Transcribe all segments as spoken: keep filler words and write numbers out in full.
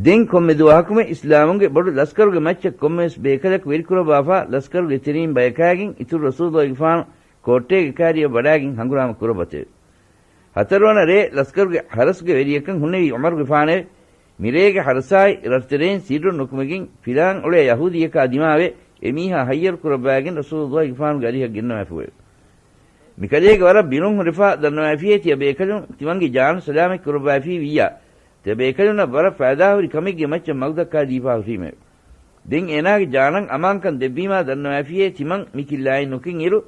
ދެން ކޮންމެ ދުވަހަކުމެ އިސްލާމުންގެ ބޮޑު ލަސްކަރުގެ މައްޗަށް ކޮންމެވެސް ބޭކަލަކު ވެރިކުރައްވާފާ، ލަސްކަރުގެ ތެރެއިން ބަޔަކާގެން އިތުރު ރަސޫލުގެފާނު ކޯއްޓޭގެ ކާރިއަށް ވަޑާގެން ހަނގުރާމަ ކުރައްވަތެވެ. ހަތަރުވަނަ ރޭ ލަސްކަރުގެ ހަރަސްގެ ވެރިޔަކަށް ހުންނެވީ ޢުމަރުގެފާނެވެ. މިރޭގެ ހަރަސާއި ރަށްތެރެއިން ސިއްރުން ނުކުމެގެން ފިލާން އުޅޭ ޔަހޫދީއަކާ ދިމާވެ، އެމީހާ ހައްޔަރު ކުރައްވާގެން ރަސޫލުގެފާނުގެ އަރިހަށް ގެންނަވާފިއެވެ. މިކަލޭގެ ވަރަށް ބިރުން ހުރެފާ ދަންނަވާފިއޭ ތިޔަބޭކަލުން ތިމަންގެ ޖާނު ސަލާމަތް ކުރައްވާފީ ވިއްޔާ. ތިޔަބޭކަލުންނަށް ވަރަށް ފައިދާހުރި ކަމެއްގެ މައްޗަށް މަގުދައްކާ ދީފާ ހުރީމެވެ. ދެން އޭނާގެ ޖާނަށް އަމާންކަން ދެއްވީމާ ދަންނަވާފިއޭ ތިމަން މި ކިއްލާއިން ނުކިން އިރު،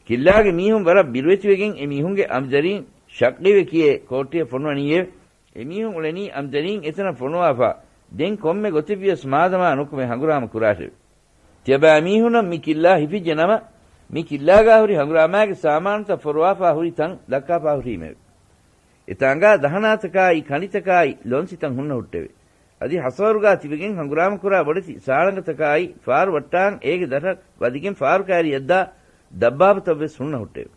ކިއްލާގެ މީހުން ވަރަށް ބިރުވެތިވެގެން އެމީހުންގެ އަމްޒަރީން ޝައްޤީވެ ކިޔޭ ކޯއްޓެއަށް ފޮނުވަނީއެވެ. އެމީހުން އުޅެނީ އަމްޒަރީން އެތަނަށް ފޮނުވާފާ، ދެން ކޮންމެ ގޮތެއްވިޔަސް މާދަމާ ނުކުމެ ހަނގުރާމަ ކުރާށެވެ. ތިޔަބައިމީހުންނަށް މި ކިއްލާ ހިފިއްޖެ ނަމަ، މި ކިއްލާގާ ހުރި ހަނގުރާމާގެ ސާމާނުތައް ފޮރުވާފާ ހުރި ތަން ދައްކާފާ ހުރީމެވެ. އެތާނގާ ދަހަނާތަކާއި ކަނޑިތަކާއި ލޮންސިތައް ހުންނަ ހުއްޓެވެ. އަދި ހަސަވަރުގާ ތިބެގެން ހަނގުރާމަ ކުރާ ބޮޑެތި ސާޅަނގަތަކާއި ފާރު ވައްޓާން އޭގެ ދަށަށް ވަދެގެން ފާރު ކާރިއަށްދާ ދައްބާބުތައްވެސް ހުންނަ ހުއްޓެވެ.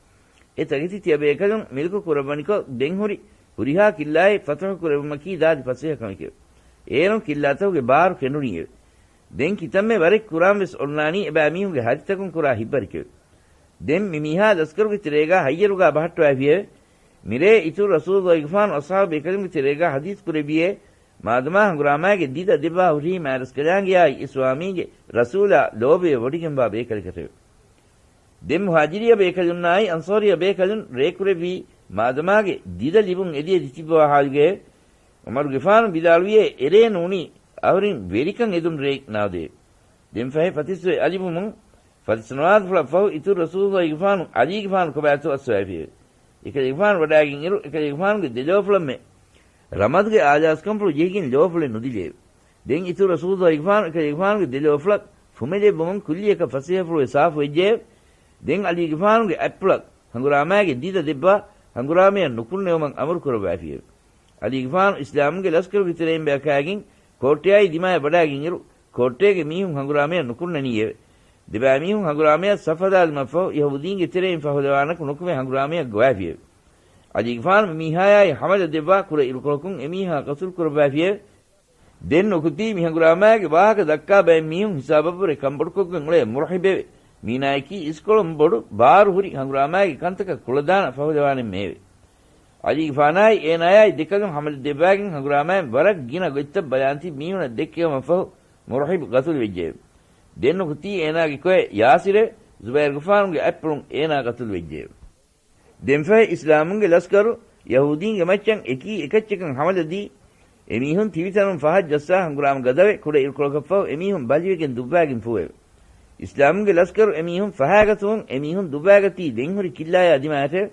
އެ ތަކެތި ތިޔަބޭކަލުން މިލްކު ކުރައްވަނިކޮށް ދެން ހުރި ހުރިހާ ކިއްލާއެއް ފަތަޙު ކުރެއްވުމަކީ ދާދި ފަސޭހަ ކަމެކެވެ. އޭރުން ކިއްލާތަކުގެ ބާރު ކެނޑުނީއެވެ. ދެން ކިތަންމެ ވަރެއް ކުރާން ވެސް އޮންނާނީ އެބައިމީހުންގެ ހަތިތަކުން ކުރާ ހިއްވަރެކެވެ. ދެން މި މީހާ ލަސްކަރުގެ ތެރޭގާ ހައްޔަރުގާ ބަހައްޓަވައިފިއެވެ. މިރޭ އިތުރު ރަސޫލުގެފާނު އަޞްޙާބު ބޭކަލުންގެ ތެރޭގާ ޙަދީޘް ކުރެއްވިއޭ، މާދަމާ ހަނގުރާމާގެ ދިދަ ދެއްވާ ހުރީ މާތްރަސްކަލާނގެއާއި އެ ސްވާމީގެ ރަސޫލާ ލޯބިވެ ވޮޑިގެންވާ ބޭކަލަކަށެވެ. ދެން މުހާޖިރީ ބޭކަލުންނާއި އަންޞާރީ ބޭކަލުން ރޭކުރެއްވީ، މާދަމާގެ ދިދަ ލިބުން އެދި އެދި ތިއްބަވާ ޙާލުގައެވެ. ޢުމަރުގެފާނު ވިދާޅުވިއޭ، އެރޭ ނޫނީ އަހުރެން ވެރިކަން އެދުން ރޭ ނާދޭ. ދެން ފަހެ ފަތިސްވެ އަލިބުމުން ފަތިސްނަވާދަފުޅަށް ފަހު އިތުރު ރަސޫލުގެފާނު ޢަލީގެފާނު ކޮބާތޯ އައްސަވައިފިއެވެ. އެކަލޭގެފާނު ވަޑާގެން އިރު، އެކަލޭގެފާނުގެ ދެލޯފުޅަށްމެ ރަމަދުގެ އާލާސްކަންފުޅު ޖެހިގެން ލޯފުޅެއް ނުދިލެއެވެ. ދެން އިތުރު ރަސޫލުގެފާނު އެކަލޭގެފާނުގެ ދެލޯފުޅަށް ފުމެލެއްވުމުން ކުއްލިއަކަށް ފަސޭހަފުޅުވެ ސާފުވެއްޖެއެވެ. ދެން ޢަލީގެފާނުގެ އަތްޕުޅަށް ހަނގުރާމާގެ ދިދަ ދެއްވާ ހަނގުރާމަޔަށް ނުކުންނެވުމަށް އަމުރު ކުރައްވައިފިއެވެ. ޢަލީގެފާނު އިސްލާމުގެ ލަސްކަރުގެ ތެރެއިން ބަޔަކާގެން ކޯއްޓެއާއި ދިމާއަށް ވަޑާގެން އިރު، ކޯއްޓޭގެ މީހުން ހަނގުރާމަޔަށް ނުކުންނަނީއެވެ. ދެބައިމީހުން ހަނގުރާމަޔަށް ސަފް ހަދާލުމަށްފަހު، ޔަހޫދީންގެ ތެރެއިން ފަހުލަވާނަކު ނުކުމެ ހަނގުރާމަޔަށް ގޮވާފިއެވެ. ޢަލީގެފާނު މި މީހާޔާއި ހަމަލަ ދެއްވާ ކުޑަ އިރުކޮޅަކުން އެމީހާ ޤަތުލު ކުރައްވާފިއެވެ. ދެން ނުކުތީ މި ހަނގުރާމާގެ ވާހަކަ ދައްކާ ބައެއް މީހުން ހިސާބަށްވުރެ ކަންބޮޑުކޮށްގެން އުޅޭ މުރަހިބެވެ. މީނާޔަކީ އިސްކޮޅުން ބޮޑު ބާރު ހުރި ހަނގުރާމާގެ ކަންތަކަށް ކުޅަދާނަ ފަހުލަވާނެއްމެއެވެ. ޢަލީގެފާނާއި އޭނާޔާއި ދެކަލުން ހަމަލަ ދެއްވާގެން ހަނގުރާމައިން ވަރަށް ގިނަ ގޮތްތައް ބަޔާންތިބި މީހުނަށް ދެއްކެވުމަށްފަހު މުރަހިބު ގަތުލުވެއްޖެއެވެ. ދެން ނުކުތީ އޭނާގެ ކޮއެއް ޔާސިރެވެ. ޒުބައިރުގެފާނުގެ އަތްޕުޅުން އޭނާ ގަތުލުވެއްޖެއެވެ. ދެންފަހެ އިސްލާމުންގެ ލަސްކަރު ޔަހޫދީންގެ މައްޗަށް އެކީ އެކައްޗަކަށް ހަމަލަދީ، އެމީހުން ތިބިތަނުން ފަހަށް ޖައްސާ ހަނގުރާމަ ގަދަވެ، ކުޑަ އިރުކޮޅަކަށްފަހު އެމީހުން ބަލިވެގެން ދުއްވާގެން ފޫއެވެ. އިސްލާމުންގެ ލަސްކަރު އެމީހުން ފަހާގަތުމުން އެމީހުން ދުއްވާގަތީ ދެންހުރި ކިއްލާޔާ ދިމާއަށެވެ.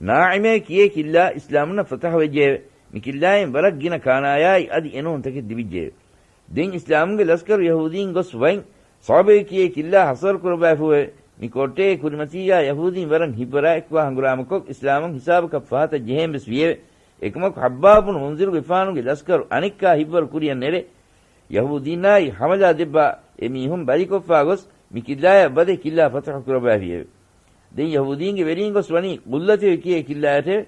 ނާޢިމޭ ކިޔޭ ކިއްލާ އިސްލާމުންނަށް ފަތަޙުވެއްޖެއެވެ. މި ކިއްލާއިން ވަރަށް ގިނަ ކާނާޔާއި އަދި އެނޫންތަކެއް ލިބިއްޖެއެވެ. ދެން އިސްލާމުގެ ލަސްކަރު ޔަހޫދީން ގޮސް ވައިން ސަޢުބޭ ކިޔޭ ކިއްލާ ހަސަރު ކުރައްވާފޫއެވެ. މި ކޯއްޓޭގެ ކުރިމަތީގާ ޔަހޫދީން ވަރަށް ހިއްވަރާ އެއްކުވާ ހަނގުރާމަކޮށް އިސްލާމުން ހިސާބަކަށް ފަހަތަށް ޖެހޭން ވެސް ވިއެވެ. އެކަމަކު ޙައްބާބު ބުނު މުންޒިރުގެފާނުގެ ލަސްކަރު އަނެއްކާ ހިއްވަރު ކުރިޔަށް ނެރެ، ޔަހޫދީންނާއި ހަމަލާ ދެއްވާ އެ މީހުން ބަލިކޮށްފާ ގޮސް މި ކިއްލާޔަށް ވަދެ ކިއްލާ ފަތަޙު ކުރައްވާފިއެވެ. ދެން ޔަހޫދީންގެ ވެރީން ގޮސް ވަނީ ގުއްލަތެވެ ކިޔޭ ކިއްލާއަށެވެ.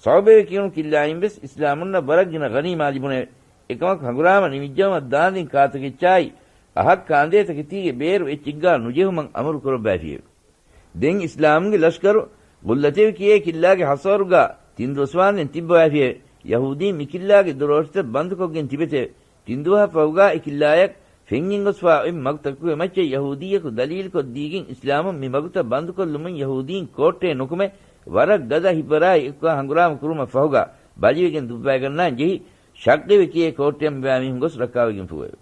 ސަޢުބޭވެ ކިޔުނު ކިއްލާއިން ވެސް އިސްލާމުންނަށް ވަރަށް ގިނަ ޣަނީމާ ލިބުނެވެ. އެކަމަކު ހަނގުރާމަ ނިމިއްޖައުމަށް ދާންދެން ކާތަކެއްޗާއި އަހަށް ކާންދޭ ތަކެތީގެ ބޭރު އެއްޗެއްގާ ނުޖެހުމަށް އަމުރު ކުރައްވާފިއެވެ. ދެން އިސްލާމުގެ ލަޝްކަރު ގުއްލަތެވެ ކިޔޭ ކިއްލާގެ ހަސަރުގާ ތިން ދުވަސްވާންދެން ތިއްބަވާފިއެވެ. ޔަހޫދީން މި ކިއްލާގެ ދޮރޯށިތައް ބަންދުކޮށްގެން ތިބެތެވެ. ތިން ދުވަހަށް ފަހުގާ އެ ކިއްލާޔަށް ފެންގެންގޮސްފާ އޮތް މަގުތަކުގެ މައްޗަށް ޔަހޫދީއަކު ދަލީލުކޮށްދީގެން އިސްލާމުން މި މަގުތައް ބަންދުކޮށްލުމުން ޔަހޫދީން ކޯއްޓޭ ނުކުމެ ވަރަށް ގަދަ ހިއްވަރާއި އެކުގާ ހަނގުރާމަ ކުރުމަށް ފަހުގާ ބަލިވެގެން ދުއްވައިގަންނާން ޖެހި ޝައްޤިވެ ކިޔޭ ކޯއްޓެއަށް މިބާ މީހުން ގޮސް ރައްކާވެގެން ފޫއެވެ.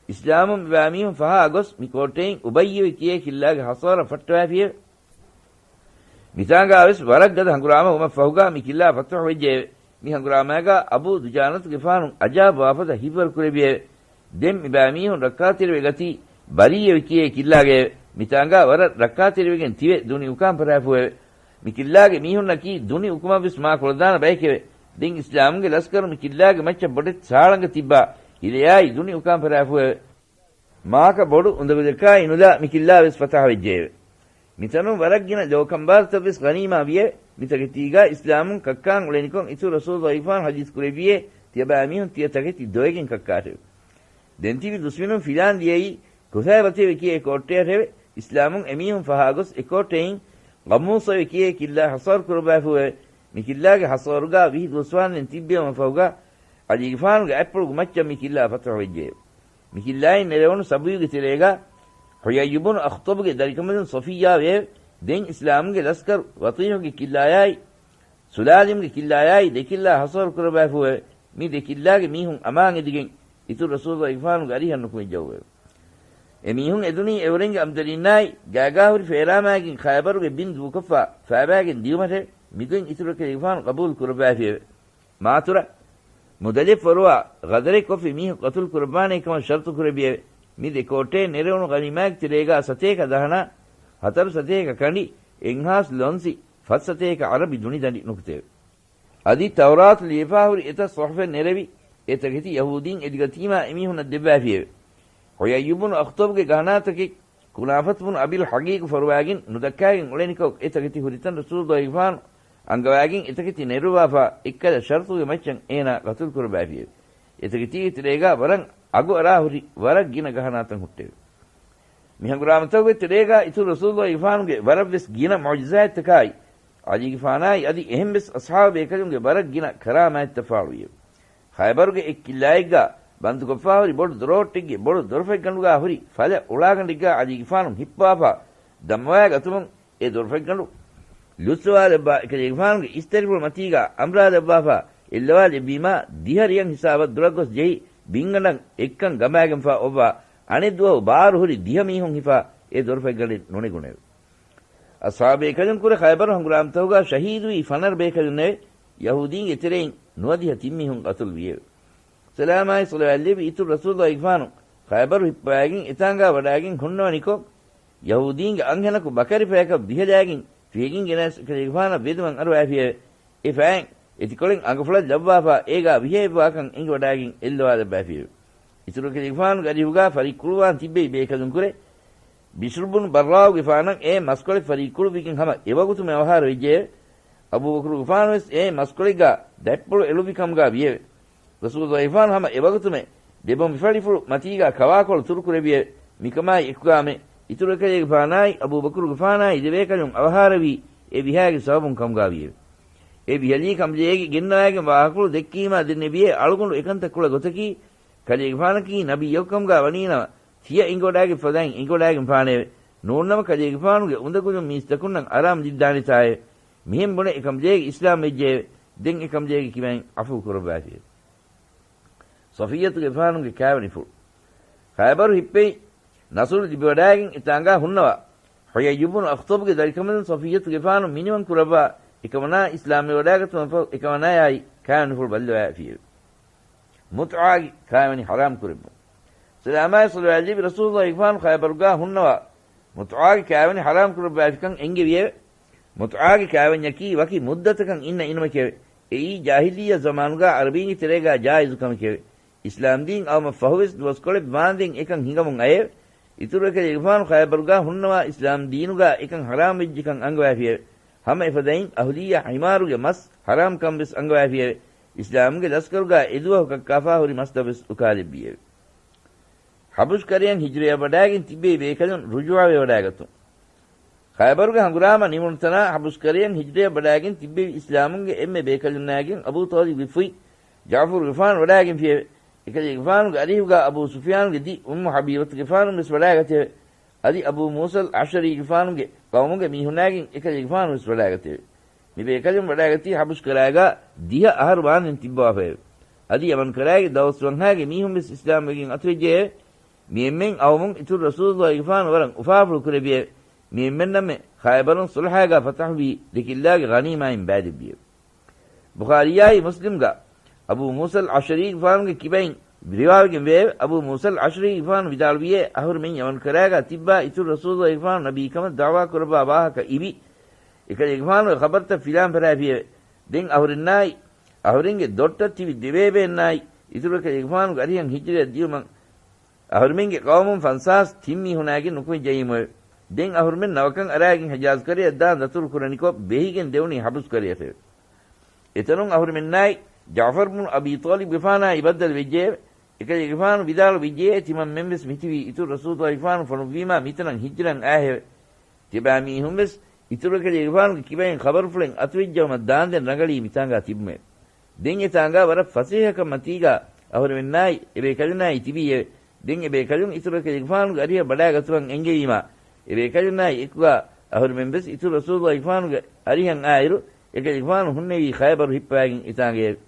އިސްލާމުން މިބާ މީހުން ފަހާ ގޮސް މި ކޯއްޓެއިން އުބައްޔުވެ ކިޔޭ ކިއްލާގެ ހަސާރަ ފައްޓަވާފިއެވެ. މިތާނގާވެސް ވަރަށް ގަދަ ހަނގުރާމަ ވުމަށް ފަހުގާ މި ކިއްލާ ފަތުޙު ވެއްޖެއެވެ. މި ހަނގުރާމައިގާ އަބޫ ދުޖާނަތުގެފާނު އަޖާބު ވާފަދަ ހިއްވަރު ކުރެއްވިއެވެ. ދެން މިބާ މީހުން ރައްކާތެރިވެ ގަތީ ބަރީއަވެ ކިޔޭ ކިއްލާގައެވެ. މިތާނގާ ވަރަށް ރައްކާތެރިވެގެން ތިބެ ދުނި އުކާން ފަށާފޫއެވެ. މި ކިއްލާގެ މީހުންނަކީ ދުނި އުކުމަށްވެސް މާ ކުޅަދާނަ ބައެކެވެ. ދެން އިސްލާމުގެ ލަސްކަރު މި ކިއްލާގެ މައްޗަށް ބޮޑެތި ސާޅަނގަ ތިއްބާ ހިލަޔާއި ދުނި އުކާން ފަށާފޫއެވެ. މާކަ ބޮޑު އުނދަގުލަކާއި ނުލާ މި ކިއްލާވެސް ފަތާ ވެއްޖެއެވެ. މިތަނުން ވަރަށް ގިނަ ލޯކަނބާރުތައްވެސް ޣަނީމާ ވިއެވެ. މިތަކެތީގާ އިސްލާމުން ކައްކާން އުޅެނިކޮށް އިތުރު ރަސޫލުގެފާނު ޙަދީޘް ކުރެއްވިއޭ، ތިޔަބައިމީހުން ތިޔަ ތަކެތި ދޮވެގެން ކައްކާށެވެ. ދެން ތިބި ދުސްމިނުން ފިލާން ލިޔައީ ކުސައިބަތެވެ ކިޔޭ ކޯއްޓެއަށެވެ. އިސްލާމުން އެމީހުން ފަހާގޮސް އެކޯއްޓެއިން ގަމޫސަވެ ކިޔޭ ކިއްލާ ހަސަރު ކުރައްވާފުއެވެ. މި ކިއްލާގެ ހަސަރުގާ ވިހި ދުވަސްވާންދެން ތިއްބެވުމަށް ފަހުގާ އަލީގެފާނުގެ އަތްޕުޅުގެ މައްޗަށް މި ކިއްލާ ފަތަހުވެއްޖެއެވެ. މި ކިއްލާއިން ނެރެވުނު ސަބުޔުގެ ތެރޭގާ ޙުޔައްޔު ބުނު އަޚްޠަބުގެ ދަރިކަމަލުން ޞަފިއްޔާ ވެއެވެ. ދެން އިސްލާމުގެ ލަސްކަރު ވަތީޙުގެ ކިއްލާޔާއި ސުލާލިމްގެ ކިއްލާޔާއި ދެ ކިއްލާ ހަސަރު ކުރައްވާފުއެވެ. މި ދެ ކިއްލާގެ މީހުން އަމާން އެދިގެން އިތުރު ރަސޫލުގެފާނުގެ އަރިހަށް ނުކުމެއްޖައުއެވެ. އެ މީހުން އެދުނީ އެއުރެންގެ އަމްދަރީންނާއި ގާގާ ހުރި ފޭރާމާގެން ޚައިބަރުގެ ބިން ދޫކޮށްފާ ފާބާގެން ދިޔުމަށެވެ. މިގޮތް އިތުރު ކަލޭގެފާނު ޤަބޫލު ކުރައްވާފިއެވެ. މާތުރަ މުދަލިފް ފޮރުވާ ޣަދަރެއް ކޮށްފި މީހަކު ޤަތުލު ކުރައްވާނޭ ކަމަށް ޝަރުތު ކުރެއްވިއެވެ. މި ދެ ކޯއްޓޭ ނެރެވުނު ޣަނީމާގެ ތެރޭގާ ސަތޭކަ ދަހަނާ، ހަތަރު ސަތޭކަ ކަނޑި، އެއްހާސް ލޮންސި، ފަސް ސަތޭކަ ޢަރަބި ދުނިދަނޑި ނުކުތެވެ. އަދި ތައުރާތު ލިޔެފާ ހުރި އެތައް ޞުޙުފެއް ނެރެވި، އެ ތަކެތި ޔަހޫދީން އެދިގަތީމާ އެމީހުންނަށް ދެއްވާފިއެވެ. ޙުޔައްޔު ބުނު އަޚްޠަބުގެ ގަހަނާތަކެއް ކުނާފަތު ބުނު އަބިލް ޙަޤީޤު ފޮރުވާގެން ނުދައްކާގެން އުޅެނިކޮށް، އެ ތަކެތި ހުރިތަން ރަސޫލުގެފާނު އަންގަވާގެން އެ ތަކެތި ނެރުއްވާފާ އެއްކަލަ ޝަރުތުގެ މައްޗަށް އޭނާ ޤަތުލު ކުރައްވާފިއެވެ. އެ ތަކެތީގެ ތެރޭގާ ވަރަށް އަގު އަރާ ހުރި ވަރަށް ގިނަ ގަހަނާތައް ހުއްޓެވެ. މި ހަނގުރާމަތަކުގެ ތެރޭގާ އިތުރު ރަސޫލުގެފާނުގެ ވަރަށްވެސް ގިނަ މުޢުޖިޒާތްތަކާއި، އަލީގެފާނާއި އަދި އެހެންވެސް އަޞްޙާބު ބޭކަލުންގެ ވަރަށް ގިނަ ކަރާމާތްތައް ފާޅުވިއެވެ. ޚައިބަރުގެ އެއް ކިއްލާއެއްގާ ބަންދުކޮށްފާ ހުރި ބޮޑު ދޮރޯއްޓެއްގެ ބޮޑު ދޮރުފަތްގަނޑުގާ ހުރި ފަލަ އުޅާގަނޑެއްގާ އަލީގެފާނު ހިއްޕާފާ ދަމަވާ ގަތުމުން، އެ ދޮރުފަތްގަނޑު ލުއްސަވާލައްވާ އެކަލޭގެފާނުގެ އިސްތަށިފުޅު މަތީގާ އަމްރާލައްވާފާ އެއްލަވާލެއްވީމާ، ދިހަ ރިޔަން ހިސާބަށް ދުރަށް ގޮސް ޖެހި، ބިންގަނޑަށް އެއްކަން ގަމާގެންފާ އޮއްވާ، އަނެއް ދުވަހު ބާރު ހުރި ދިހަ މީހުން ހިފާ އެ ދޮރުފަތްގަނޑެއް ނުނެގުނެވެ. އަޞްޙާބު ބޭކަލުން ކުރެ ޚައިބަރު ހަނގުރާމަތަކުގާ ޝަހީދުވީ ފަނަރަ ބޭކަލުންނެވެ. ޔަހޫދީންގެ ތެރެއިން ނުވަދިހަ ތިން މީހުން ޤަތުލު ވިއެވެ. ސަލާމާއި ޞަލަވާތް ލެއްވި އިތުރު ރަސޫލުގެފާނު ޚައިބަރު ހިއްޕަވާގެން އެތާނގާ ވަޑާގެން ހުންނަވަނިކޮށް، ޔަހޫދީންގެ އަންހެނަކު ބަކަރި ފަޔަކަށް ވިހަލާގެން ފިޔަގެން ގެނަސް އެކަލޭގެފާނަށް ވެދުމަށް އަރުވާފިއެވެ. އެ ފަޔަށް އެތިކޮޅެއް އަނގަފުޅަށް ލައްވާފާ އޭގާ ވިހައެއްވާކަން އެނގިވަޑާގެން އެއްލަވާލައްވާފިއެވެ. އިތުރު ކަލޭގެފާނުގެ އަރިހުގާ ފަރިއްކުޅުވާން ތިއްބެވި ބޭކަލުން ކުރެ، ބިޝްރު ބުނު ބައްރާއުގެފާނަށް އެ މަސްކޮޅެއް ފަރިއްކުޅުއްވިގެން ހަމަ އެވަގުތުމެ އަވަހާރަވެއްޖެއެވެ. އަބޫބަކުރުގެފާނުވެސް އެ މަސްކޮޅެއްގާ ދަތްޕުޅު އެޅުއްވި ކަމުގާ ވިއެވެ. ރަސޫލުގެފާނު ހަމަ އެވަގުތުމެ ދެބޮނބިފަޅިފުޅު މަތީގާ ކަވާކޮޅު ތުރުކުރެއްވިއެވެ. މިކަމާއި އެކުގާމެ އިތުރު އެކަލޭގެފާނާއި އަބޫބަކުރުގެފާނާއި ދެބޭކަލުން އަވަހާރަވީ އެ ވިހާގެ ސަބަބުން ކަމުގާ ވިއެވެ. އެ ވިހަލީ ކަނބަލޭގެ ގެންނަވާގެންވާ އަހަކުޅު ދެއްކީމާ ދެންނެވިއޭ އަޅުގަނޑު އެކަންތައް ކުޅަ ގޮތަކީ، ކަލޭގެފާނަކީ ނަބިއްޔަކު ކަމުގާ ވަނީނަމަ، ތިޔަ އެނގިވަޑާގެން ފަދައިން އެނގިވަޑާގެން ފާނެއެވެ. ނޫންނަމަ ކަލޭގެފާނުގެ އުނދަގުލުން މީސްތަކުންނަށް އަރާމު ލިއްދާނެތާއެވެ. މިހެން ބުނެ އެކަނބަލޭގެ އިސްލާމް ވެއްޖެއެވެ. ދެން އެކަނބަލޭގެ ކިބައިން އަފޫ ކުރައްވާފިއެވެ. ޞަފިއްޔަތުގެފާނުގެ ކާވެނިފުޅު. ޚައިބަރު ހިއްޕެވި، ނަޞުރު ލިބިވަޑާގެން އެތާނގާ ހުންނަވާ ޙުޔައްޔު ބުނު އަޚްޠަބުގެ ދަރިކަމަލުން ޞަފިއްޔަތުގެފާނު މިނިވަން ކުރައްވާ، އެކަމަނާ އިސްލާމްވެވަޑާގަތުމަށް ފަހު އެކަމަނާޔާއި ކާވެނިފުޅު ބައްލަވާފިއެވެ. މުތްޢާގެ ކާވެނި ޙަރާމް ކުރެއްވުން. ސަލާމާއި ޞަލަވާތް ލެއްވި ރަސޫލުގެފާނު ޚައިބަރުގާ ހުންނަވާ، މުތްޢާގެ ކާވެނި ޙަރާމް ކުރައްވާފިކަން އެންގެވިއެވެ. މުތްޢާގެ ކާވެންޏަކީ ވަކި މުއްދަތަކަށް އިންނަ އިނުމެކެވެ. އެއީ ޖާހިލިއްޔަ ޒަމާނުގާ ޢަރަބީންގެ ތެރޭގާ ޖާއިޒު ކަމެކެވެ. އިސްލާމްދީން އައުމަށް ފަހުވެސް ދުވަސްކޮޅެއް ވާންދެން އެކަން ހިނގަމުން އައެވެ. އިތުރު އެކަލޭގެފާނު ޚައިބަރުގާ ހުންނަވާ އިސްލާމްދީނުގާ އެކަން ޙަރާމްވެއްޖެކަން އަންގަވާފިއެވެ. ހަމަ އެފަދައިން އަހުލިއްޔަ ޙިމާރުގެ މަސް ޙަރާމްކަން ވެސް އަންގަވާފިއެވެ. އިސްލާމުގެ ލަސްކަރުގާ އެދުވަހު ކައްކާފާ ހުރި މަސްތައް ވެސް އުކާލެއްވިއެވެ. ޙަބުޝް ކަރަޔަށް ހިޖްރަޔަށް ވަޑާގެން ތިއްބެވި ބޭކަލުން ރުޖޫޢަވެވަޑާގަތުން. ޚައިބަރުގެ ހަނގުރާމަ ނިމުނުތަނާ ޙަބުޝް ކަރަޔަށް ހިޖްރަޔަށް ވަޑާގެން ތިއްބެވި އިސްލާމުންގެ އެންމެ ބޭކަލުންނާގެން އަބޫ ޠާލިބުގެ ފުތް ޖަޢުފަރުގެފާނު ވަޑާގެންފިއެވެ. އެކަލޭގެފާނުގެ އަރިހުގާ އަބޫ ސުފްޔާނުގެ ދި އުއްމު ޙަބީބަތުގެފާނު ވެސް ވަޑާގަތެވެ. އަދި އަބޫ މޫސަލް އަޝްޢަރީގެފާނުގެ ޤައުމުގެ މީހުންނާގެން އެކަލޭގެފާނު ވެސް ވަޑާގަތެވެ. މި ބޭކަލުން ވަޑާގަތީ ޙަބުޝް ކަރާގާ ދިހަ އަހަރު ވާންދެން ތިއްބަވާފައެވެ. އަދި ޔަމަން ކަރާގެ ދައުސް ވަންހާގެ މީހުން ވެސް އިސްލާމްވެގެން އަތުވެއްޖެއެވެ. މި އެންމެން އައުމުން އިތުރު ރަސޫލުގެފާނު ވަރަށް އުފާފުޅު ކުރެއްވިއެވެ. މި އެންމެންނަށްމެ ޚައިބަރުން ޞުލްޙާގާ ފަތަޙުވީ ދެ ކިއްލާގެ ޣަނީމާއިން ބައިލެއްވިއެވެ. ބުޚާރީއާއި މުސްލިމްގަ އަބޫ މޫސަލް އަޝްޢަރީގެފާނުގެ ކިބައިން ރިވާވެގެން ވެއެވެ. އަބޫ މޫސަލް އަޝްޢަރީގެފާނު ވިދާޅުވިއޭ، އަހުރުމެން ޔަމަން ކަރާގާ ތިއްބާ އިތުރު ރަސޫލުގެފާނު ނަބީ ކަމަށް ދަޢުވާ ކުރައްވާ ވާހަކަ އިވި އެކަލޭގެފާނުގެ ޚަބަރުތައް ފިލާން ފަރާފިއެވެ. ދެން އަހުރެންނާއި އަހުރެންގެ ދޮށްޓަށް ތިބި ދެބޭބެއެއްނާއި އިތުރު އެކަލޭގެފާނުގެ އަރިހަށް ހިޖްރަޔަށް ދިޔުމަށް އަހުރުމެންގެ ޤައުމުން ފަންސާސް ތިން މީހުނާގެން ނުކުމެ ޖައީމުއެވެ. ދެން އަހުރުމެން ނަވަކަން އަރާގެން ޙިޖާޒް ކަރަޔަށް ދާން ދަތުރު ކުރަނިކޮށް ބެހިގެން ދެވުނީ ޙަބުސް ކަރަޔަށެވެ. އެތަނުން އަހުރުމެންނާއި ޖަޢުފަރު ބުނު އަބީ ޠާލިބުގެފާނާއި ބައްދަލު ވެއްޖެއެވެ. އެކަލޭގެފާނު ވިދާޅު ވެއްޖެއޭ، ތިމަންމެން ވެސް މިތިބީ އިތުރު ރަސޫލުއްލާހިގެފާނު ފޮނުއްވީމާ މިތަނަށް ހިޖްރައަށް އައިހެވެ. ތިޔަބައިމީހުން ވެސް އިތުރު އެކަލޭގެފާނުގެ ކިބައިން ޚަބަރުފުޅެއް އަތުވެއްޖައުމަށް ދާންދެން ރަނގަޅީ މިތާނގާ ތިބުމެވެ. ދެން އެތާނގާ ވަރަށް ފަސޭހަކަން މަތީގާ އަހުރެމެންނާއި އެބޭކަލުންނާއި ތިބީއެވެ. ދެން އެބޭކަލުން އިތުރު އެކަލޭގެފާނުގެ އަރިހަށް ބަޑާގަތުމަށް އެންގެވީމާ، އެބޭކަލުންނާއި އެކުގާ އަހުރެމެން ވެސް އިތުރު ރަސޫލުއްލާހިގެފާނުގެ އަރިހަށް އާއިރު، އެކަލޭގެފާނު ހުންނެވީ ޚައިބަރު ހިއްޕަވައިގެން އެތާނގައެވެ.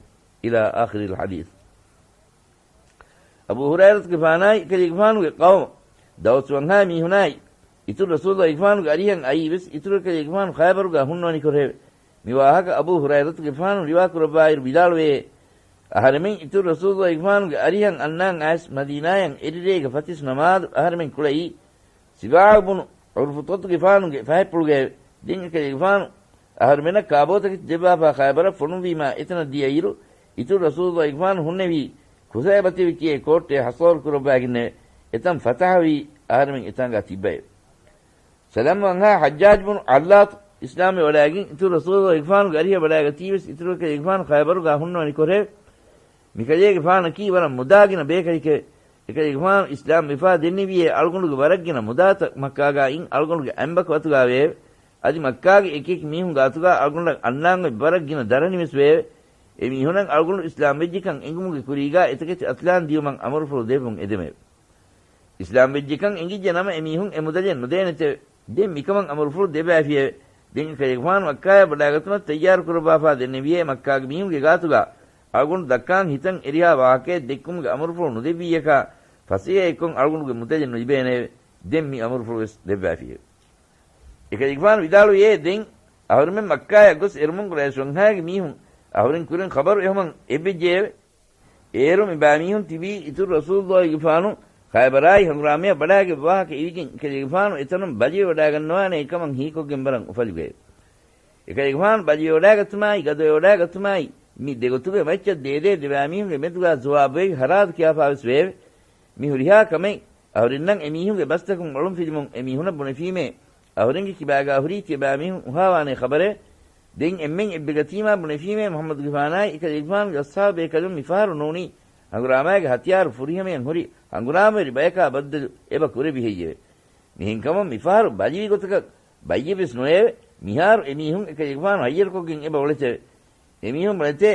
އިލާ އާޚިރިލް ޙަދީޘް. އަބޫ ހުރައިރަތުގެފާނާއި އެކަލޭގެފާނުގެ ޤައުމު، ދައުސް ވަންހާ މީހުނާއި، އިތުރު ރަސޫލުއްލާހިގެފާނުގެ އަރިހަށް އައީ ވެސް އިތުރު އެކަލޭގެފާނު ޚައިބަރުގާ ހުންނަވަނިކޮށެވެ. މި ވާހަކަ އަބޫ ހުރައިރަތުގެފާނު ރިވާކުރައްވާއިރު ވިދާޅުވޭ، އަހަރެމެން އިތުރު ރަސޫލުއްލާހިގެފާނުގެ އަރިހަށް އަންނާން އައިސް މަދީނާޔަށް އެރިރޭގަ ފަތިސް ނަމާދު އަހަރެމެން ކުޅައީ ސިބާޢު ބުނު ޢުރުފުޠަތުގެފާނުގެ ފަހަތްޕުޅުގައެވެ. ދެން އެކަލޭގެފާނު އަހަރުމެނަށް ކާބޯތަކެތި ދެއްވާފާ ޚައިބަރަށް ފޮނުއްވީމާ އެތަނަށް ދިޔައިރު، އިތުރު ރަސޫލުއްލާހިގެފާނު ހުންނެވީ ޚުސައިބަތެވި ކިޔޭ ކޯޓްޓެއް ޙަޞްރު ކުރައްވާގެންނެވެ. އެތަން ފަތަޙަވީ އަހަރެމެން އެތާނގާ ތިއްބައެވެ. ސަލަމް ވަންހާ ޙައްޖާޖް ބުނު ޢައްލާތު އިސްލާމްވެ ވަޑައިގެން އިތުރު ރަސޫލުއްލާހިގެފާނުގެ އަރިހަށް ވަޑައިގަތީވެސް އިތުރު އެކަލޭގެފާނު ޚައިބަރުގާ ހުންނަވަނިކޮށެވެ. މިކަލޭގެފާނަކީ ވަރަށް މުދާގިނަ ބޭކަލެކެވެ. އެކަލޭގެފާނު އިސްލާމްވެފާ ދެންނެވިޔޭ އަޅުގަނޑުގެ ވަރަށް ގިނަ މުދާތައް މައްކާގާ އިން އަޅުގަނޑުގެ އަނބަކު އަތުގާވެއެވެ. އަދި މައްކާގެ އެކިއެކި މީހުންގެ އަތުގާ އަޅުގަނޑަށް އަންނާން އޮތް ވަރަށް ގިނަ ދަރަނިވެސް ވެއެވެ. އެމީހުނަށް އަޅުގަނޑު އިސްލާމްވެއްޖެކަން އެނގުމުގެ ކުރީގާ އެތަކެތި އަތުލާން ދިޔުމަށް އަމުރުފުޅު ދެއްވުން އެދެމެވެ. އިސްލާމްވެއްޖެކަން އެނގިއްޖެ ނަމަ އެމީހުން އެ މުދަލެއް ނުދޭނެތެވެ. ދެން މިކަމަށް އަމުރުފުޅު ދެއްވައިފިއެވެ. ދެން އެކަލޭގެފާނު މައްކާޔަށް ވަޑައިގަތުމަށް ތައްޔާރު ކުރައްވާފާ ދެންނެވިޔޭ މައްކާގެ މީހުންގެ ގާތުގާ އަޅުގަނޑު ދައްކާން ހިތަށް އެރިހާ ވާހަކައެއް ދެއްކުމުގެ އަމުރުފުޅު ނުދެއްވިއްޔަކާ ފަސޭހައެއްކޮށް އަޅުގަނޑުގެ މުދަލެއް ނުލިބޭނެއެވެ. ދެން މި އަމުރުފުޅު ވެސް ދެއްވައިފިއެވެ. އެކަލޭގެފާނު ވިދާޅުވިޔޭ ދެން އަހުރެމެން މައްކާޔަށް ގޮސް އެރުމުން ޤުރައިޝް ވަންހާގެ މީހުން އަހުރެން ކުރިން ޚަބަރު އެހުމަށް އެއްވެއްޖެއެވެ. އޭރު މި ބައިމީހުން ތިބީ އިތުރު ރަސޫލުއްލާހިގެފާނު ޚައިބަރާއި ހަނގުރާމަޔަށް ބަޑާގެ ވާހަކަ އިވިގެން އެކަލޭގެފާނު އެތަނުން ބަލިވެވަޑާގަންނަވާނޭ ކަމަށް ހީކޮށްގެން ވަރަށް އުފަލުގައެވެ. އެކަލޭގެފާނު ބަލިވެވަޑާގަތުމާއި ގަދަވެވަޑާގަތުމާއި މި ދެގޮތުގެ މައްޗަށް ދޭދޭ ދެބައިމީހުންގެ މެދުގާ ޒުވާބުވެރި ހަރާދު ކިޔާފާވެސް ވެއެވެ. މި ހުރިހާ ކަމެއް އަހުރެންނަށް އެމީހުންގެ ބަސްތަކުން އޮޅުންފިލުމުން އެމީހުނަށް ބުނެފީމޭ، އަހުރެންގެ ކިބާގާ ހުރީ ތިޔަބައިމީހުން އުހާވާނޭ ޚަބަރެވެ. ދެން އެންމެން އެއްބެގަތީމާ ބުނެފީމޭ މުޙައްމަދުގެފާނާއި އެކަލޭގެފާނުގެ އަޞްޙާބު ބޭކަލުން މިފަހަރު ނޫނީ ހަނގުރާމައިގެ ހަތިޔާރު ފުރިހަމަޔަށް ހުރި ހަނގުރާމަވެރި ބަޔަކާ ބައްދަލު އެބަ ކުރެއްވި ހެއްޔެވެ؟ މިހެންކަމުން މިފަހަރު ބަލިވި ގޮތަކަށް ބައްޔެއްވެސް ނުވެއެވެ. މިހާރު އެމީހުން އެކަލޭގެފާނު ހައްޔަރުކޮށްގެން އެބަ އުޅެތެވެ. އެމީހުން ބުނެތޭ،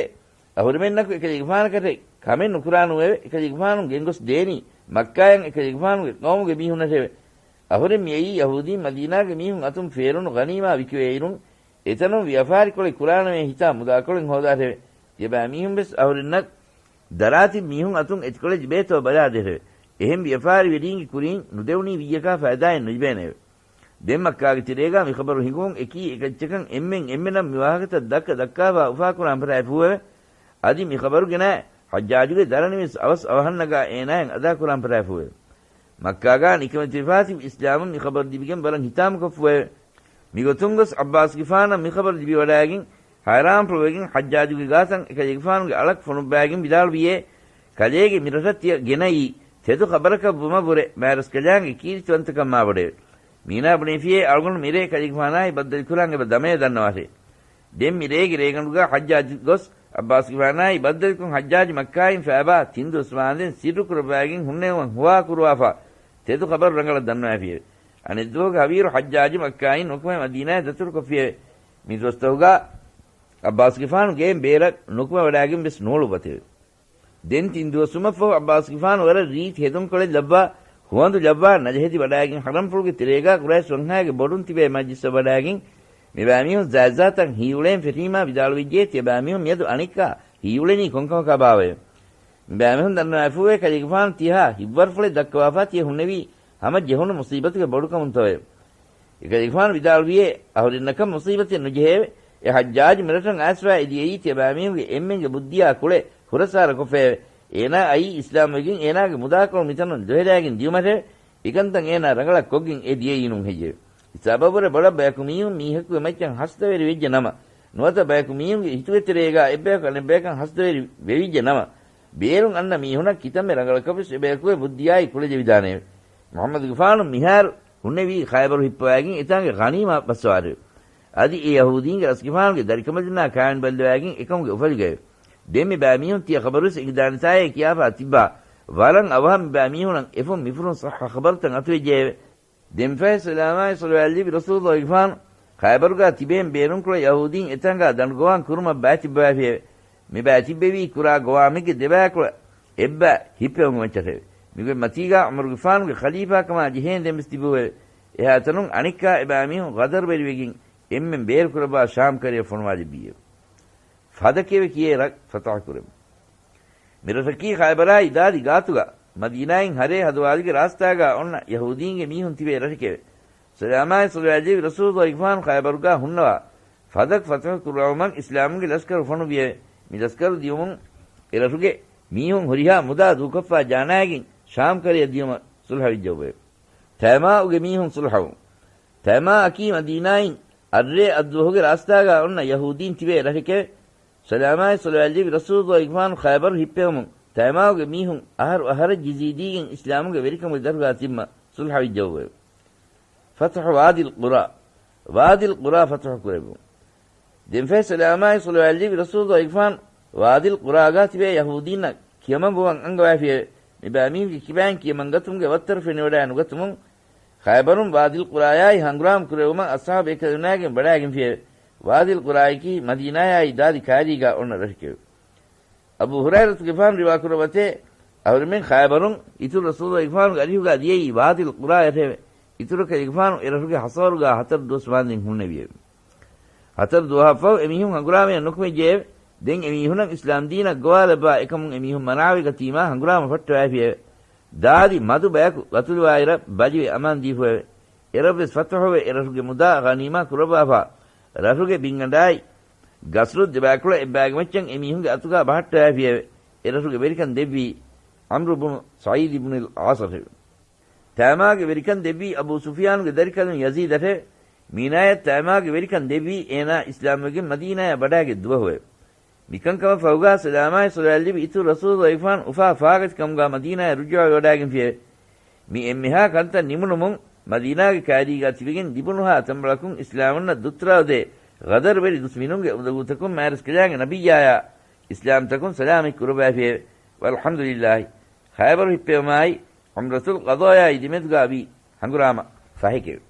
އަހުރެމެންނަކު އެކަލޭގެފާނަކަށެއް ކަމެއް ނުކުރާނޫއެވެ. އެކަލޭގެފާނު ގެންގޮސް ދޭނީ މައްކާޔަށް އެކަލޭގެފާނުގެ ޤައުމުގެ މީހުންނަށެވެ. އަހުރެން މިއައީ ޔަހޫދީން މަދީނާގެ މީހުން އަތުން ފޭރުނު ޣަނީމާ ވިކިވެއިރުން، އެތަނުން ވިޔަފާރިކޮޅެއް ކުރާނަމޭ ހިތާ މުދާކޮޅެއް ހޯދާށެވެ. ތިޔަބައިމީހުން ވެސް އަހުރެންނަށް ދަރާތި މީހުން އަތުން އެތިކޮޅެއް ލިބޭތޯ ބަލާދޭށެވެ. އެހެން ވިޔަފާރިވެރީންގެ ކުރިން ނުދެވުނީ ވިއްޔަކާ ފައިދާއެއް ނުލިބޭނެއެވެ. ދެން މައްކާގެ ތެރޭގާ މިޚަބަރު ހިނގުމުން އެކީ އެކައްޗަކަށް އެންމެން އެންމެނަށް މިވާހަކަތައް ދައްކަ ދައްކާފާ އުފާކުރާން ފަށާފޫއެވެ. އަދި މިޚަބަރު ގެނައި ޙައްޖާޖުގެ ދަރަނިވެސް އަވަސް އަވަހަށް ނަގާ އޭނާއަށް އަދާކުރާން ފަށާފޫއެވެ. މައްކާގާ ނިކަމެތިވެފާތިބި އިސްލާމުން މިޚަބަރު ލިބިގެން ވަރަށް ހިތާމަކޮށްފޫއެވެ. މިގޮތުން ގޮސް ޢައްބާސްގެފާނަށް މިޚަބަރު ލިބިވަޑައިގެން ހައިރާންފުޅުވެގެން ޙައްޖާޖުގެ ގާތަށް އެކަލޭގެފާނުގެ އަޅަކު ފޮނުއްވައިގެން ވިދާޅުވިޔޭ، ކަލޭގެ މިރަށަށް ތިޔަ ގެނައީ ތެދު ޚަބަރަކަށް ވުމަށްވުރެ މާތްރަސްކަލާނގެ ކީރިތިވަންތަކަން މާބޮޑެވެ. މީނާ ބުނެފިޔޭ އަޅުގަނޑު މިރޭ ކަލޭގެފާނާއި ބައްދަލުކުރާން އެބަ ދަމަޔަށް ދަންނަވާށޭ. ދެން މިރޭގެ ރޭގަނޑުގާ ޙައްޖާޖު ގޮސް ޢައްބާސްގެފާނާއި ބައްދަލުކޮށް ޙައްޖާޖު މައްކާއިން ފައިބާ ތިން ދުވަސް ވާންދެން ސިއްރުކުރައްވައިގެން ހުންނެވުމަށް ހުވާކުރުވާފާ ތެދު ޚަބަރު ރަނގަޅަށް ދަންނަވައިފިއެވެ. އަނެއްދުވަހުގެ ހަވީރު ޙައްޖާޖު މައްކާއިން ނުކުމެ މަދީނާއަށް ދަތުރުކޮށްފިއެވެ. މި ދުވަސްތަކުގާ ޢައްބާސްގެފާނު ގެއިން ބޭރަށް ނުކުމެ ވަޑައިގެން ވެސް ނޫޅުއްވަތެވެ. ދެން ތިން ދުވަސްވުމަށްފަހު ޢައްބާސްގެފާނު ވަރަށް ރީތި ހެދުންކޮޅެއް ލައްވާ، ހުވަނދު ލައްވާ، ނަޖަހެދި ވަޑައިގެން ޙަރަމްފުޅުގެ ތެރޭގާ ޤުރައިޝް ވަންހާގެ ބޮޑުން ތިބޭ މަޖްލިސްއަށް ވަޑައިގެން، މިބައިމީހުން ޒާތްޒާތަށް ހީއުޅޭން ފެށީމާ ވިދާޅުވެއްޖެ، ތިޔަބައިމީހުން މިއަދު އަނެއްކާ ހީއުޅެނީ ކޮންކަމަކާ ބާވައެވެ؟ މިބައިމީހުން ދަންނަވައިފޫވޭ ކަލޭގެފާނު ތިހާ ހިތްވަރުފުޅެއް ދައްކަވާފާ ތިޔަ ހުންނެވީ ހަމަ ޖެހުނު މުޞީބަތުގެ ބޮޑުކަމުންތޯއެވެ؟ އެކަލޭގެފާނު ވިދާޅުވިޔޭ، އަހުރެންނަކަށް މުޞީބަތެއް ނުޖެހެއެވެ. އެ ޙައްޖާޖު މިރަށަށް އައިސްފާ އެދިޔައީ ތިޔަބައިމީހުންގެ އެންމެންގެ ބުއްދިއާ ކުޅެ ހުރަސާރަކޮށްފައެވެ. އޭނާ އައީ އިސްލާމްވެގެން އޭނާގެ މުދާކޮޅު މިތަނުން ލޮހެލައިގެން ދިޔުމަށެވެ. އެކަންތައް އޭނާ ރަނގަޅަށް ކޮށްގެން އެ ދިޔައީނޫން ހެއްޔެވެ؟ ހިސާބަށްވުރެ ބޮޑަށް ބަޔަކު މީހުން މީހަކުގެ މައްޗަށް ހަސަދަވެރި ވެއްޖެ ނަމަ، ނުވަތަ ބަޔަކު މީހުންގެ ހިތުގެ ތެރޭގާ އެއްބަޔަކު އަނެއްބަޔަކަށް ހަސަދަވެރި ވެވިއްޖެ ނަމަ، ބޭރުން އަންނަ މީހުނަށް ކިތަންމެ ރަނގަޅަކަށްވެސް އެބަޔަކުގެ ބުއްދިއާއި ކުޅެ ޖެވިދާނެއެވެ. މުޙައްމަދުގެފާނު މިހާރު ހުންނެވީ ޚައިބަރު ހިއްޕަވައިގެން އެތާނގެ ޣަނީމާ ބައްސަވާރެވެ. އަދި އެ ޔަހޫދީންގެ ރަސްގެފާނުގެ ދަރިކަނބަލުންނާ ކާވެނި ބައްލަވައިގެން އެކަމުގެ އުފަލުގައެވެ. ދެން މި ބައިމީހުން ތިޔަ ޚަބަރުވެސް އެނގިދާނެތާއޭ ކިޔާފާ ތިއްބާ. ވަރަށް އަވަހަށް މި ބައިމީހުނަށް އެފުށް މިފުށުން ޞައްޙަ ޚަބަރުތައް އަތުވެއްޖެއެވެ. ދެންފަހެ ސަލާމާއި ޞަލަވާތް ލިބި ރަސޫލު ގޮވާފިއެވެ. ޚައިބަރުގާ ތިބޭން ބޭނުންކުރެ ޔަހޫދީން އެތާނގާ ދަނޑު ގޮވާން ކުރުމަށް ބައިތިއްބަވާފިއެވެ. މި ބައިތިއްބެވީ ކުރާ ގޮވާމެއްގެ ދެބައިކުޅަ އެއްބަ ހިއްޕެވުމުގެ މައްޗަށެވެ. މިގޮތް މަތީގާ ޢުމަރުގެފާނުގެ ޚަލީފާކަމާ ޖެހޭން ދެންވެސް ތިބެވެ. އެހާތަނުން އަނެއްކާ އެބައިމީހުން ޣަދަރުވެރިވެގެން އެންމެން ބޭރުކުރައްވާ ޝާމް ކަރަޔަށް ފޮނުވާލެއްވީއެވެ. ފަދަކެވެ ކިޔޭ ރަށް ފަތަޙު ކުރެވުން. މިރަށަކީ ޚައިބަރާއި ދާދި ގާތުގަ މަދީނާއިން ހަރޭ ހަދުވާލިގެ ރާސްތާގާ އޮންނަ ޔަހޫދީންގެ މީހުން ތިބޭ ރަށެކެވެ. ސަލާމާއި ޞަލަވާތް ލިބި ރަސޫލު ގޮވާފާނު ޚައިބަރުގާ ހުންނަވާ ފަދަ ފަތަޙު ކުރުވުމަށް އިސްލާމުގެ ލަސްކަރު ފޮނުއްވިއެވެ. މި ލަސްކަރު ދިޔުމުން އެރަށުގެ މީހުން ހުރިހާ މުދާ ދޫކޮށްފާ ޖާނާއިގެން ޝާމް ކަރަޔަށް ދިޔުމަށް ސުލްހަވެއްޖެއެވެ. ތައިމާއުގެ މީހުން ސުލްހަވުން. ތައިމާއަކީ މަދީނާއިން އަށްރޭ އަށްދުވަހުގެ ރާސްތާގާ އޮންނަ ޔަހޫދީން ތިބޭ ރަށެކެވެ. ސަލާމާއި ޞަލަވާތް ލިބި ރަސޫލު ގޮވާފާނު ޚައިބަރު ހިއްޕެވުމުން ތައިމާއުގެ މީހުން އަހަރު އަހަރަށް ޖިޒީދީގެން އިސްލާމުގެ ވެރިކަމުގެ ދަށުގާ ތިންމަ ސުލްހަވެއްޖެއެވެ. ފަތަޙު ވާދިލް ޤުރާ. ވާދިލް ޤުރާ ފަތަޙު ކުރެއްވުން. ދެންފަހެ ސަލާމާއި ޞަލަވާތް ލިބި ރަސޫލު ގޮވާފާނު ވާދިލް ޤުރާގާ ތިބޭ ޔަހޫދީންނަށް ކިޔަމަން ބުމަން އަންގަވާފިއެވެ. މި ބައިމީހުންގެ ކިބައިން ކިޔަމަން ގަތުމުގެ ވައްތަރު ފެނިވަޑައި ނުގަތުމުން ޚައިބަރުން ވާދިލް ޤުރާޔާއި ހަނގުރާމަ ކުރެވުމަށް އަޞްޙާބު އެކަލުނާގެން ވަޑާގެންފިއެވެ. ވާދިލް ޤުރާއަކީ މަދީނާޔާއި ދާދި ކާރީގާ އޮންނަ ރަށެކެވެ. އަބޫ ހުރައިރަތުގެފާނު ރިވާކުރައްވަތޭ، އަހުރެމެން ޚައިބަރުން އިތުރު ރަސޫލުގެފާނުގެ އަރިހުގާ ދިޔައީ ވާދިލް ޤުރާޔަށެވެ. އިތުރަކަށް އެކަލޭގެފާނު އެރަށުގެ ހަޞަރުގާ ހަތަރު ދުވަސް ވާންދެން ހުންނެވިއެވެ. ހަތަރު ދުވަހަށްފަހު އެމީހުން ހަނގުރާމަޔަށް ނުކުމެއްޖެއެވެ. ދެން އެމީހުންނަށް އިސްލާމް ދީނަށް ގޮވާލައްވާ އެކަމުން އެމީހުން މަނާވެގަތީމާ ހަނގުރާމަ ފައްޓަވައިފިއެވެ. ދާދި މަދު ބަޔަކު ގަތުލުވާއިރަށް ބަލިވެ އަމާން ދީފުއެވެ. އެރަށްވެސް ފަތަޙުވެ އެރަށުގެ މުދާ ޣަނީމާ ކުރައްވާފާ ރަށުގެ ބިންގަނޑާއި ގަސްރު ދެބައިކުޅަ އެއްބައިގެ މައްޗަށް އެމީހުންގެ އަތުގާ ބަހައްޓަވައިފިއެވެ. އެރަށުގެ ވެރިކަން ދެއްވީ ޢަމްރު ބުނު ސަޢީދު ބުނިލް ޢާޞަށެވެ. ތައިމާގެ ވެރިކަން ދެއްވީ އަބޫ ސުފިޔާނުގެ ދަރިކަލުން ޔަޒީދަށެވެ. މީނާޔަށް ތައިމާގެ ވެރިކަން ދެއްވީ އޭނާ އިސްލާމްވެގެން މަދީނާޔަށް ވަޑާގެ ދުވަހުއެވެ. މިކަންކަމަށް ފަހުގާ ސަލާމާއި ޞަލަވާތް ލިބި އިތުރު ރަސޫލުގެފާނު އުފާ ފާގަތި ކަމުގާ މަދީނާޔަށް ރުޖޫޢަވެވަޑާގެންފިއެވެ. މި އެންމެހާ ކަންތައް ނިމުނުމުން މަދީނާގެ ކާރީގާ ތިބެގެން ލިބުނުހާ ތަންބަޅަކުން އިސްލާމުންނަށް ދުއްތުރާލަދޭ ޣަދަރުވެރި ދުސްމިނުންގެ އުނދަގޫތަކުން މާތްރަސްކަލާނގެ ނަބިއްޔާޔާ އިސްލާމްތަކުން ސަލާމަތް ކުރައްވައިފިއެވެ. ވަލްޙަމްދުލިއްލާހި. ޚައިބަރު ހިއްޕެވުމާއި ޢުމްރަތުލް ޤަޟާޔާއި ދެމެދުގާ ވީ ހަނގުރާމަ ފަހެކެވެ.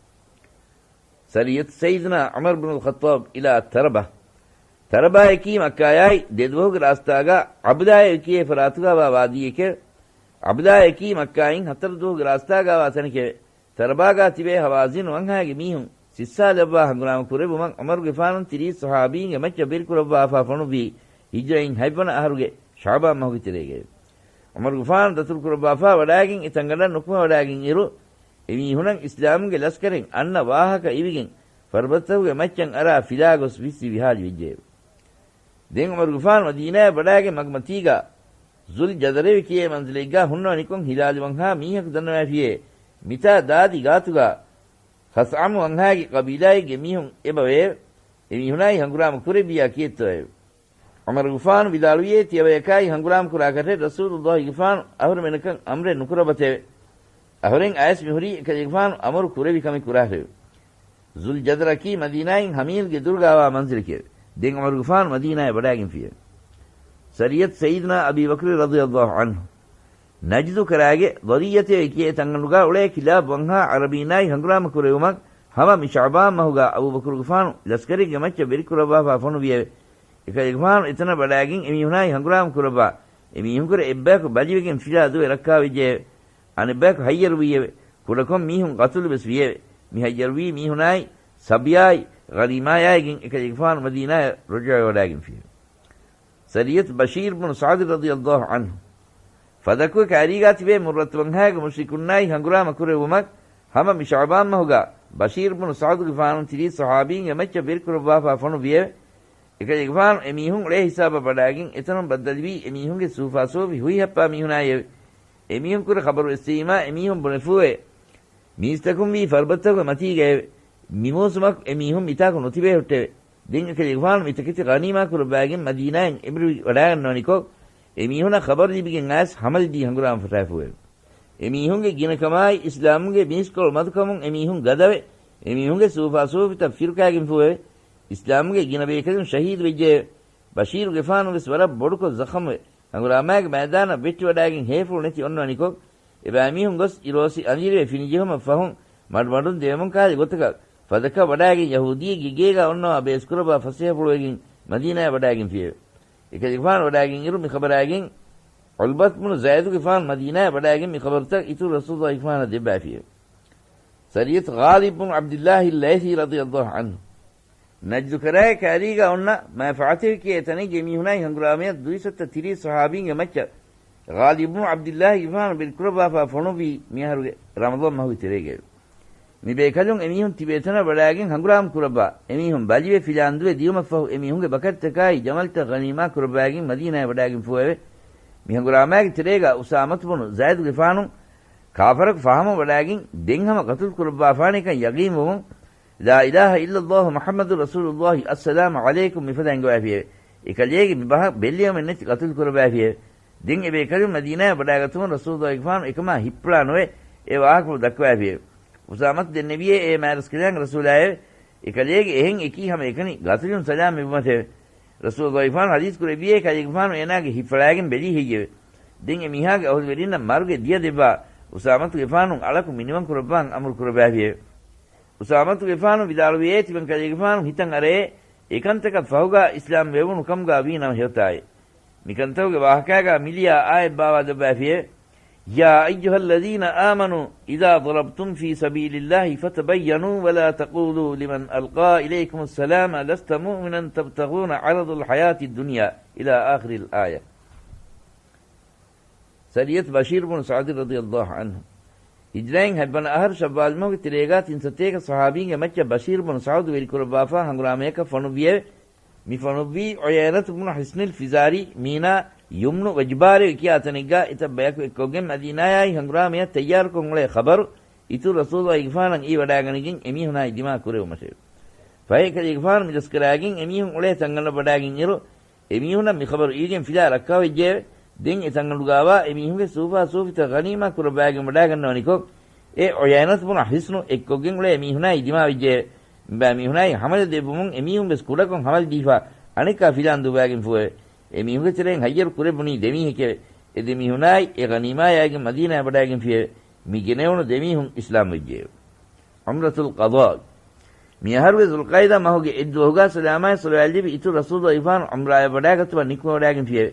ސަރިޔަތު ސައްޔިދުނާ ޢުމަރު ބުނުލް ޚައްޠާބް އިލާ ތަރަބާ. ތަރަބާއަކީ މައްކާޔާއި ދެދުވަހުގެ ރާސްތާގާ ޢަބުދާއޭ ކިޔޭ ފަރާތުގާވާ ވާދީއެކެވެ. ޢަބުދާއަކީ މައްކާއިން ހަތަރު ދުވަހުގެ ރާސްތާގާވާ ތަނެކެވެ. ތަރަބާގާ ތިބޭ ހަވާޒިން ވަންހާގެ މީހުން ސިއްސާލައްވާ ހަނގުރާމަ ކުރެއްވުމަށް ޢުމަރުގެފާނު ތިރީސް ޞަޙާބީންގެ މައްޗަށް ބޭރުކުރައްވާފާ ފޮނުއްވީ ހިޖްރައިން ހަތްވަނަ އަހަރުގެ ޝަޢުބާން މަހުގެ ތެރޭގައެވެ. ޢުމަރުގެފާނު ދަތުރުކުރައްވާފާ ވަޑާގެން އެ ތަންގަނޑަށް ނުކުމެވަޑާގެން އިރު، އެމީހުނަށް އިސްލާމުގެ ލަސްކަރެއް އަންނަ ވާހަކަ އިވިގެން ފަރުބަދަތަކުގެ މައްޗަށް އަރާ ފިލާގޮސް ވިއްސި ވިހާލި ވެއްޖެއެވެ. ދެން ޢުމަރުގެފާނު މަދީނާޔަށް ވަޑާގެން މަގުމަތީގާ ޒުލް ޖަދަރޭ ކިޔޭ މަންޒިލެއްގާ ހުންނަވަނިކޮށް ހިލާލު ވަންހާ މީހަކު ދަންނަވައިފިއޭ، މިތާ ދާދި ގާތުގާ ޚަސްޢަމު ވަންހާގެ ޤަބީލާއެއްގެ މީހުން އެބަވެއެވެ. އެމީހުނާއި ހަނގުރާމަ ކުރެއްވިއްޔާ ކިއެއްތޯއެވެ؟ ޢުމަރުގެފާނު ވިދާޅުވިއޭ، ތިޔަބަޔަކާއި ހަނގުރާމަ ކުރާކަށެއް ރަސޫލުﷲގެފާނު އަހުރެމެނަކަށް އަމްރެއް ނުކުރައްވަތެވެ. އަހުރެން އަޔަސް މިހުރީ އެކަލޭގެފާނު އަމުރު ކުރެއްވި ކަމެއް ކުރާށެވެ. ޒުލް ޖަދަރަކީ މަދީނާއިން ހަމީލްގެ ދުރުގާވާ މަންޒިލެކެވެ. ދެން ޢުމަރުގެފާނު މަދީނާޔަށް ވަޑާގެންފިއެވެ. ސަރިޔަތު ސައްޔިދުނާ އަބީ ބަކުރި ރަޟިޔަﷲ ޢަންހު. ނަޖްދު ކަރާގެ ޟަރިއްޔަތޭ ކިޔޭ ތަންގަނޑުގާ އުޅޭ ކިލާބު ވަންހާ ޢަރަބީންނާއި ހަނގުރާމަ ކުރެވުމަށް ހަމަ މި ޝަޢުބާން މަހުގާ އަބޫބަކުރުގެފާނު ލަސްކަރެއްގެ މައްޗަށް ވެރިކުރައްވާފާ ފޮނުވިއެވެ. އެކަލޭގެފާނު އެތަނަށް ވަޑާގެން އެމީހުނާއި ހަނގުރާމަ ކުރައްވާ، އެމީހުންކުރެ އެއްބަޔަކު ބަލިވެގެން ފިލާ ދުވެ ރައްކާވެއްޖެއެވެ. އަނެއްބަޔަކު ހައްޔަރުވީއެވެ. ކުޑަކޮށް މީހުން ޤަތުލުވެސް ވިއެވެ. މި ހައްޔަރުވީ މީހުނާއި ޞަބްޔާއި ޣަނީމާޔާއިގެން އެކަލޭގެފާނު މަދީނާޔަށް ރުޖޫޢަވެވަޑާގެންފިއެވެ. ސަރިޔަތު ބަޝީރު ބުނު ސަޢުދު ރަޟިޔަﷲ ޢަންހު. ފަދަކު ކާރީގާ ތިބޭ މުއްރަތު ވަންހާގެ މުޝްރިކުންނާއި ހަނގުރާމަ ކުރެއްވުމަށް ހަމަ މި ޝަޢުބާން މަހުގާ ބަޝީރު ބުނު ސަޢުދުގެފާނު ތިރީސް ޞަޙާބީންގެ މައްޗަށް ވެރިކުރައްވާފާ ފޮނުއްވިއެވެ. އެކަލޭގެފާނު އެމީހުން އުޅޭ ހިސާބަށް ވަޑާގެން އެތަނުން ބައްދަލުވީ އެމީހުންގެ ސޫފާސޫފި ހުއިހައްޕާ މީހުނާއެވެ. އެމީހުންކުރެ ޚަބަރު އެއްސެވީމާ އެމީހުން ބުނެފޫއެވެ. މީސްތަކުން ވީ ފަރުބަދަތަކުގެ މަތީގައެވެ. މިމޫސުމަކު އެމީހުން މިތާކު ނުތިބޭ ހުއްޓެވެ. ދެން އެކަލޭގެފާނު މިތަކެތި ޣަނީމާ ކުރައްވާގެން މަދީނާއިން އެބަރިވި ވަޑާގަންނަވަނިކޮށް، އެމީހުނަށް ޚަބަރު ލިބިގެން އައިސް ހަމަލުދީ ހަނގުރާމަ ފަށާފޫއެވެ. އެމީހުންގެ ގިނަކަމާއި އިސްލާމުގެ މީސްކޮޅު މަދުކަމުން އެމީހުން ގަދަވެ، އެމީހުންގެ ސޫފާސޫފިތައް ފިރުކާގެންފޫއެވެ. އިސްލާމުގެ ގިނަ ބޭކަލުން ޝަހީދުވެއްޖެއެވެ. ބަޝީރުގެފާނު ވެސް ވަރަށް ބޮޑުކޮށް ޒަޚަމުވެ، ހަނގުރާމާގެ މައިދާނަށް ވެއްޓިވަޑާގެން ހޭފުޅު ނެތި އޮންނަވަނިކޮށް، އެބައިމީހުން ގޮސް އިރުއޮއްސި އަނދިރިވެ ފިނިޖެހުމަށް ފަހުން، މަޑުމަޑުން ދެވެމުން ކާލި ގޮތަކަށް ފަދަކަށް ވަޑާގެން ޔަހޫދީއެއްގެ ގޭގާ އޮންނަވާ ބޭސްކުރައްވާ ފަސޭހަފުޅުވެގެން މަދީނާއަށް ވަޑާގެންފިއެވެ. އެކަލޭގެފާނު ވަޑާގެން އިރު މި ޚަބަރާގެން ޢުތްބަތު ބުނު ޒައިދުގެފާނު މަދީނާއަށް ވަޑާގެން މި ޚަބަރުތައް އިތުރު ރަސޫލުއްލާހިގެފާނަށް ދެއްވާފިއެވެ. ސަރިޔަތު ޣާލިބް ބުނު ޢަބްދިއްލާހި ލައިޘީ ރަޟިޔައްލާހު ޢަންހު. ނަޖްދު ކަރާގެ ކައިރީގަ އޮންނަ މާ ފާތިހު ކިޔޭ ތަނެއްގެ މީހުނާއި ހަނގުރާމަޔަށް ދުއިސައްތަ ތިރީސް ޞަޙާބީންގެ މައްޗަށް ޣާލިބް ބުނު ޢަބްދިއްލާހިގެފާނު ބިރުކުރައްވާފާ ފޮނުއްވީ މިއަހަރުގެ ރަމަޟާން މަހުގެ ތެރޭގައެވެ. މި ބޭކަލުން އެމީހުން ތިބޭތަނަށް ވަޑާގެން ހަނގުރާމަ ކުރައްވާ، އެމީހުން ބަލިވެ ފިލާނދުވެ ދިޔުމަށްފަހު އެމީހުންގެ ބަކަރިތަކާއި ޖަމަލްތައް ޣަނީމާ ކުރައްވާގެން މަދީނާއަށް ވަޑާގެންފޫއެވެ. މި ހަނގުރާމާގެ ތެރޭގަ އުސާމަތު ބުނު ޒައިދުގެފާނު ކާފަރަކު ފާހަމަ ވަޑާގެން ދެން ހަމަ ޤަތުލު ކުރައްވާފާނެކަން ޔަގީންވުމުން، لا إله إلا الله محمد رسول الله، السلام عليكم މިފަދަ އެނގަވާފިއެވެ. އެކަލޭގެ މި ބަހަށް ބެއްލެވުމެއް ނެތި ޤަތުލު ކުރައްވާފިއެވެ. ދެން އެބޭކަލުން މަދީނާއަށް ވަޑާގަތުމުން ރަސޫލުއްލާހިގެފާނު އެކަމާ ހިއްޕުޅާ ނުވެ އެ ވާހަކަފުޅު ދައްކަވާފިއެވެ. އުސާމަތު ދެންނެވިއޭ އޭ މާތްރަސްކަލާނގެ ރަސޫލާއެވެ. އެކަލޭގެ އެހެން އެކީ ހަމައެކަނި ޤަތުލުން ސަލާމް އެބުމަށެވެ. ރަސޫލުއްލާހިގެފާނު ޙަދީޘް ކުރެއްވިއޭ ކަލޭގެފާނު އޭނާގެ ހިއްޕަޅާގެން ބެލީ ހެއްޔެވެ؟ ދެން އެ މީހާގެ އަހުލުވެރިންނަށް މަރުގެ ދިޔަ ދެއްވާ އުސާމަތުގެފާނު އަޅަކު މިނިވަން ކުރައްވާން އަމުރު ކުރައްވާފިއެވެ. އުސާމަތުގެފާނު ވިދާޅުވިއޭ ތިމަން ކަލޭގެފާނު ހިތަށް އަރައޭ އެކަންތަކަށް ފަހުގާ އިސްލާމް ވެވުނު ކަމުގާ ވީނަމަ ހެޔޮތާއޭ. މިކަންތައްގެ ވާހަކާގާ މިލިޔާ އާޔަތް ބާވާލައްވާފިއެވެ. يا أيها الذين آمنوا إذا ضربتم في سبيل الله فتبينوا ولا تقولوا لمن ألقى إليكم السلام لست مؤمنا تبتغون عرض الحياة الدنيا إلى آخر الآية. ސަރިޔަތު ބަޝީރު ބުނު ސަޢުދު ރަޟިޔައްލާހު ޢަންހު. ހިޖްރައިން ހަތްވަނަ އަހަރު ޝައްވާލް މަހުގެ ތެރޭގާ ތިން ސަތޭކަ ޞަޙާބީންގެ މައްޗަށް ބަޝީރު ބުނު ސަޢުދު ވެރިކުރައްވާފާ ހަނގުރާމަޔަކަށް ފޮނުއްވިއެވެ. މި ފޮނުއްވީ ޢުޔައިނަތު ބުނު ޙިޞްނިލް ފިޒާރީ، މީނާ ޔުމްނު ވަޖްބާރި ކިޔާ ތަނެއްގާ އެތައް ބަޔަކު އެއްކޮށްގެން މަދީނާޔާއި ހަނގުރާމަޔަށް ތައްޔާރުކޮށް އުޅޭ ޚަބަރު އިތުރު ރަސޫލުއްލާހިގެފާނަށް އިވިވަޑާގަނެގެން އެމީހުނާއި ދިމާ ކުރެވުމަށެވެ. ފަހެ ކަލޭގެފާނު މި ދަސްކަރާގެން އެމީހުން އުޅޭ ތަންގަނޑަށް ވަޑާގެން އިރު، އެމީހުނަށް މި ޚަބަރު އިވިގެން ފިލާ ރައްކާވެއްޖެއެވެ. ދެން އެ ތަންގަނޑުގާވާ އެމީހުންގެ ސޫފާ ސޫފިތައް ޣަނީމާ ކުރައްވާގެން ވަޑާގަންނަވަނިކޮށް، އެ ޢުޔައިނަތު ބުނު ޙިޞްނު އެއްކޮށްގެން އުޅޭ އެމީހުނާއި ދިމާވެއްޖެއެވެ. މިބައިމީހުނާއި ހަމަލަ ދެއްވުމުން އެމީހުން ވެސް ކުޑަކޮށް ހަމަލަ ދީފާ އަނެއްކާ ފިލާން ދުއްވާގެންފޫއެވެ. އެމީހުންގެ ތެރެއިން ހައްޔަރު ކުރެއްވުނީ ދެމީހެކެވެ. އެ ދެމީހުނާއި އެ ޣަނީމާޔާއިގެން މަދީނާއަށް ވަޑާގެންފިއެވެ. މި ގެނެވުނު ދެމީހުން އިސްލާމް ވެއްޖެއެވެ. ޢުމްރަތުލް ޤަޟާ. މި އަހަރުގެ ޛުލްޤަޢިދާ މަހުގެ އެއްދުވަހުގާ ސަލާމާއި ޞަލަވާތް ލިބި އިތުރު ރަސޫލުއްލާހިގެފާނު ޢުމްރާއަށް ވަޑާގަތުމަށް ނިކުމެވަޑާގެންފިއެވެ.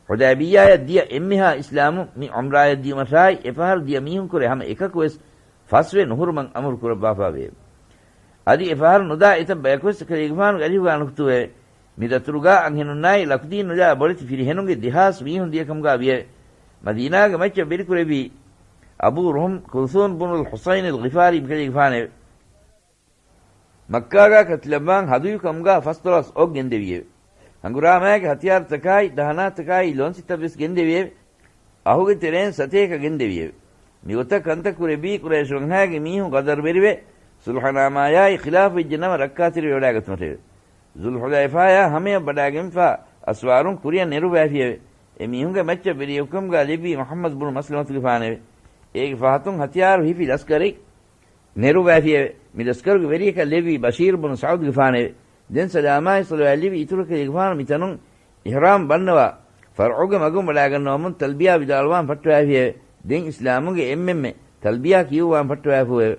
ޙުދައިބިއްޔާއަށް ދިޔަ އެންމެހާ އިސްލާމުން މި ޢުމްރާއަށް ދިޔުމަށާއި އެފަހަރު ދިޔަ މީހުންކުރެ ހަމަ އެކަކުވެސް ފަސްވެ ނުހުރުމަށް އަމުރު ކުރައްވާފާވެއެވެ. އަދި އެފަހަރު ނުދާ އެތައް ބަޔަކުވެސް ކަލޭގެފާނުގެ އަރިހުގާ ނުކުތުވެއެވެ. މި ދަތުރުގާ އަންހެނުންނާއި ލަކުދީން ނުލާ ބޮޑެތި ފިރިހެނުންގެ ދެހާސް މީހުން ދިޔަކަމުގާ ވިއެވެ. މަދީނާގެ މައްޗަށް ވެރިކުރެއްވީ އަބޫ ރުހުމް ކުލްސޫމް ބުނުލް ޙުޞައިނިލް ޣިފާރީ ކަލޭގެފާނެވެ. މައްކާގާ ކަތިލައްވާން ހަދުޔު ކަމުގާ ފަސްދޮޅަސް އޮށް ގެންދެވިއެވެ. ހަނގުރާމައިގެ ހަތިޔާރުތަކާއި ދަހަނާތަކާއި ލޯންޗިތައްވެސް ގެންދެވިއެވެ. އަހުގެ ތެރެއިން ސަތޭކަ ގެންދެވިއެވެ. މިގޮތަށް ކަންތައް ކުރެއްވީ ޤުރައިޝު ވަންހާގެ މީހުން ޣަދަރުވެރިވެ، ޞުލްޙަނާމާޔާއި ޚިލާފުވެއްޖެ ނަމަ ރައްކާތެރިވެވަޑާގަތުމަށެވެ. ޒުލްޙުލައިފާޔާ ހަމަޔަށް ވަޑާގެންފާ އަސްވާރުން ކުރިއަށް ނެރުއްވާފިއެވެ. އެ މީހުންގެ މައްޗަށް ވެރިޔަކުކަމުގާ ލެއްވީ މުޙައްމަދު ބުނު މަސްލަމަތުގެފާނެވެ. އޭގެ ފަހަތުން ހަތިޔާރު ހިފި ލަސްކަރެއް ނެރުއްވާފިއެވެ. މި ލަސްކަރުގެ ވެރިޔަކަށް ލެއްވީ ބަޝީރު ބުނު ސަޢުދުގެފާނެވެ. ދެން ސަލާމާއި ޞަލަވާތް ލިބި އިތުރު ކަލޭގެފާނު މިތަނުން އިޙްރާމް ބަންނަވާ، ފަރުޢުގެ މަގުން ވަޑާގަންނަވަމުން ތަލްބިޔާ ވިދާޅުވާން ފައްޓަވާފިއެވެ. ދެން އިސްލާމުގެ އެންމެންމެ ތަލްބިޔާ ކިޔުއްވާން ފައްޓަވާފޫއެވެ.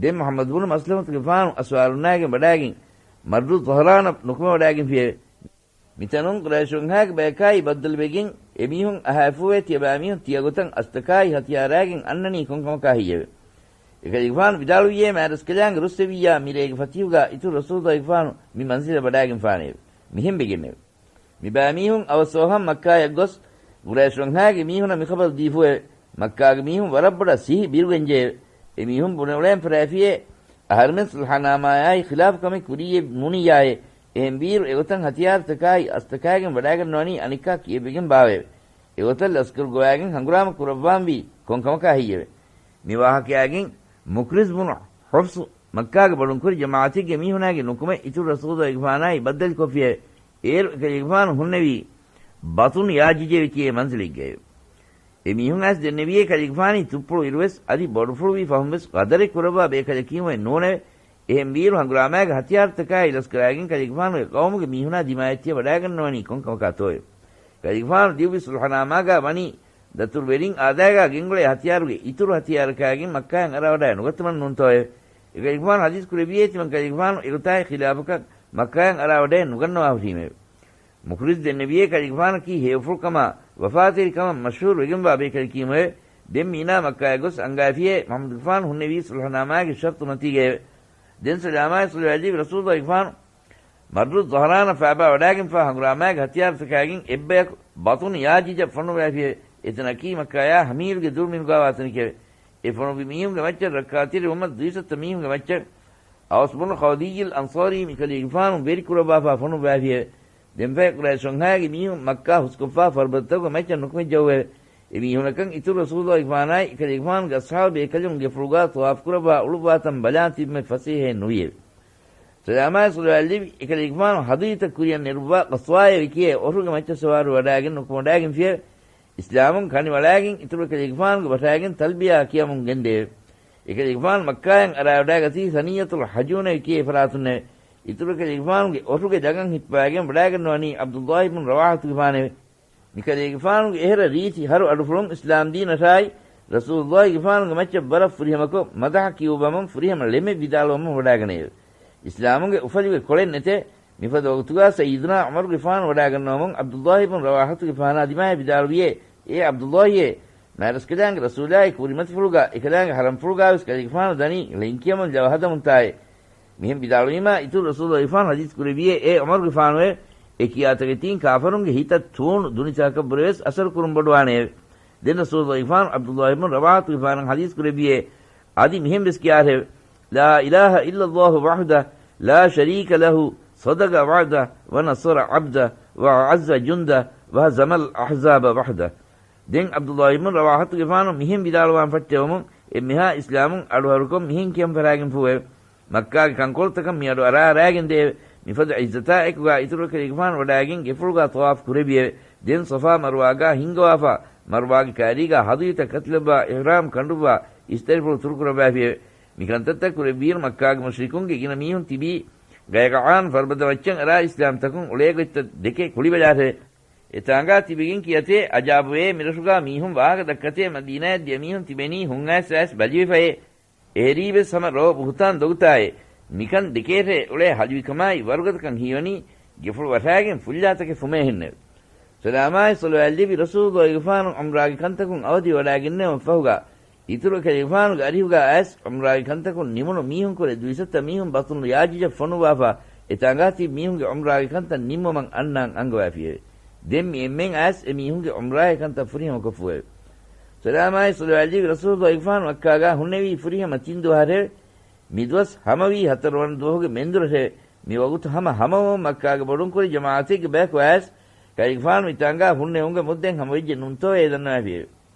ދެން މުޙައްމަދު ބުނު މަސްލަމަތުގެފާނު އަސްވާރުންނާގެން ވަޑާގެން މައްރު ޒަހްރާނަށް ނުކުމެވަޑާގެންފިއެވެ. މިތަނުން ޤުރައިޝު ވަންހާގެ ބަޔަކާއި ބައްދަލުވެގެން އެމީހުން އަހާފޫވެ ތިޔަބައިމީހުން ތިޔަގޮތަށް އަސްތަކާއި ހަތިޔާރާގެން އަންނަނީ ކޮންކަމަކާ ހެއްޔެވެ؟ އެކަލޭގެފާނު ވިދާޅުވިއޭ މާތްރަސްކަލާނގެ ރުއްސެވިއްޔާ މިރޭގެ ފަތިހުގާ އިތުރު ރަސޫލުއްލާހިގެފާނު މި މަންޒިލަށް ވަޑާގެންފާނެއެވެ. މިހެންވެގެންނެވެ. މިބައިމީހުން އަވަސް އަވަހަށް މައްކާޔަށް ގޮސް، ޤުރައިޝު ވަންހާގެ މީހުނަށް މިޚަބަރު ދީފޫއެވެ. މައްކާގެ މީހުން ވަރަށް ބޮޑަށް ސިހި ބިރުގެންޖެއެވެ. އެމީހުން ބުނެއުޅޭން ފަރާފިއޭ، އަހަރުމެން ޞުލްޙަނާމާޔާއި ޚިލާފު ކަމެއް ކުރީއޭ ނޫނިއްޔާއޭ. އެހެންވީއިރު އެގޮތަށް ހަތިޔާރުތަކާއި އަސްތަކާގެން ވަޑާގަންނަވަނީ އަނެއްކާ ކިޔެއްވެގެން ބާވައެވެ. އެގޮތަށް ލަސްކަރު ގޮވާގެން ހަނގުރާމަ ކުރައްވާންވީ ކޮންކަމަކާ ހެއްޔެވެ؟ މި ވާހަކަޔާގެން މުޤްރިޒް ބުނު ޙަފްޞު މައްކާގެ ބޮޑުންކުރި ޖަމާޢަތެއްގެ މީހުނާގެ ނުކުމެ އިތުރު ރަސޫލުއްލާހިގެފާނާއި ބައްދަލުކޮށްފިއެވެ. އޭރު އެކަލޭގެފާނު ހުންނެވީ ބަޠުނު ޔާޖިޖޭ ކިޔޭ މަންޒިލެއްގައެވެ. އެމީހުން އައިސް ދެންނެވިއޭ ކަލޭގެފާނީ ތުއްޕުޅު އިރުވެސް އަދި ބޮޑުފުޅުވީ ފަހުންވެސް ޤަދަރެއް ކުރައްވާ ބޭކަލަކީމުވެ ނޫނެވެ. އެހެންވީއިރު ހަނގުރާމާގެ ހަތިޔާރުތަކާއި ލަސްކަރާގެން ކަލޭގެފާނުގެ ޤައުމުގެ މީހުނާ ދިމާއަށް ތިޔަ ވަޑާގަންނަވަނީ ކޮން ކަމަކާތޯއެވެ؟ ކަލޭގެފާނު ލިޔުއްވި ޞުލްޙުނާމާގާ ވަނީ ދަތުރުވެރިން އާދައިގާ ގެންގުޅޭ ހަތިޔާރުގެ އިތުރު ހަތިޔާރަކާގެން މައްކާއަށް އަރާވަޑައި ނުގަތުމަށް ނޫންތޯއެވެ؟ އެކަލޭގެފާނު ޙަދީޘް ކުރެއްވިއޭ ތިމަން ކަލޭގެފާނު އެގޮތާއި ޚިލާފަކަށް މައްކާއަށް އަރާވަޑައެއް ނުގަންނަވާ ހުރީމެވެ. މުޚްރިޒް ދެންނެވިއޭ ކަލޭގެފާނަކީ ހެޔޮފުޅުކަމާ ވަފާތެރިކަމަށް މަޝްހޫރު ވެގެންވާ ބޭކަލަކީމެވެ. ދެން މީނާ މައްކާއަށް ގޮސް އަންގައިފިއޭ މުޙައްމަދުގެފާނު ހުންނެވީ ޞުލްޙުނާމާގެ ޝަރުޠު މަތީގައެވެ. ދެން ސަލާމާއި ޞަލަވާތް ލިޔުއްވި ރަސޫލުއްލާހިގެފާނު މައްރުއް ޒަހްރާނަށް ފައިބާ ވަޑާގެންފާ ހަނގުރާމާގެ ހަތިޔާރުތަކާގެން އެއްބަޔަކު ބަޠުނު ޔާޖިޖަށް ފޮނުއްވައިފިއެވެ. އެތަނަކީ މައްކާޔާ ހަމީރުގެ ދުރުމިނުގާވާ ތަނެކެވެ. އެ ފޮނުއްވި މީހުންގެ މައްޗަށް ރައްކާތެރިވުމަށް ދުއިސައްތަ މީހުންގެ މައްޗަށް އައުސް ބުނު ޚަޒްރަޖިލް އަންޞާރީ މިކަލޭގެފާނު ވެރިކުރައްވާފާ ފޮނުއްވައިފިއެވެ. ދެންފަހެ ޤުރައިޝުންހާގެ މީހުން މައްކާ ހުސްކޮށްފާ ފަރުބަދަތަކުގެ މައްޗަށް ނުކުމެއްޖައުވެވެ. އެމީހުނަކަށް އިތުރު ރަސޫލުއްލާހިގެފާނާއި އެކަލޭގެފާނުގެ އަޞްޙާބު ބޭކަލުން ގެފުޅުގާ ޠަވާފު ކުރައްވާ އުޅުއްވާތަން ބަލާން ތިބުމެއް ފަސޭހައެއް ނުވިއެވެ. ސަލާމާއި ޞަލަވާތް ލިޔުއްވި އެކަލޭގެފާނު ހަދުޔުތައް ކުރިއަށް ނެރުއްވާ ޤަޞްވާއޭ ވެކިޔޭ އޮށުގެ މައްޗަށް ސަވާރުވެ ވަޑާގެން ނުކުމެވަޑާގެންފިއެވެ. އިސްލާމުން ކަނިވަޅާގެން އިތުރު އެކަލޭގެފާނުގެ ބަށާގެން ތަލްބިޔާ ކިޔަމުން ގެންދެއެވެ. އެކަލޭގެފާނު މައްކާއަށް އަރާވަޑާގަތީ ސަނިއްޔަތުލް ޙަޖޫނޭ ވެކިޔޭ ފަރާތުންނެވެ. އިތުރު އެކަލޭގެފާނުގެ އޮށުގެ ދަގަން ހިއްޕަވާގެން ވަޑާގަންނަވަނީ ޢަބްދުﷲ ބުން ރަވާޙަތުގެފާނެވެ. މިކަލޭގެފާނުގެ އެހެރަ ރީތި ހަރު އަޑުފުޅުން އިސްލާމްދީނަށާއި ރަސޫލުއްލާހިގެފާނުގެ މައްޗަށް ވަރަށް ފުރިހަމަކޮށް، މަދަޙަ ކިޔުއްވަމުން ފުރިހަމަ ޅެމެއް ވިދާޅުވަމުން ވަޑާގަނެއެވެ. އިސްލާމުގެ އުފަލުގެ ކޮޅެއް ނެތޭ. މިފަދަ ވަގުތުގާ ސައްޔިދުނާ ޢުމަރުގެފާނު ވަޑާގަންނަވަމުން ޢަބްދުﷲ ބުން ރަވާޙަތުގެފާނާ ދިމާއަށް ވިދާޅުވިއޭ، އޭ ޢަބްދުﷲއޭ! މާތްރަސްކަލާނގެ ރަސޫލާއި ކުރިމަތިފުޅުގާ އެކަލާނގެ ޙަރަމްފުޅުގާވެސް ކަލޭގެފާނު ދަނީ ޅެންކިޔަމުން ލަވަ ހަދަމުންތާއޭ. މިހެން ވިދާޅުވީމާ އިތުރު ރަސޫލުއްލާހިގެފާނު ޙަދީޘް ކުރެއްވިއޭ، އޭ ޢުމަރުގެފާނުއޭ! އެ ކިޔާތަކެތީން ކާފަރުންގެ ހިތަށް ތޫނު ދުނިތަކަށްވުރެވެސް އަސަރު ކުރުން ބޮޑުވާނެއެވެ. ދެން ރަސޫލުއްލާހިގެފާނު ޢަބްދުﷲ ބުން ރަވާޙަތުގެފާނަށް ޙަދީޘް ކުރެއްވިއޭ، އަދި މިހެން ވެސް ކިޔާށެވެ. لا إله إلا الله وحده لا شريك له صدق وعده ونصر عبده وأعز جنده وهزم الأحزاب وحده. ދެން ޢަބްދުﷲ ބުން ރަވާޙަތުގެފާނު މިހެން ވިދާޅުވާން ފައްޓެވުމުން އެންމެހާ އިސްލާމުން އަޑުއަހަރުކޮށް މިހެން ކިޔަން ފަށާގެންފޫއެވެ. މައްކާގެ ކަންކޮޅުތަކަށް މި އަޑު އަރާ އަރާގެން ދެއެވެ. މިފަދަ ޢިއްޒަތާ އެކުގާ އިތުރު އެކަލޭގެފާނު ވަޑާގެން ގެފުޅުގާ ޠަވާފު ކުރެއްވިއެވެ. ދެން ޞަފާ މަރުވާގާ ހިންގަވާފާ، މަރުވާގެ ކައިރީގާ ހަދުޔުތައް ކަތިލައްވާ، އިޙްރާމް ކަނޑުއްވާ، އިސްތަށިފުޅު ތުރުކުރައްވައިފިއެވެ. މިކަންތައްތައް ކުރެއްވިއިރު މައްކާގެ މުޝްރިކުންގެ ގިނަ މީހުން ތިބީ ގަޔަގަޢާން ފަރުބަދަ މައްޗަށް އަރާ އިސްލާމްތަކުން އުޅޭ ގޮތްތައް ދެކެ ކުޅިވެލާށެވެ. އެތާނގާ ތިބެގެން ކިޔަތޭ، އަޖާބުވޭ، މިރަށުގާ މީހުން ވާހަކަ ދައްކަތޭ، މަދީނާއަށް ދިޔަ މީހުން ތިބެނީ ހުން އައިސް އައިސް ބަލިވެފައޭ. އެހެރީވެސް ހަމަ ރޯ ބުހުތާން ދޮގުތާއޭ. މިކަން ދެކޭށޭ އުޅޭ ހަލުވިކަމާއި ވަރުގަދަކަން ހީވަނީ ގެފުޅު ވަށާގެން ފުއްލާތަކެއް ފުމޭހެންނެވެ. ސަލާމާއި ޞަލަވާތް ލިޔުއްވި ރަސޫލުއްލާހިގެފާނު ޢުމްރާގެ ކަންތަކުން އަވަދިވެވަޑާގެންނެވުމަށް ފަހުގާ، އިތުރު އެކަލޭގެފާނުގެ އަރިހުގާ އައިސް ޢުމްރާގެ ކަންތަކުން ނިމުނު މީހުންކުރެ ދުއިސައްތަ މީހުން ބަޠުނު ޔާޖިޖަށް ފޮނުއްވާފާ، އެތާނގާ ތިބި މީހުންގެ ޢުމްރާގެ ކަންތައް ނިންމުމަށް އަންނާން އަންގަވައިފިއެވެ. ދެން މި އެންމެން އައިސް އެ މީހުންގެ ޢުމްރާގެ ކަންތައް ފުރިހަމަކޮށްފުއެވެ. ސަލާމާއި ޞަލަވާތް ލިޔުއްވި ރަސޫލުއްލާހިގެފާނު މައްކާގާ ހުންނެވީ ފުރިހަމަ ތިން ދުވަހަށެވެ. މިދުވަސް ހަމަވީ ހަތަރުވަނަ ދުވަހުގެ މެންދުރަށެވެ. މި ވަގުތު ހަމަ ހަމަވުމުން މައްކާގެ ބޮޑުންކުރި ޖަމާޢަތެއްގެ ބަޔަކު އައިސް، ކަލޭގެފާނު މިތާނގާ ހުންނެވުމުގެ މުއްދަތް ހަމަވެއްޖެ ނޫންތޯއޭ ދަންނަވައިފިއެވެ.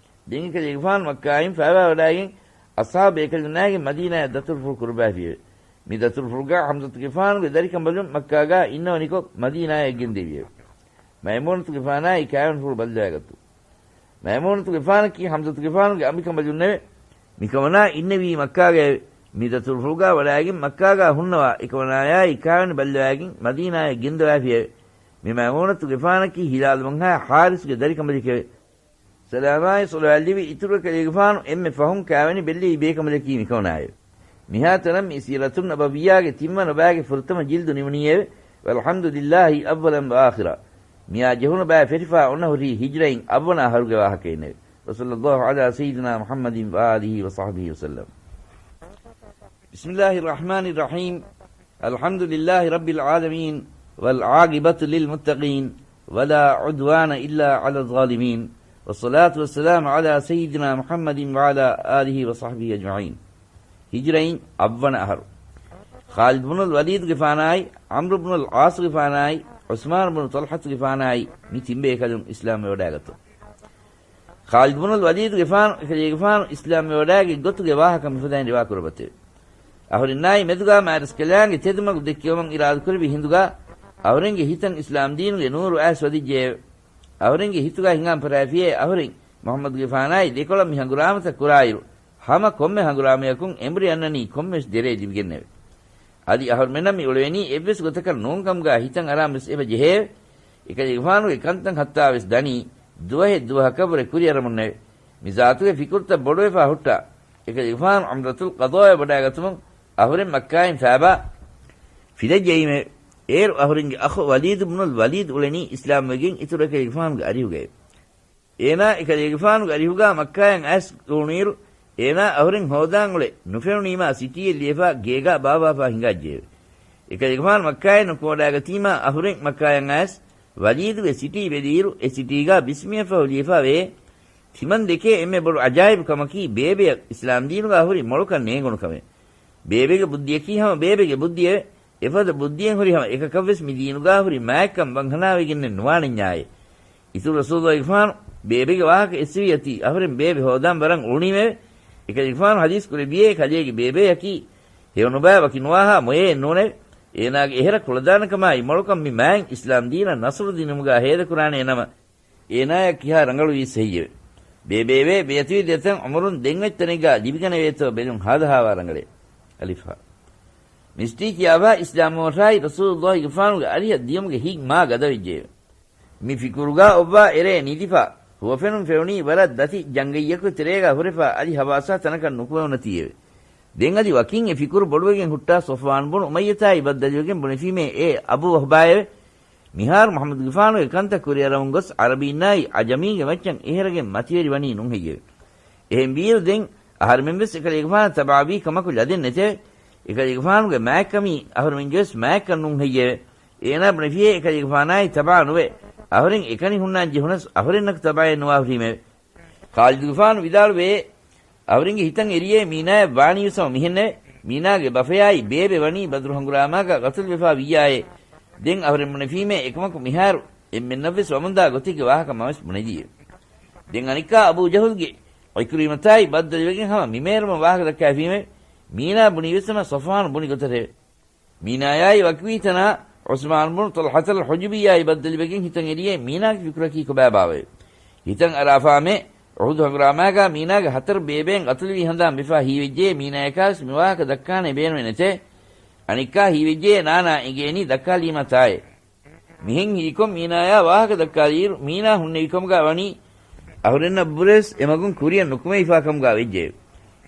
ދެން އެކަލޭގެފާނު މައްކާއިން ފައިބާވަޑާގެން އަޞްޙާބު ބޭކަލުންނާގެން މަދީނާއަށް ދަތުރުފުޅު ކުރައްވައިފިއެވެ. މި ދަތުރުފުޅުގާ ޙަމްޒަތުގެފާނުގެ ދަރިކަނބަލުން މައްކާގާ އިންނަވަނިކޮށް މަދީނާއަށް އެއްގެންދެވިއެވެ. މައިމޫނަތުގެފާނާއި ކާވެނިފުޅު ބައްލަވާގަތު. މައިމޫނަތުގެފާނަކީ ޙަމްޒަތުގެފާނުގެ އަނބިކަނބަލުންނެވެ. މިކަމަނާ އިންނެވީ މައްކާގައެވެ. މި ދަތުރުފުޅުގާ ވަޑާގެން މައްކާގާ ހުންނަވާ އެކަމަނާޔާއި ކާވެނި ބައްލަވާގެން މަދީނާއަށް ގެންދަވާފިއެވެ. މި މައިމޫނަތުގެފާނަކީ ހިލާލު ބަންހާ ޙާރިސުގެ ދަރިކަނބަލެކެވެ. ސަލާމާއި ޞަލަވާތް ލިޔުއްވި އިތުރު އެކަލޭގެފާނު އެންމެ ފަހުން ކާވެނި ބެއްލެވި ބޭކަނބަލަކީ މިކަމަނާއެވެ. މިހާތަނަށް މި ސީރަތުއް ނަބަވިއްޔާގެ ތިންވަނަ ބައިގެ ފުރަތަމަ ޖިލްދު ނިމުނީއެވެ. والحمد لله أولا وآخرا. މިއާ ޖެހުނު ބައި ފެށިފާ އޮންނަ ހުރީ ހިޖްރައިން އަށްވަނަ އަހަރުގެ ވާހަކައިންނެވެ. وصلى الله على سيدنا محمد وآله وصحبه وسلم. بسم الله الرحمن الرحيم. الحمد لله رب العالمين، والعاقبة للمتقين، ولا عدوان إلا على الظالمين، والصلاة والسلام على سيدنا محمد وعلى آله وصحبه أجمعين. ހިޖްރައިން އަށްވަނަ އަހަރު. ޚާލިދު ބުނުލް ވަލީދުގެފާނާއި، ޢަމްރު ބުނުލް ޢާޞުގެފާނާއި، ޢުސްމާނު ބުނު ޠަލްޙަތުގެފާނާއި، މި ތިން ބޭކަލުން އިސްލާމްވެވަޑާގަތުން. ޚާލިދު ބުނުލް ވަލީދުގެފާނު އެކަލޭގެފާނު އިސްލާމްވެވަޑާގެ ގޮތުގެ ވާހަކަ މިފަދައިން ރިވާކުރައްވަތެވެ. އަހުރެންނާއި މެދުގާ މާތްރަސްކަލާނގެ ތެދުމަގު ދެއްކެވުމަށް އިރާދަކުރެއްވި ހިނދުގާ، އަހުރެންގެ ހިތަށް އިސްލާމްދީނުގެ ނޫރު އައިސް ވަދެއްޖެއެވެ. އަހުރެންގެ ހިތުގާ ހިނގާން ފަށާފިއޭ އަހުރެން މުޙައްމަދުގެފާނާއި ދެކޮޅަށް މި ހަނގުރާމަތައް ކުރާއިރު، ހަމަ ކޮންމެ ހަނގުރާމަޔަކުން އެނބުރި އަންނަނީ ކޮންމެވެސް ދެރައެއް ލިބިގެންނެވެ. އަދި އަހަރުމެންނަށް މި އުޅެވެނީ އެއްވެސް ގޮތަކަށް ނޫން ކަމުގާ ހިތަށް އަރާން ވެސް އެބަ ޖެހެއެވެ. އެކަލޭގެފާނުގެ ކަންތައް ހައްތާވެސް ދަނީ، ދުވަހެއް ދުވަހަކަށްވުރެ ކުރިއަރަމުންނެވެ. މި ޒާތުގެ ފިކުރުތައް ބޮޑުވެފާ ހުއްޓާ، އެކަލޭގެފާނު ޢުމްރަތުލް ޤަޟާއަށް ވަޑައިގަތުމުން އަހުރެން މައްކާއިން ފައިބާ ފިލައްޖައީމެވެ. އޭރު އަހުރެންގެ އަޚު ވަލީދު ބުނުލް ވަލީދު އުޅެނީ އިސްލާމްވެގެން އިތުރު އެކަލޭގެފާނުގެ އަރިހުގައެވެ. އޭނާ އެކަލޭގެފާނުގެ އަރިހުގާ މައްކާޔަށް އައިސް ގޮވުނުއިރު، އޭނާ އަހުރެން ހޯދާން އުޅެ ނުފެނުނީމާ ސިޓީއެއް ލިޔެފާ ގޭގާ ބާއްވާފާ ހިނގާއްޖެއެވެ. އެކަލޭގެފާނު މައްކާޔަށް ނުކުމެވަޑައިގަތީމާ އަހުރެން މައްކާޔަށް އައިސް ވަލީދުގެ ސިޓީ ބެލިއިރު އެ ސިޓީގާ ބިސްމިއަށްފަހު ލިޔެފާ ވޭ ތިމަން ދެކޭ އެންމެ ބޮޑު އަޖާއިބު ކަމަކީ ބޭބެއަށް އިސްލާމްދީނުގާ ހުރި މޮޅުކަން ނޭނގުނު ކަމެވެ. ބޭބެގެ ބުއްދިއަކީ ހަމަ ބޭބެގެ ބުއްދިއެވެ. އެފަދަ ބުއްދިއެއް ހުރި ހަމަ އެކަކަށްވެސް މި ދީނުގާ ހުރި މާތްކަން ވަންހަނާވެގެންނެއް ނުވާނެންޏާއޭ. އިތުރު ރަސޫލުގެފާނު ބޭބެގެ ވާހަކަ އެއްސެވީ އޮތީ އަހުރެން ބޭބެ ހޯދާން ވަރަށް އުޅުނީމެވެ. އެކަލޭގެފާނު ޙަދީޘް ކުރެއްވިއޭ ކަލޭގެ ބޭބެއަކީ ހެޔޮނުބައި ވަކި ނުވާހާ މޮޔައެއް ނޫނެވެ. އޭނާގެ އެހެރަ ކުޅަދާނަކަމާއި މޮޅުކަން މި މާތް އިސްލާމްދީނަށް ނަޞްރު ދިނުމުގާ ހޭދަކުރާނޭ ނަމަ، އޭނާޔަށް ކިހާ ރަނގަޅުވީސް ހެއްޔެވެ؟ ބޭބެއެވެ. ބޭތުވި ދެތަން ޢުމުރުން ދެން އޮތް ތަނެއްގާ ލިބިގަނެވޭތޯ ބެލުން ހާދަހާވާ ރަނގަޅޭ. އަލިފް ހާ. މިސްޓީ ކިޔާފާ އިސްލާމްވުމަށާއި ރަސޫލުއްލާހިގެފާނުގެ އަރިހަށް ދިޔުމުގެ ހިތް މާ ގަދަވެއްޖެއެވެ. މި ފިކުރުގާ އޮއްވާ އެރޭ ނިދިފާ، ހުވަފެނުން ފެނުނީ ވަރަށް ދަތި ޖަންގައްޔަކު ތެރޭގާ ހުރެފާ އަލި ހަވާސާ ތަނަކަށް ނުކުމެވުނަތީއެވެ. ދެން އަދި ވަކިން އެ ފިކުރު ބޮޑުވެގެން ހުއްޓާ ޞަފްވާން ބުނު އުމައްޔަތާއި ބައްދަލުވެގެން ބުނެފީމޭ އޭ އަބޫ ވަހުބާއެވެ. މިހާރު މުޙައްމަދުގެފާނުގެ ކަންތައް ކުރިއަރަމުން ގޮސް ޢަރަބީންނާއި ޢަޖަމީންގެ މައްޗަށް އެހެރަގެން މަތިވެރިވަނީ ނޫން ހެއްޔެވެ؟ އެހެންވީއިރު ދެން އަހަރެމެންވެސް އެކަލޭގެފާނަށް ތަބަޢަވީ ކަމަކު ލަދެއް ނެތެވެ. އެކަލޭގެފާނުގެ މާތްކަމީ އަހުރެމެންގެވެސް މާތްކަން ނޫން ހެއްޔެވެ؟ އޭނާ ބުނެފިއޭ އެކަލޭގެފާނާއި ތަބަޢަ ނުވެ، އަހުރެން އެކަނި ހުންނާން ޖެހުނަސް އަހުރެންނަކު ތަބަޢައެއް ނުވާ ހުރީމެވެ. ޚާލިދުގެފާނު ވިދާޅުވޭ، އަހުރެންގެ ހިތަށް އެރިއޭ މީނާޔަށް ވާނީވެސް ހަމަ މިހެންނެވެ. މީނާގެ ބަފަޔާއި ބޭބެ ވަނީ ބަދުރު ހަނގުރާމާގާ ގަތުލުވެފާ ވިއްޔާއޭ. ދެން އަހުރެން ބުނެފީމޭ އެކަމަކު މިހާރު އެންމެންނަށްވެސް ވަމުންދާ ގޮތެއްގެ ވާހަކަ މަވެސް ބުނެދީއެވެ. ދެން އަނެއްކާ އަބޫ ޖަހުލްގެ ޢިކްރިމަތާއި ބައްދަލުވެގެން ހަމަ މި މޭރުމަށް ވާހަކަ ދައްކާފީމެވެ. މީނާ ބުނީވެސް ހަމަ ޞަފްވާނު ބުނި ގޮތަށެވެ. މީނާޔާއި ވަކިވީތަނާ ޢުސްމާން ބުނު ޠަލްޙަތަލް ޙުޖުބިއްޔާއި ބައްދަލުވެގެން ހިތަށް އެރިއޭ މީނާގެ ފިކުރަކީ ކޮބާބާވައެވެ. ހިތަށް އަރާފާމޭ ޢުހުދު ހަނގުރާމާގާ މީނާގެ ހަތަރު ބޭބެއިން ގަތުލުވީ ހަނދާން ވެފާ ހީވެއްޖެޔޭ މީނާޔަކާވެސް މިވާހަކަ ދައްކާނެ ބޭނުމެއް ނެތޭ. އަނެއްކާ ހީވެއްޖެޔޭ ނާނާ އެނގޭނީ ދައްކާލީމާ ތާއޭ. މިހެން ހީކޮށް މީނާޔާ ވާހަކަ ދައްކާލިއިރު މީނާ ހުންނެވިކަމުގާ ވަނީ އަހުރެންނަށްވުރެސް އެމަގުން ކުރިއަށް ނުކުމެވިފާ ކަމުގާ ވެއްޖެއެވެ.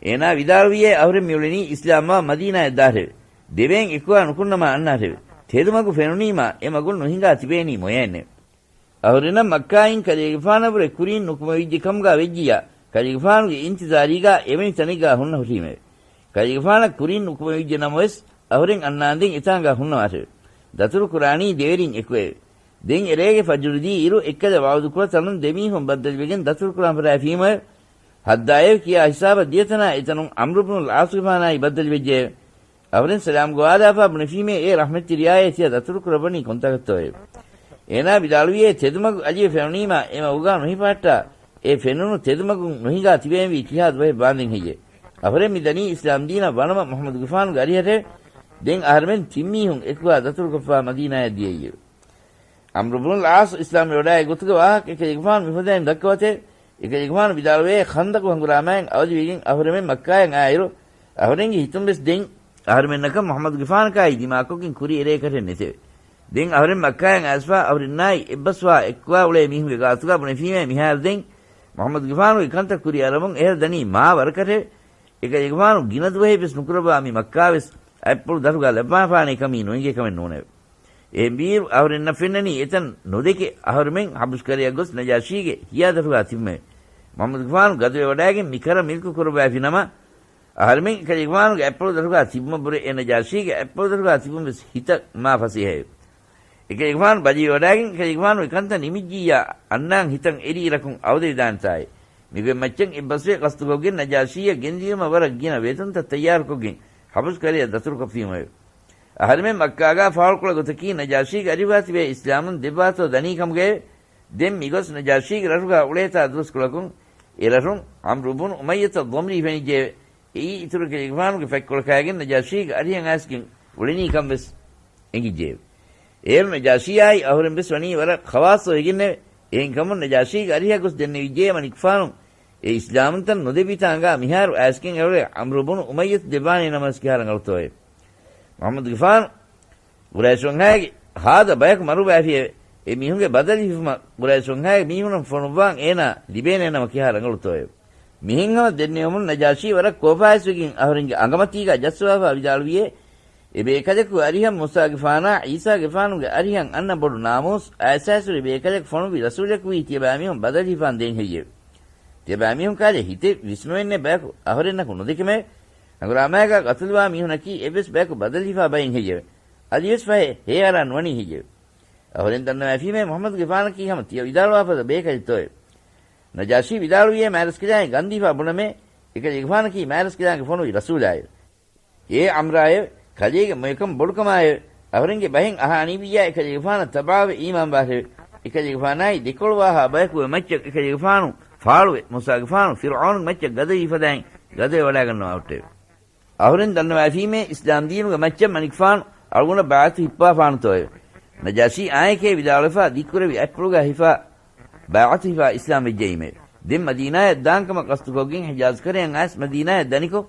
އޭނާ ވިދާޅުވިއޭ އަހުރެން މިއުޅެނީ އިސްލާމްވާ މަދީނާޔަށް ދާށެވެ. ދެވޭން އެކުވާ ނުކުންނަމާ އަންނާށެވެ. ތެދުމަގު ފެނުނީމާ އެމަގުން ނުހިނގާ ތިބޭނީ މޮޔައެއްނެވެ. އަހުރެންނަށް މައްކާއިން ކަލޭގެފާނަށްވުރެ ކުރިން ނުކުމެވިއްޖެ ކަމުގާ ވެއްޖިއްޔާ، ކަލޭގެފާނުގެ އިންތިޒާރީގާ އެވެނި ތަނެއްގާ ހުންނަ ހުރީމެވެ. ކަލޭގެފާނަށް ކުރިން ނުކުމެވިއްޖެ ނަމަވެސް، އަހުރެން އަންނާންދެން އެތާނގާ ހުންނަވާށެވެ. ދަތުރުކުރާނީ ދެވެރިން އެކުއެވެ. ދެން އެރޭގެ ފަޖުރު ދީއިރު އެއްކަލަ ވަޢުދުކުޅަ ތަނުން ދެމީހުން ބައްދަލުވެގެން ދަތުރުކުރާން ފަށާފީމެވެ. ހައްދާއެވެ. ކިޔާ ހިސާބަށް ދިޔަތަނާ އެތަނުން ޢަމްރު ބުނުލް ޢާޞުގެފާނާއި ބައްދަލުވެއްޖެއެވެ. އަހުރެން ސަލާމް ގޮވާލާފާ ބުނެފީމޭ އޭ ރަޙްމަތްތެރިޔާއޭ ތިޔަ ދަތުރުކުރައްވަނީ ކޮންތާކަށްތޯއެވެ؟ އޭނާ ވިދާޅުވިއޭ ތެދުމަގު އަލިއެއް ފެނުނީމާ އެ މަގުގާ ނުހިފާއްޓާ، އެ ފެނުނު ތެދުމަގުން ނުހިނގާ ތިބޭންވީ ކިހާ ދުވަހެއް ވާންދެން ހެއްޔެވެ؟ އަހުރެން މި ދަނީ އިސްލާމްދީނަށް ވަނަމަ މުޙައްމަދުގެފާނުގެ އަރިހަށެވެ. ދެން އަހަރެމެން ތިން މީހުން އެކުވާ ދަތުރުކޮށްފާ މަދީނާޔަށް ދިޔައީއެވެ. ޢަމްރު ބުނުލް ޢާޞް އިސްލާމްވެވަޑައި ގޮތުގެ ވާހަކަ އެކަލޭގެފާނު މިފަދައިން ދައްކަވަތެވެ. އެކަލޭގެފާނު ވިދާޅުވޭ ޚަންދަޤު ހަނގުރާމައިން އަވަދިވެގެން އަހުރެމެން މައްކާޔަށް އާއިރު، އަހުރެންގެ ހިތުންވެސް ދެން އަހަރެމެންނަކަށް މުޙައްމަދުގެފާނަކާއި ދިމާކޮށްގެން ކުރިއެރޭކަށެއް ނެތެވެ. ދެން އަހުރެން މައްކާޔަށް އައިސްފާ އަހުރެންނާއި އެއްބަސްވާ އެއްކުވާ އުޅޭ މީހުންގެ ގާތުގާ ބުނެފީމޭ މިހާރު ދެން މުޙައްމަދުގެފާނުގެ ކަންތައް ކުރިއަރަމުން އެހެރަ ދަނީ މާ ވަރަކަށެވެ. އެކަލޭގެފާނު ގިނަ ދުވަހެއްވެސް ނުކުރައްވާ މި މައްކާވެސް އަތްޕުޅު ދަށުގާ ލައްވާފާނޭ ކަމީ ނުއެނގޭ ކަމެއް ނޫނެވެ. އެހެންވީއިރު އަހުރެންނަށް ފެންނަނީ އެތަން ނުދެކެ އަހުރެމެން ޙަބުސްކަރަޔަށް ގޮސް ނަޖާޝީގެ ހިޔާ ދަށުގާ ތިބުމެވެ. މުޙައްމަދުގެފާނު ގަދަވެވަޑައިގެން މި ކަރަ މިލްކު ކުރައްވައިފިނަމަ، އަހަރެމެން އެކަލޭގެފާނުގެ އަތްޕުޅު ދަށުގާ ތިބުމަށްވުރެ އެ ނަޖާޝީގެ އަތްޕުޅު ދަށުގާ ތިބުން ވެސް ހިތަށް މާ ފަސޭހައެވެ. އެކަލޭގެފާނު ބަލިވެވަޑައިގެން އެކަލޭގެފާނުގެ ކަންތައް ނިމިއްޖިއްޔާ އަންނާން ހިތަށް އެރި އިރަކުން އަވަދެވިދާނެތާއޭ. މިގޮތް މައްޗަށް އެއްބަސްވެ ޤަސްދުކޮށްގެން ނަޖާޝީއަށް ގެންދިޔުމަށް ވަރަށް ގިނަ ވެތުންތައް ތައްޔާރުކޮށްގެން ޙަބުސްކަރަޔަށް ދަތުރުކޮށްފީމެވެ. އަހަރެމެން މައްކާގާ ފާޅުކުޅަ ގޮތަކީ ނަޖާޝީގެ އަރިހުގާ ތިބޭ އިސްލާމުން ދެއްވާތޯ ދަނީ ކަމުގައެވެ. ދެން މިގޮސް ނަޖާޝީގެ ރަށުގާ އުޅޭތާ ދުވަސްކޮޅަކުން އެ ރަށުން ޢަމްރު ބުނު އުމައްޔަތަށް ޟަމްރީ ފެނިއްޖެއެވެ. އެއީ އިތުރު އެކަލޭގެފާނުގެ ފަތްކޮޅަކާގެން ނަޖާޝީގެ އަރިހަށް އައިސްގެން އުޅެނީ ކަން ވެސް އެނގިއްޖެއެވެ. އޭރު ނަޖާޝީއާއި އަހުރެން ވެސް ވަނީ ވަރަށް ޚަވާއްޞަވެގެންނެވެ. އެހެންކަމުން ނަޖާޝީގެ އަރިހަށް ގޮސް ދެންނެވިއްޖެ މަނިކުފާނު އެ އިސްލާމުންތަން ނުދެއްވިތާނގާ މިހާރު އައިސްގެން އެއުޅޭ ޢަމްރު ބުނު އުމައްޔަތު ދެއްވާނޭ ނަމަވެސް ކިހާ ރަނގަޅުތޯއެވެ؟ މުޙައްމަދުގެފާނު ޤުރައިޝުންހާގެ ހާދަ ބަޔަކު މަރުވާފިއެވެ. އެ މީހުންގެ ބަދަލު ހިފުމަށް ޤުރައިޝުންހާގެ މީހުނަށް ފޮނުއްވާން އޭނާ ލިބޭނޭ ނަމަ ކިހާ ރަނގަޅުތޯއެވެ؟ މިހެން ހަމަ ދެންނެވުމުން ނަޖާޝީ ވަރަށް ކޯފާވެސްވެގެން އަހުރެންގެ އަނގަމަތީގާ ޖައްސަވާފާ ވިދާޅުވިއޭ، އެ ބޭކަލަކު އަރިހަށް މޫސާގެފާނާ ޢީސާގެފާނުގެ އަރިހަށް އަންނަ ބޮޑު ނާމޫސް އައިސްއައިސްހުރި ބޭކަލަކު ފޮނުއްވި ރަސޫލަކުވީ ތިޔަބައިމީހުން ބަދަލު ހިފާން ދޭން ހެއްޔެވެ؟ ތިޔަބައިމީހުން ކާލެ ހިތެއް ވިސްނުވެންނެއް ބަޔަކު އަހުރެންނަކު ނުދެކެމެވެ. ހަނގުރާމާގާ ގަތުލުވާ މީހުނަކީ އެއްވެސް ބަޔަކު ބަދަލު ހިފާ ބައެއް ހެއްޔެވެ؟ އަދިވެސް ފަހެ ހޭއަރާ ނުވަނީ ހެއްޔެވެ؟ އަހުރެން ދަންނަވައިފީމޭ މުޙައްމަދުގެފާނަކީ ހަމަ ތިޔަ ވިދާޅުވާފަދަ ބޭކަލެއްތޯއެވެ؟ ނަޖާޝީ ވިދާޅުވިއޭ މާތްރަސްކަލާނގެ ގަންދީފާ ބުނަމޭ، އެކަލޭގެފާނަކީ މާތްރަސްކަލާނގެ ފޮނުވި ރަސޫލާއެވެ. އޭ އަމްރާއެވެ. ކަލޭގެ މޮޔަކަން ބޮޑުކަމާއެވެ. އަހުރެންގެ ބަހެއް އަހާނީވިއްޔާ އެކަލޭގެފާނަށް ތަބަޢަވެ އީމާންވާށެވެ. އެކަލޭގެފާނާއި ދެކޮޅުވާހާ ބަޔަކު އޮތް މައްޗަށް އެކަލޭގެފާނު ފާޅުވެ، މޫސާގެފާނު ފިރްޢައުނުގެ މައްޗަށް ގަދަވީ ފަދައިން ގަދަވެވަޑާގަންނަވާ ހުއްޓެވެ. އަހުރެން ދަންނަވައިފީމޭ އިސްލާމް ދީނުގެ މައްޗަށް މަނިކުފާނު އަޅުގަނޑަށް ބައިޢަތު ހިއްޕާފާނުތޯއެވެ؟ ނަޖާޝީ އާނއެކޭ ވިދާޅުވެފާ ދިއްކުރެއްވި އަތްޕުޅުގާ ހިފާ ބައިޢަތު ހިފާ އިސްލާމް ވެއްޖައީމެވެ. ދެން މަދީނާޔަށް ދާން ކަމަށް ގަސްތުކޮށްގެން ޙިޖާޒް ކަރަޔަށް އައިސް މަދީނާޔަށް ދަނިކޮށް،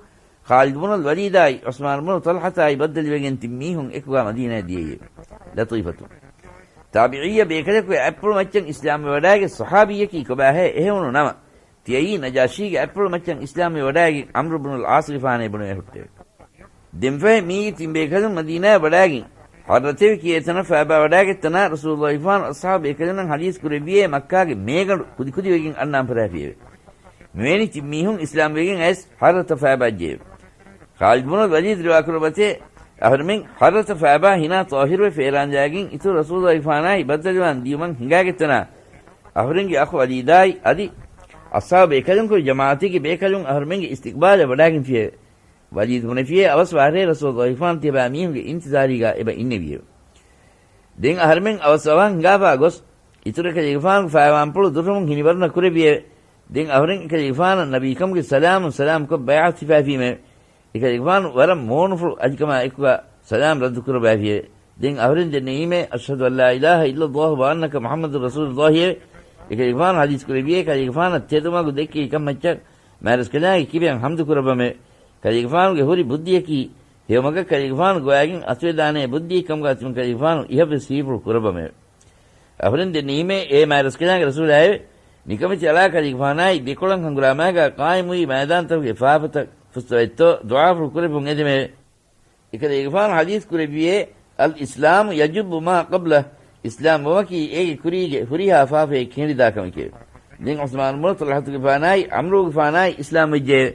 ޚާލިދު ބުނުލް ވަލީދާއި ޢުސްމާނު ބުނު ޠަލްޙަތާއި ބައްދަލުވެގެން ތިން މީހުން އެކުގާ މަދީނާޔަށް ދިޔައީ. ލަޠީފަތު. ތާބިޢީއްޔަ ބޭކަލަކު އެ އަތްޕުޅު މައްޗަށް އިސްލާމްވެވަޑާގެ ޞަޙާބީއަކީ ކޮބާހޭ އެހެންވުނު ނަމަ، ތިޔައީ ނަޖާޝީގެ އަތްޕުޅު މައްޗަށް އިސްލާމްވެވަޑާގެން ޢަމްރު ބުނުލް ޢާޞްގެފާނޭ ބުނެވޭ ހުއްޓެވެ. ދެންފަހެ މީގެ ތިން ބޭކަލުން މަދީނާޔަށް ވަޑާގެން، ޙައްރަތެވެ ކިޔޭ ތަނަށް ފައިބާވަޑާގަތް ތަނާ ރަސޫލުﷲ ފާނު އަޞްޙާބު ބޭކަލުންނަށް ޙަދީޘް ކުރެއްވިއޭ މައްކާގެ މޭގަނޑު ކުދިކުދިވެގެން އަންނާން ފަށާފިއެވެ. މިވެނި ތިން މީހުން އިސްލާމްވެގެން އައިސް ޙައްރަތަށް ފައިބާއްޖެއެވެ. ޚާލިދު ބުނު ވަލީދު ރިވާކުރައްވަތޭ، އަހަރުމެން ޙައްރަތަށް ފައިބާ ހިނާ ޠާހިރުވެ ފޭރާންޖައިގެން އިތުރު ރަސޫލުﷲ ފާނާއި ބައްދަލުވާން ދިޔުމަށް ހިނގާގަތް ތަނާ، އަހަރެންގެ އަޚު ވަލީދާއި އަދި އަޞްޙާބު ބޭކަލުން ކުރެ ޖަމާޢަތެއްގެ ބޭކަލުން އަހަރުމެންގެ އިސްތިޤްބާލަށް ވަޑާގެންފިއެވެ. ވަލީދު ބުނެފިއޭ އަވަސް ވާށޭ ރަސޫލުﷲ ފާނު ތިޔަބައިމީހުންގެ އިންތިޒާރީގާ އެބަ އިންނެވިއެވެ. ދެން އަހަރެމެން އަވަސް އަވަހަށް ހިނގާފާ ގޮސް، އިތުރު އެކަލޭގެފާނުގެ ފައިވާންޕުޅު ދުށުމުން ހިނިވަރުނަ ކުރެއްވިއެވެ. ދެން އަހަރެން އެކަލޭގެފާނަށް ނަބީކަމުގެ ސަލާމުން ސަލާމްކޮށް ބައިޢަތު ހިފާފީމެވެ. އެކަލޭގެފާނު ވަރަށް މޯނުފުޅު އަދިކަމާ އެކުގާ ސަލާމް ރައްދު ކުރައްވާފިއެވެ. ދެން އަހަރެން ދެންނެވީމޭ، أشهد أن لا إله إلا الله وأنك محمد رسول الله އެވެ. އެކަލޭގެފާނު ޙަދީޘް ކުރެއްވިއޭ، ކަލޭގެފާނަށް ތެދުމަގު ދެއްކެވި ކަންމައްޗަށް މާތްރަސްކަލާނގެ ކިބައިން ޙަމްދު ކުރައްވަމެވެ. ކަލޭގެފާނުގެ ހުރި ބުއްދިއަކީ ހެޔޮމަގަށް ކަލޭގެފާނު ގޮވައިގެން އަތުވެދާނޭ ބުއްދިއެއް ކަމުގާ ތިމަން ކަލޭގެފާނު އިހަށްވެސް ހީފުޅު ކުރައްވަމެވެ. އަހަރެން ދެންނެވީމޭ، އޭ މާތްރަސްކަލާނގެ ރަސޫލާއެވެ. ނިކަމެތި އަޅާ ކަލޭގެފާނާއި ދެކޮޅަށް ހަނގުރާމާގާ ޤާއިމުވީ މައިދާންތަކުގެ ފާފަތައް ފުއްސަވައްތޯ ދުޢާފުޅު ކުރެއްވުން އެދެމެވެ. އެކަލޭގެފާނު ޙަދީޘް ކުރެއްވިއޭ، الإسلام يجب ما قبله، އިސްލާމް ވުމަކީ އޭގެ ކުރީގެ ހުރިހާ ފާފައެއް ކެނޑިދާ ކަމެކެވެ. ދެން ޢުސްމާނު ބުނު ޠަލްޙަތުގެފާނާއި ޢަމްރުގެފާނާއި އިސްލާމް ވެއްޖެއެވެ.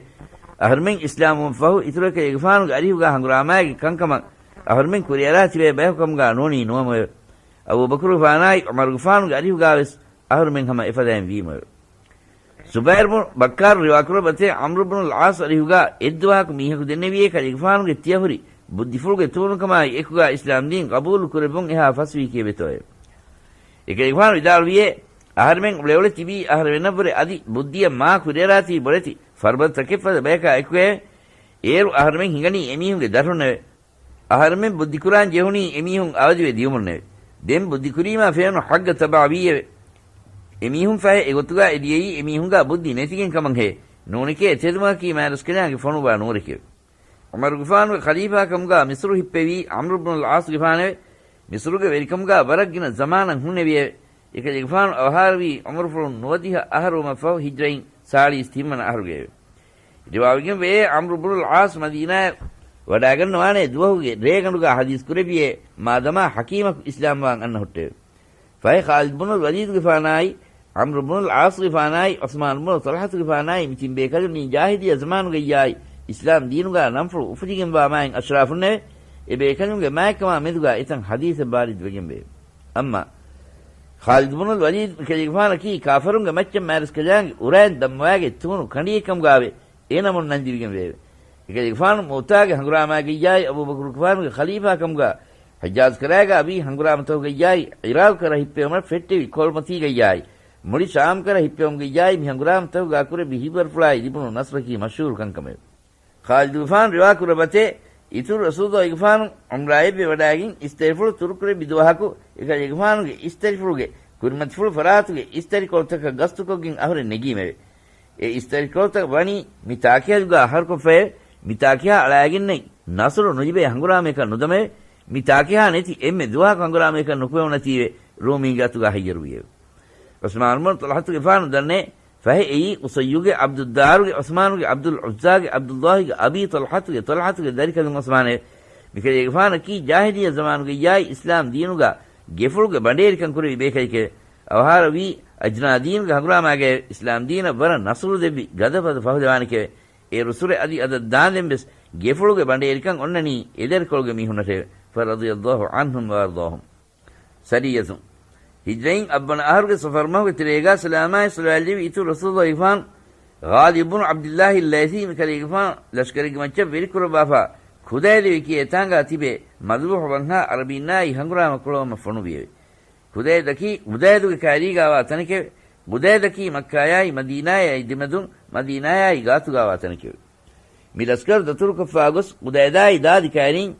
އަހަރުމެން އިސްލާމް ވުން ފަހު އިތުރު އެކަލޭގެފާނުގެ އަރިހުގާ ހަނގުރާމާގެ ކަންކަމަށް އަހަރުމެން ކުރިއަރާ ތިބޭ ބަޔަކު ކަމުގާ ނޫނީ ނުވަމެވެ. އަބޫބަކުރުގެފާނާއި ޢުމަރުގެފާނުގެ އަރިހުގާވެސް އަހަރުމެން ހަމަ އެފަދައިން ވީމެވެ. ޒުބައިރު ބުނު ބައްކާރު ރިވާކުރައްވަތޭ، ޢަމްރު ބުނުލް ޢާޞް އަރިހުގާ އެއްދުވަހަކު މީހަކު ދެންނެވިއޭ ކަލޭގެފާނުގެ ތިޔަހުރި ބުއްދިފުޅުގެ ތޫނުކަމާއި އެކުގާ އިސްލާމްދީން ޤަބޫލު ކުރެއްވުން އެހާ ފަސްވީކީއެއް ވޭތޯއެވެ. އެކަލޭގެފާނު ވިދާޅުވިއޭ، އަހަރެމެން އުޅެއުޅެ ތިބީ އަހަރެމެންނަށްވުރެ އަދި ބުއްދިއަށް މާ ކުރިއަރާތީ ބޮޑެތި ފަރުބަދަތަކެއްފަދަ ބަޔަކާ އެކުއެވެ. އޭރު އަހަރެމެން ހިނގަނީ އެމީހުންގެ ދަށުންނެވެ. އަހަރެމެން ބުއްދިކުރާން ޖެހުނީ އެމީހުން އަވަދިވެ ދިޔުމުންނެވެ. ދެން ބުއްދިކުރީމާ ފެނުނު ޙައްޤަށް ތަބަޢަވީއެވެ. އެމީހުން ފަހެ އެގޮތުގާ އެދިޔައީ އެމީހުންގާ ބުއްދި ނެތިގެން ކަމަށްހޭ، ނޫނެކޭ ތެދުމަކީ މާތްރަސްކަލާނގެ ފޮނުއްވާ ނޫރެކެވެ. ޢުމަރުގެފާނުގެ ޚަލީފާކަމުގާ މިޞްރު ހިއްޕެވީ ޢަމްރު ބުނުލް ޢާޞްގެފާނެވެ. މިޞްރުގެ ވެރިކަމުގާ ވަރަށް ގިނަ ޒަމާނަށް ހުންނެވިއެވެ. އެކަލޭގެފާނު އަވަހާރަވީ ޢުމުރުފުޅުން ނުވަދިހަ އަހަރު ވުމަށްފަހު ހިޖްރައިން ސާޅީސް ތިންވަނަ އަހަރުގައެވެ. ރިވާވެގެންވޭ، ޢަމްރު ބުނުލް ޢާޞް މަދީނާޔަށް ވަޑާގަންނަވާނޭ ދުވަހުގެ ރޭގަނޑުގާ ޙަދީޘް ކުރެއްވިއޭ، މާދަމާ ޙަކީމަކު އިސްލާމްވާން އަންނަ ހުއްޓެވެ. ފަހެ ޚާލިދު ބުނުލް ވަލީދުގެފާނާއި، ޢަމްރު ބުނުލް ޢާޞްގެފާނާއި، ޢުސްމާނު ބުނު ޠަލްޙަތުގެފާނާއި މި ތިން ބޭކަލުންނީ ޖާހިލިއްޔާ ޒަމާނުގައްޔާއި އިސްލާމް ދީނުގާ ނަންފުޅު އުފުލިގެންވާ މާތް އަޝްރާފުންނެވެ. އެ ބޭކަލުންގެ މާތްކަމާ މެދުގާ އެތަން ޙަދީޘެއް ވާރިދުވެގެންވޭ. އައްމާ ޚާލިދު ބުނުލް ވަލީދު ކަލޭގެފާނަކީ ކާފަރުންގެ މައްޗަށް މާތްރަސްކަލާނގެ އުރައިން ދަންމަވާގެ ތޫނު ކަނޑިއެއްކަމުގާވެ އެ ނަމުން ނަންދިވިގެން ވެއެވެ. އެކަލޭގެފާނު މުއުތާގެ ހަނގުރާމާގައްޔާއި އަބޫބަކުރުގެފާނުގެ ޚަލީފާކަމުގާ ޙިޖާޒް ކަރާގާ ވީ ހަނގުރާމަތަކުގައްޔާއި ޢިރާޤު ކަރަ ހިއްޕެވުމަށް ފެއްޓެވި ކޮޅުމަތީގައްޔާއި މުޅި ޝާމް ކަރަ ހިއްޕެވުމުގައްޔާއި މި ހަނގުރާމަތަކުގާ ކުރެއްވި ހިތްވަރުފުޅާއި ލިބުނު ނަޞްރަކީ މަޝްހޫރު ކަންކަމެވެ. ޚާލިދުގެފާނު ރިވާކުރައްވަތޭ، އިތުރު ރަސޫލުގެފާނު ޢުމްރާއެއްވެ ވަޑާގެން އިސްތަށިފުޅު ތުރުކުރެއްވި ދުވަހަކު އެކަލޭގެފާނުގެ އިސްތަށިފުޅުގެ ކުރިމަތިފުޅު ފަރާތުގެ އިސްތަށިކޮޅުތަކަށް ގަސްތުކޮށްގެން އަހުރެން ނެގީމެވެ. އެ އިސްތަށިކޮޅުތައް ވަނީ މި ތާކިހަލުގާ އަހަރުކޮށްފައެވެ. މި ތާކިހާ އަޅާގެންނެއް ނަޞްރު ނުލިބޭ ހަނގުރާމަޔަކަށް ނުދަމެވެ. މި ތާކިހާ ނެތި އެންމެ ދުވަހަކު ހަނގުރާމަޔަކަށް ނުކުމެވުނަތީވެ ރޫމީންގެ އަތުގަ ހައްޔަރުވިއެވެ. ޢުސްމާނު ބުނު ޠަލްޙަތުގެފާނު ދަންނައެ ފަހެ އެއީ ޤުޞައްޔުގެ، ޢަބްދުއްދާރުގެ، ޢުސްމާނުގެ، ޢަބްދުލް ޢުއްޒާގެ، ޢަބްދުﷲގެ، އަބީ ޠަލްޙަތުގެ، ޠަލްޙަތުގެ ދަރިކަލުން ޢުސްމާނެވެ. މިކަލޭގެފާނަކީ ޖާހިލިއްޔަ ޒަމާނުގައްޔާއި އިސްލާމް ދީނުގަ ގެފުޅުގެ ބަނޑޭރިކަން ކުރެވި ބޭކަލެކެވެ. އަވަހާރަވީ އަޖްނާ ދީނުގެ ހަނގުރާމާގައި އިސްލާމް ދީނަށް ވަރަށް ނަޞްރު ދެއްވި ގަދަފަދަ ފަހުލަވާނެކެވެ. އޭރު ސުރެ އަދި އަދަށް ދާންދެން ވެސް ގެފުޅުގެ ބަނޑޭރިކަން އޮންނަނީ އެދަރިކޮޅުގެ މީހުންނަށެވެ. ފަރަޟިޔަﷲ ޢަންހުމް ވައަރްޟާހުމް. ސަރިއްޔަތުން. ހިޖްރައިން އަށްވަނަ އަހަރުގެ ޞަފަރު މަހުގެ ތެރޭގާ ސަލާމާއި ޞަލަވާތް ލިބި އިތުރު ރަސޫލުﷲގެފާނު ޣާލިބު ބުނު ޢަބްދިއްލާހި ލައިޘީ މި ކަލޭގެފާނު ލަޝްކަރެއްގެ މައްޗަށް ވެރިކުރައްވާފާ ޚުދައިދު ކިޔޭ ތާނގާ ތިބޭ މަލޫޙު ވަންހާ ޢަރަބީންނާއި ހަނގުރާމަ ކުޅަވަމަށް ފޮނުވިއެވެ. ޚުދައިދަކީ ޤުދައިދުގެ ކައިރީގާވާ ތަނެކެވެ. ޤުދައިދަކީ މައްކާޔާއި މަދީނާޔާއި ދެމެދުން މަދީނާޔާއި ގާތުގާވާ ތަނެކެވެ. މި ލަސްކަރު ދަތުރުކޮށްފާ ގޮސް ޤުދައިދާއި ދާދި ކައިރީން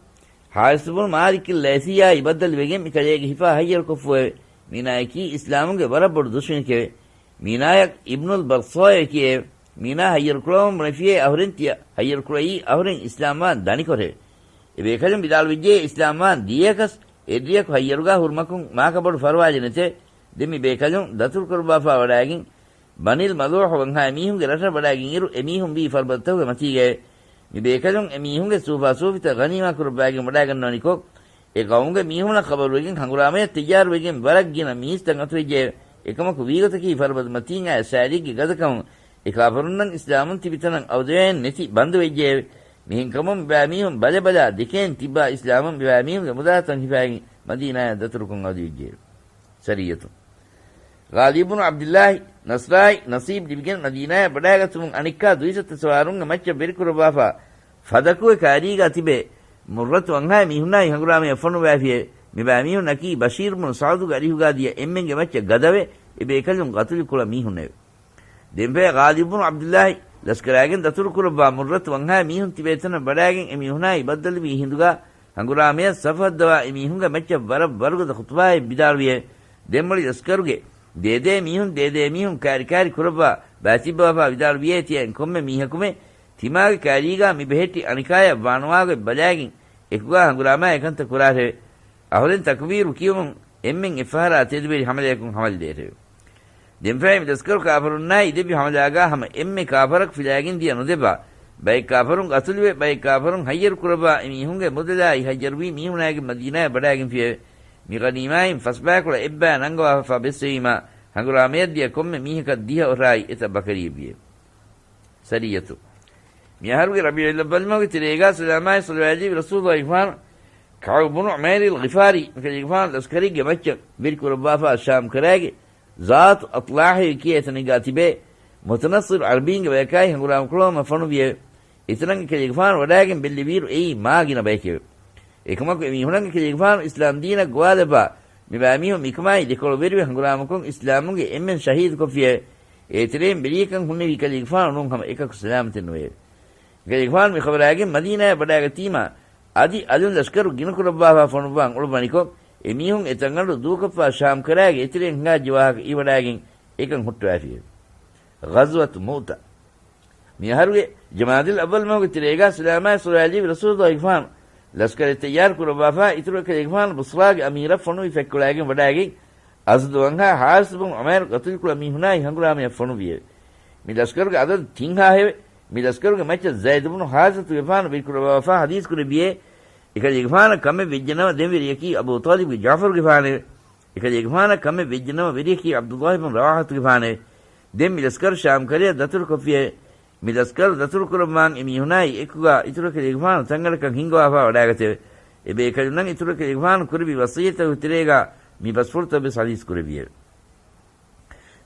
ޙާރިޘް ބުނު މާލިކި ލައިޘީއާއި ބައްދަލުވެގެން މި ކަލޭގެ ހިފާ ހައްޔަރުކޮށްފުއެވެ. މީނާޔަކީ އިސްލާމުގެ ވަރަށް ބޮޑު ދުޝްމަނެކެވެ. މީނާޔަށް އިބްނުލް ބަރްޞާއޭ ކިޔެވެ. މީނާ ހައްޔަރުކުޅަވަމުން ބުނެފިއޭ އަހުރެން ތިޔަ ހައްޔަރުކުޅައީ އަހުރެން އިސްލާމްވާން ދަނިކޮށެވެ. އެބޭކަލުން ވިދާޅުވެއްޖެ އިސްލާމްވާން ދިޔަކަސް އެއްރެއަކު ހައްޔަރުގާ ހުރުމަކުން މާކަ ބޮޑު ފަރުވާލެއް ނެތެވެ. ދެން މި ބޭކަލުން ދަތުރުކުރައްވާފާ ވަޑާގެން ބަނީލް މަލޫޙު ވަންހާ މީހުންގެ ރަށަށް ވަޑާގެން އިރު އެމީހުން ވީ ފަރުބަދަތަކުގެ މަތީގައެވެ. މި ބޭކަލުން އެމީހުންގެ ސޫފާސޫފިތައް ޣަނީމާ ކުރައްވާގެން ވަޑާގަންނަވަނިކޮށް، އެ ޤައުމުގެ މީހުންނަށް ޚަބަރުވެގެން ހަނގުރާމަޔަށް ތައްޔާރުވެގެން ވަރަށް ގިނަ މީސްތައް އަތުވެއްޖެއެވެ. އެކަމަކު ވީގޮތަކީ ފަރުބަދަ މަތީން އައި ސާލީގެ ގަދަކަމުން އެ ކާފަރުންނަށް އިސްލާމުން ތިބި ތަނަށް އަވަދިވެގެން ނެތި ބަންދުވެއްޖެއެވެ. މިހެންކަމުން މިބާ މީހުން ބަލަ ބަލާ ދެކޭން ތިއްބާ އިސްލާމުން މިބާ މީހުންގެ މުދާތައް ހިފާގެން މަދީނާޔަށް ދަތުރުކޮށް އަވަދިވެއްޖެއެވެ. ސަރިއްޔަތުން. ޣާލިބު ބުނު ޢަބްދިއްލާހި ނަޞްރާއި ނަޞީބް ލިބިގެން މަދީނާޔަށް ވަޑާގަތުމުން އަނެއްކާ ދުއިސައްތަ ސަވާރުންގެ މައްޗަށް ވެރިކުރައްވާފާ ފަދަކުގެ ކާރީގާ ތިބޭ މުއްރަތު ވަންހާ މީހުންނާއި ހަނގުރާމަޔަށް ފޮނުވާފިއެވެ. މިބާ މީހުންނަކީ ބަޝީރު ބުނު ސަޢުދުގެ އަރިހުގާ ދިޔަ އެންމެންގެ މައްޗަށް ގަދަވެ، އެ ބޭކަލުން ގަތުލު ކުޅަ މީހުންނެވެ. ދެންފަހެ ޣާލިބު ބުނު ޢަބްދިއްލާހި ލަސްކަރާގެން ދަތުރުކުރައްވާ މުއްރަތު ވަންހާ މީހުން ތިބޭ ތަނަށް ވަޑާގެން އެ މީހުނާއި ބައްދަލުވީ ހިނދުގާ ހަނގުރާމަޔަށް ސަފު ހައްދަވާ އެ މީހުންގެ މައްޗަށް ވަރަށް ވަރުގަދަ ޚުޠުބާއެއް ވިދާޅުވިއެވެ. ދެންމުޅި ލަސްކަރުގެ ދޭދޭ މީހުން ދޭދޭ މީހުން ކާރިކާރި ކުރައްވާ ބައިތިއްބަވާފާ ވިދާޅުވިއޭ ތިޔަ ކޮންމެ މީހަކުމެ ތިމާގެ ކާރީގާ މި ބެހެއްޓި އަނެކާޔަށް ވާނުވާގޮތް ބަލާގެން އެކުގާ ހަނގުރާމާ އެކަންތައް ކުރާށެވެ. އަހުރެން ތަކުބީރު ކިޔުމުން އެންމެން އެއްފަހަރާ ތެދުވެރި ހަމަލަޔަކުން ހަމަލަ ދޭށެވެ. ދެންފަހެ މި ލަސްކަރު ކާފަރުންނާއި ދެއްވި ހަމަލާގާ ހަމަ އެންމެ ކާފަރަކު ފިލާގެން ދިޔަ ނުދެއްވާ، ބައެއް ކާފަރުން ގަތުލުވެ، ބައެއް ކާފަރުން ހައްޔަރު ކުރައްވާ އެ މީހުންގެ މުދަލާއި ހައްޔަރުވީ މީހުނާގެން މަދީނާޔަށް ވަޑާގެންފިއެވެ. މި ޣަނީމާއިން ފަސްބައިކުޅަ އެއްބައި ނަންގަވާފާ ބެއްސެވީމާ، ހަނގުރާމަޔަށް ދިޔަ ކޮންމެ މީހަކަށް ދިހަ އޮށާއި އެތައް ބަކަރީއެއްވިއެވެ. ސަރިއްޔަތު. މި އަހަރުގެ ރަބީޢުލް އައްވަލް މަހުގެ ތެރޭގާ ސަލާމާއި ޞަލަވާތް ލިބި ރަސޫލު ކަޢުބު ބުނު ޢުމައިރިލް ޣިފާރީ ކަލޭގެފާނު ލަސްކަރެއްގެ މައްޗަށް ވެރިކުރައްވާފާ ޝާމް ކަރާގެ ޒާތު އަޠްލާހި ކިޔޭ ތަނެއްގާ ތިބޭ މުތަނައްޞިރު ޢަރަބީންގެ ބަޔަކާއި ހަނގުރާމަ ކުޅަވަމަށް ފޮނުވިއެވެ. އެތަނަށް އެކަލޭގެފާނު ވަޑާގެން ބެއްލެވިއިރު އެއީ މާ ގިނަ ބަޔެކެވެ. އެކަމަކު އެމީހުނަށް އެކަލޭގެފާނު އިސްލާމް ދީނަށް ގޮވާލައްވާ މިބާމީހުން މިކަމާއި ދެކޮޅު ވެރިވެ ހަނގުރާމަކޮށް އިސްލާމުގެ އެންމެން ޝަހީދުކޮށްފިއެވެ. އޭތެރެއިން ބެރީކަން ހުންނެވި އެކަލޭގެފާނު ނޫން ހަމަ އެކަކު ސަލާމަތެއް ނުވެއެވެ. އެކަލޭގެފާނު މި ޚަބަރާގެން މަދީނާޔަށް ވަޑާގަތީމާ، އަދި އަލުން ލަޝްކަރު ގިނަކުރައްވާފާ ފޮނުއްވާން އުޅުއްވަނިކޮށް، އެމީހުން އެ ތަންގަނޑު ދޫކޮށްފާ ޝާމް ކަރާގެ އެތެރެއިން ހިނގާއްޖެ ވާހަކަ އިވަޑާގެން އެކަން ހުއްޓުވާފިއެވެ. ޣަޒްވަތު މުއުތަ. މި އަހަރުގެ ޖަމާދިލް އައްވަލް މަހުގެ ތެރޭގާ ސަލާމާއި ޞަލަވާތް ލިބި ރަސޫލު ކަލޭގެފާނު ލަސްކަރެއް ތައްޔާރު ކުރައްވާފާ، އިތުރު އެކަލޭގެފާނު ބަޞްރާގެ އަމީރަށް ފޮނުވި ފެއްކޮޅާގެން ވަޑާގެން، އަސްދު ވަންހާ ޙާރިސް ބުނު ޢުމައިރު ގަތުލުކުޅަ މީހުނާއި ހަނގުރާމަޔަށް ފޮނުވިއެވެ. މި ލަސްކަރުގެ އަދަދު ތިންހާހެވެ. މި ލަސްކަރުގެ މައްޗަށް ޒައިދު ބުނު ޙާރިސަތުގެފާނު ވެރިކުރައްވާފާ ޙަދީސް ކުރެއްވިއޭ، އެކަލޭގެފާނަށް ކަމެއް ވެއްޖެނަމަ ދެން ވެރިޔަކީ އަބޫ ޠާލިބުގެ ޖާފަރުގެފާނެވެ. އެކަލޭގެފާނަށް ކަމެއް ވެއްޖެނަމަ ވެރިޔަކީ ޢަބްދުﷲ ބުން ރަވާޙަތުގެފާނެވެ. ދެން މި ލަސްކަރު ޝާމް ކަރަޔަށް ދަތުރުކޮށްފިއެވެ. މި ލަސްކަރު ދަތުރުކުރައްވާން އެ މީހުނާއި އެކުގާ އިތުރު އެކަލޭގެފާނު ތަންގަނޑަކަށް ހިންގަވާފާ ވަޑާގަތެވެ. އެ ބޭކަލުންނަށް އިތުރު އެކަލޭގެފާނު ކުރެއްވި ވަޞިއްޔަތުގެ ތެރޭގާ މި ބަސްފުޅުތައް ވެސް ޙަދީސް ކުރެއްވިއެވެ.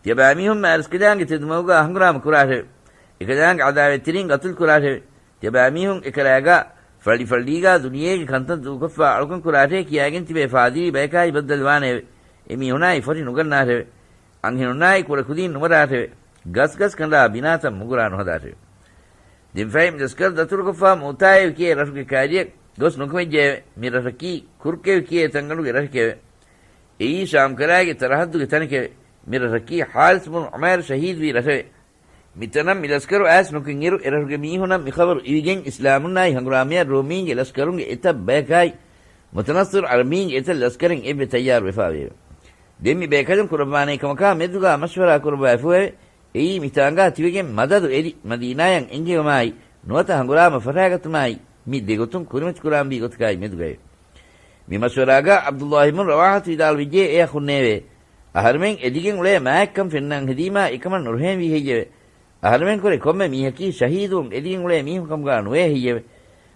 ތިޔަބައިމީހުން މާތްރަސްކަލާނގެ ތެދުމަގުގާ ހަނގުރާމަ ކުރާށެވެ. އެކަލާނގެ ޢަދާވަތްތެރިން ގަތުލު ކުރާށެވެ. ތިޔަބައިމީހުން އެކަލާގާ ފައްޅިފައްޅީގާ ދުނިޔޭގެ ކަންތައް ދޫކޮށްފާ އަޅުކަން ކުރާށޭ ކިޔާގެން ތިބޭ ފާދިރީ ބަޔަކާއި ބައްދަލުވާނެއެވެ. އެމީހުނާއި ފޮށި ނުގަންނާށެވެ. އަންހެނުންނާއި ކުޑަކުދީން ނުމަރާށެވެ. ގަސްގަސް ކަނޑާ ބިނާތައް މުގުރާ ނުހަދާށެވެ. ދެންފަހެ މި ލަސްކަރު ދަތުރުކޮށްފާ މުއުތާއޭ ކިޔޭ ރަށުގެ ކާރިޔަށް ގޮސް ނުކުމެއްޖެއެވެ. މި ރަށަކީ ކުރްކެވެ ކިޔޭ ތަންގަނޑުގެ ރަށެކެވެ. އެއީ ޝާމްކަރާގެ ތަރަހައްދުގެ ތަނެކެވެ. މި ރަށަކީ ޙާރިސް ބުނު ޢުމައިރު ޝަހީދުވީ ރަށެވެ. މިތަނަށް މި ލަސްކަރު އައިސް ނުކުތް އިރު، އެރަށުގެ މީހުނަށް މި ޚަބަރު އިވިގެން، އިސްލާމުންނާއި ހަނގުރާމަޔާ ރޯމީންގެ ލަސްކަރުންގެ އެތައް ބަޔަކާއި، މުތަނައްޞިރު ޢަރަބީންގެ އެތައް ލަސްކަރެއް އެއްވެ ތައްޔާރުވެފާވެއެވެ. ދެން މި ބޭކަލުން ކުރައްވާނޭ ކަމަކާ މެދުގާ މަޝްވަރާ ކުރައްވާފައެވެ. އެއީ މި ތާނގާ ތިބެގެން މަދަދު އެދި، މަދީނާޔަށް އެންގެވުމާއި، ނުވަތަ ހަނގުރާމަ ފަށާގަތުމާއި، މި ދެގޮތުން ކުރިމަތިކުރާންވީ ގޮތަކާއި މެދުގައެވެ. މި މަޝްވަރާގާ ޢަބްދުﷲ ބިން ރަވާޙަތު ވިދާޅުވެއްޖެ، އެއަށް ހުންނެވެ. އަހަރުމެން އެދިގެން އުޅޭ މާތްކަން ފެންނަން ހެދީމާ އެކަމަށް ނުރުހޭންވީ ހެއްޔެވެ؟ އަހަރުމެންކުރެ ކޮންމެ މީހަކީ ޝަހީދުވުން އެދިގެން އުޅޭ މީހުން ކަމުގާ ނުވޭ ހެއްޔެވެ؟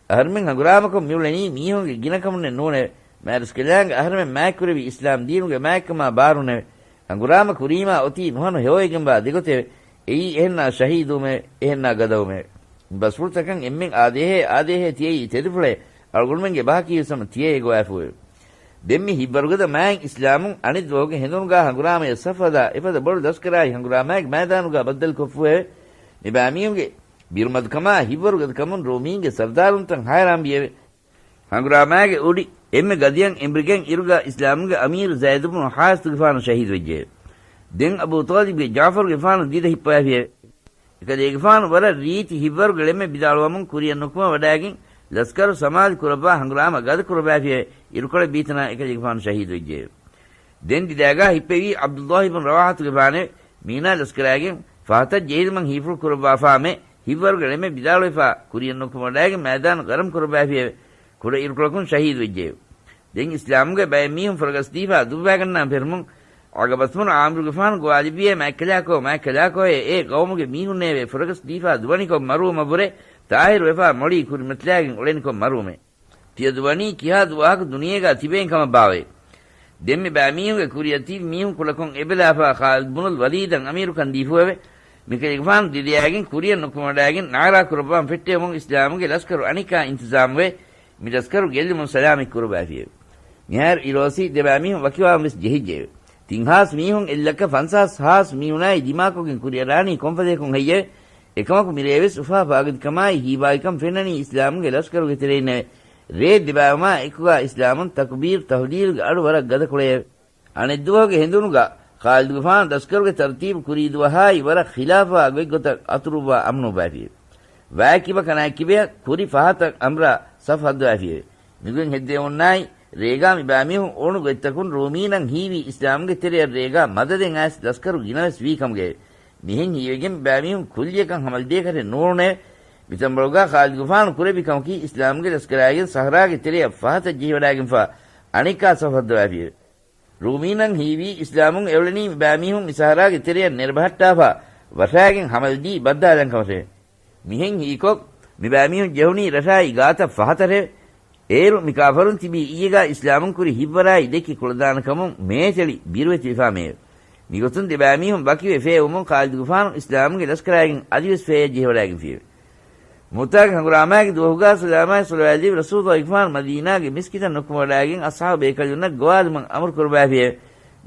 އަހަރުމެން ހަނގުރާމަކޮށް މިއުޅެނީ މީހުންގެ ގިނަކަމުންނެއް ނޫނެވެ. މާތްރަސްކަލާނގެ އަހަރުމެން މާތްކުރެއްވި އިސްލާމް ދީނުގެ މާތްކަމާ ބާރުންނެވެ. ހަނގުރާމަ ކުރީމާ އޮތީ ނުހަނު ހެޔޮވެގެންވާ ދެގޮތެވެ. އެއީ އެހެންނާ ޝަހީދުވުމެވެ. އެހެންނާ ގަދަވުމެވެ. ބަސްފުޅުތަކަށް އެންމެން އާދޭހޭ، އާދޭހޭ ތިޔައީ ތެދުފުޅެވެ. އަޅުގަނޑުމެންގެ ބަހަކީވެސް ހަމަ ތިޔައޭ ގޮވާފައެވެ. ދެން މި ހިއްވަރުގަދަ މާތް އިސްލާމުން އަނެއްދުވަހުގެ ހެނދުނުގާ ހަނގުރާމަޔަށް ސަފް ހަދާ އެފަދަ ބޮޑު ލަސްކަރާއި ހަނގުރާމާއެއް މައިދާނުގާ ބައްދަލުކޮށްފައެވެ. މިބައިމީހުންގެ ބިރުމަދުކަމާ ހިއްވަރުގަދަކަމުން ރޯމީންގެ ސަރުދާރުންތައް ހައިރާންވިއެވެ. ހަނގުރާމާގެ އުޑި އެންމެ ގަދަޔަށް އެނބުރިގެން އިރުގަ އިސްލާމުގެ އަމީރު ޒައިދު ބުނު ޙާރިޘުގެފާނު ޝަހީދުވެއްޖެ. ދެން އަބޫ ޠާލިބްގެ ޖާފަރުގެފާނު ދިދަ ހިއްޕަވާފިއެވެ. އެކަލޭގެފާނު ވަރަށް ރީތި ހިއްވަރުގެ ޅެމެއް ވިދާޅުވަމުން ކުރިއަށް ނުކުމެ ވަޑާގެން ލަސްކަރު ސަމާލު ކުރައްވާ ހަނގުރާމަ ގަދަ ކުރައްވާފިއެވެ. އިރުކޮޅެއް ވީތަނާ އެކަލޭގެފާނު ޝަހީދުވެއްޖެއެވެ. ދެން ދިދާގާ ހިއްޕެވީ ޢަބްދުﷲ ބިން ރަވާޙަތުގެފާނެވެ. މީނާ ލަސްކަރާގެން ފަހަތަށް ޖެހިލުމަށް ހީފުޅު ކުރައްވާފާމެ، ހިއްވަރުގެ ޅެމެއް ވިދާޅުވެފާ، ކުރިއަށް ނުކުމެ ވަޑާގެން މައިދާނު ގަރަމް ކުރައްވާފިއެވެ. ކުޑަ އިރުކޮޅަކުން ޝަހީދުވެއްޖެއެވެ. ދެން އިސްލާމުގެ ބައެއް މީހުން ފުރަގަސްދީފާ ދުއްވާގަންނާން ފެށުމުން، ޢަޤަބަތު ބުނު ޢާމިރުގެފާނު ގޮވާލެއްވިއޭ، މާތްކަލާކޯ، މާތްކަލާކޯއޭ، އޭ ޤައުމުގެ މީހުންނޭވެ، ފުރަގަސްދީފާ ދުވަނިކޮށް މަރުވުމަށްވުރެ، ޠާހިރުވެފާ މޮޅީ ކުރިމަތިލާގެން އުޅެނިކޮށް މަރުވުމޭ. ތިޔަ ދުވަނީ ކިހާ ދުވަހަކު ދުނިޔޭގާ ތިބޭން ކަމަށް ބާވޭ. ދެން މި ބައިމީހުންގެ ކުރިއަށް ތިބި މީހުން ކުޑަކޮށް އެބަލާފާ ޚާލިދު ބުނުލް ވަލީދަށް އަމީރުކަން ދީފުއެވެ. މިކަލޭގެފާނު ދިދަޔާގެން ކުރިއަށް ނުކުމެވަޑާގެން ނާރާ ކުރައްވާން ފެއްޓެވުމުން އިސްލާމުގެ ލަސްކަރު އަނެއްކާ އިންތިޒާމުވެ، މި ލަސްކަރު ގެއްލުމުން ސަލާމަތް ކުރައްވާފިއެވެ. މިހާރު އިރޯސީ ދެބައިމީހުން ވަކިވާން ވެސް ޖެހިއްޖެއެވެ. ތިން ހާސް މީހުން އެއްލައްކަ ފަންސާސް ހާސް މީހުނާއި ދިމާކޮށްގެން ކުރިއަރާނީ ކޮންފަދަޔަކުން ހެއްޔެވެ؟ އެކަމަކު މިރޭވެސް އުފާ ފާގަތިކަމާއި ހީވާގިކަން ފެންނަނީ އިސްލާމުގެ ލަސްކަރުގެ ތެރެއިންނެވެ. ރޭ ދެބައިވުމާ އެކުގާ އިސްލާމުން ތަކުބީރު ތަހުލީލުގެ އަޑު ވަރަށް ގަދަކޮޅެއެވެ. އަނެއްދުވަހުގެ ހެނދުނުގަ ޚާލިދުގެފާނު ލަސްކަރުގެ ތަރުތީބު ކުރީ ދުވަހާއި ވަރަށް ޚިލާފާ ގޮތްގޮތަށް އަތުރުއްވާ އަމުނުއްވާފިއެވެ. ވާއެއް ކިބަ ކަނާ ކިބަޔަށް ކުރި ފަހަތަށް އަނބުރާ ސަފް ހައްދަވާފިއެވެ. މިގޮތް ހެއްދެވުންނާއި ރޭގާ މި ބައިމީހުން އުޅުނު ގޮތްތަކުން ރޫމީނަށް ހީވީ އިސްލާމުގެ ތެރެއަށް ރޭގާ މަދަދެއް އައިސް ލަސްކަރު ގިނަވެސް ވީ ކަމުގައެވެ. މިހެން ހީވެގެން މި ބައިމީހުން ކުއްލިއަކަށް ހަމަލުދޭކަށެއް ނޫޅުނެވެ. މިތަނބަޅުގާ ޚާލިދުގެފާނު ކުރެއްވި ކަމަކީ އިސްލާމުގެ ލަސްކަރާގެން ސަހަރާގެ ތެރެއަށް ފަހަތަށް ޖެހިވަޑާގެންފާ އަނެއްކާ ސަފް ހައްދަވާފިއެވެ. ރޫމީނަށް ހީވީ އިސްލާމުން އެއުޅެނީ މި ބައިމީހުން މި ސަހަރާގެ ތެރެއަށް ނެރެބަހައްޓާފާ ވަށާގެން ހަމަލުދީ ބައްދާލަން ކަމަށެވެ. މިހެން ހީކޮށް، މި ބައިމީހުން ޖެހުނީ ރަށާއި ގާތަށް ފަހަތަށެވެ. އޭރު މި ކާފަރުން ތިބީ އިއްޔެގާ އިސްލާމުން ކުރި ހިއްވަރާއި ދެއްކި ކުޅަދާނަކަމުން މޭޗެޅި ބިރުވެތިވެފާމެއެވެ. މިގޮތުން ދެބައިމީހުން ވަކިވެ ފޭއްވުމުން ޚާލިދުގެފާނު އިސްލާމުގެ ލަސްކަރާގެން އަދިވެސް ފޭޔަށް ޖެހިވަޑާގެންފިއެވެ. މުއުތާގެ ހަނގުރާމާގެ ދުވަހުގާ ސަލާމާއި ޞަލަވާތް ލެއްވި ރަސޫލުﷲ ގެފާނު މަދީނާގެ މިސްކިތަށް ނުކުމެވަޑާގެން އަޞްޙާބު ބޭކަލުންނަށް ގޮވާލުމަށް އަމުރު ކުރައްވާފިއެވެ.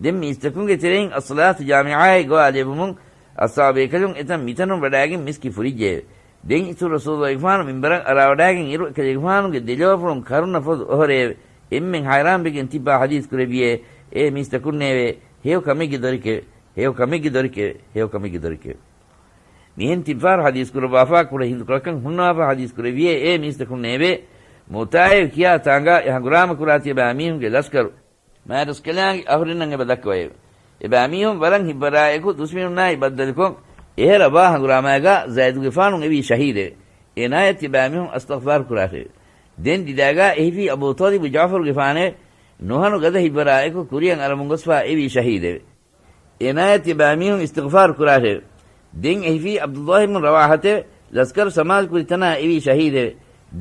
ދެން މީސްތަކުންގެ ތެރެއިން އައްޞަލާތު ޖާމިޢާއޭ ގޮވާލެއްވުމުން އަޞްޙާބު ބޭކަލުން އެތަން މިތަނުން ވަޑާގެން މިސްކިތް ފުރިއްޖެއެވެ. ދެން އިތުރު ރަސޫލުﷲ ގެފާނު މިންބަރަށް އަރާވަޑާގެން އިރު އެކަލޭގެފާނުގެ ދެލޯފުޅުން ކަރުނަ ފޮދު އޮހޮރެއެވެ. އެންމެން ހައިރާންވެގެން ތިއްބާ ޙަދީޘް ކުރެއްވިއޭ، އޭ މީސްތަކުންނޭވެ! ހެޔޮ ކަމެއްގެ ދޮރެކެވެ. ހެޔޮ ކަމެއްގެ ދޮރެކެވެ. ހެޔޮ ކަމެއްގެ ދޮރެކެވެ. މިހެން ތިންފަހަރު ޙަދީޘް ކުރައްވާފާ ކުޑަ ހިނދުކޮޅަކަށް ހުންނަވާފާ ޙަދީޘް ކުރެއްވިއޭ، އޭ މީސްތަކުންނޭވެ! މުއުތާއޭ ކިޔާ ތާނގާ އެ ހަނގުރާމަ ކުރާ ތިޔަބައިމީހުންގެ ލަސްކަރު މާތްރަސްކަލާނގެ އަހުރެންނަށް އެބަ ދައްކަވައެވެ. އެބައިމީހުން ވަރަށް ހިތްވަރާއެކު ދުސްމިނުންނާއި ބައްދަލުކޮށް، އެހެރަ ވާ ހަނގުރާމައިގާ ޒައިދުގެފާނު އެވީ ޝަހީދެވެ. އޭނާޔަށް ތިޔަބައިމީހުން އަސްތަޣްފާރު ކުރާށެވެ. ދެން ދިދާގާ އެހިފީ އަބޫ ޠާލިބު ޖަޢުފަރުގެފާނެވެ. ނުހަނު ގަދަ ހިތްވަރާއެކު ކުރިއަށް އަރަމުން ގޮސްފާ އެވީ ޝަހީދެވެ. އޭނާޔަށް ތިޔަބައިމީހުން އިސްތިޣްފާރު ކުރާށެވެ. ދެން އެހިފީ ޢަބްދުﷲ ބިން ރަވާޙަތެވެ. ލަސްކަރު ސަމާލުކުރި ތަނާ އެވީ ޝަހީދެވެ.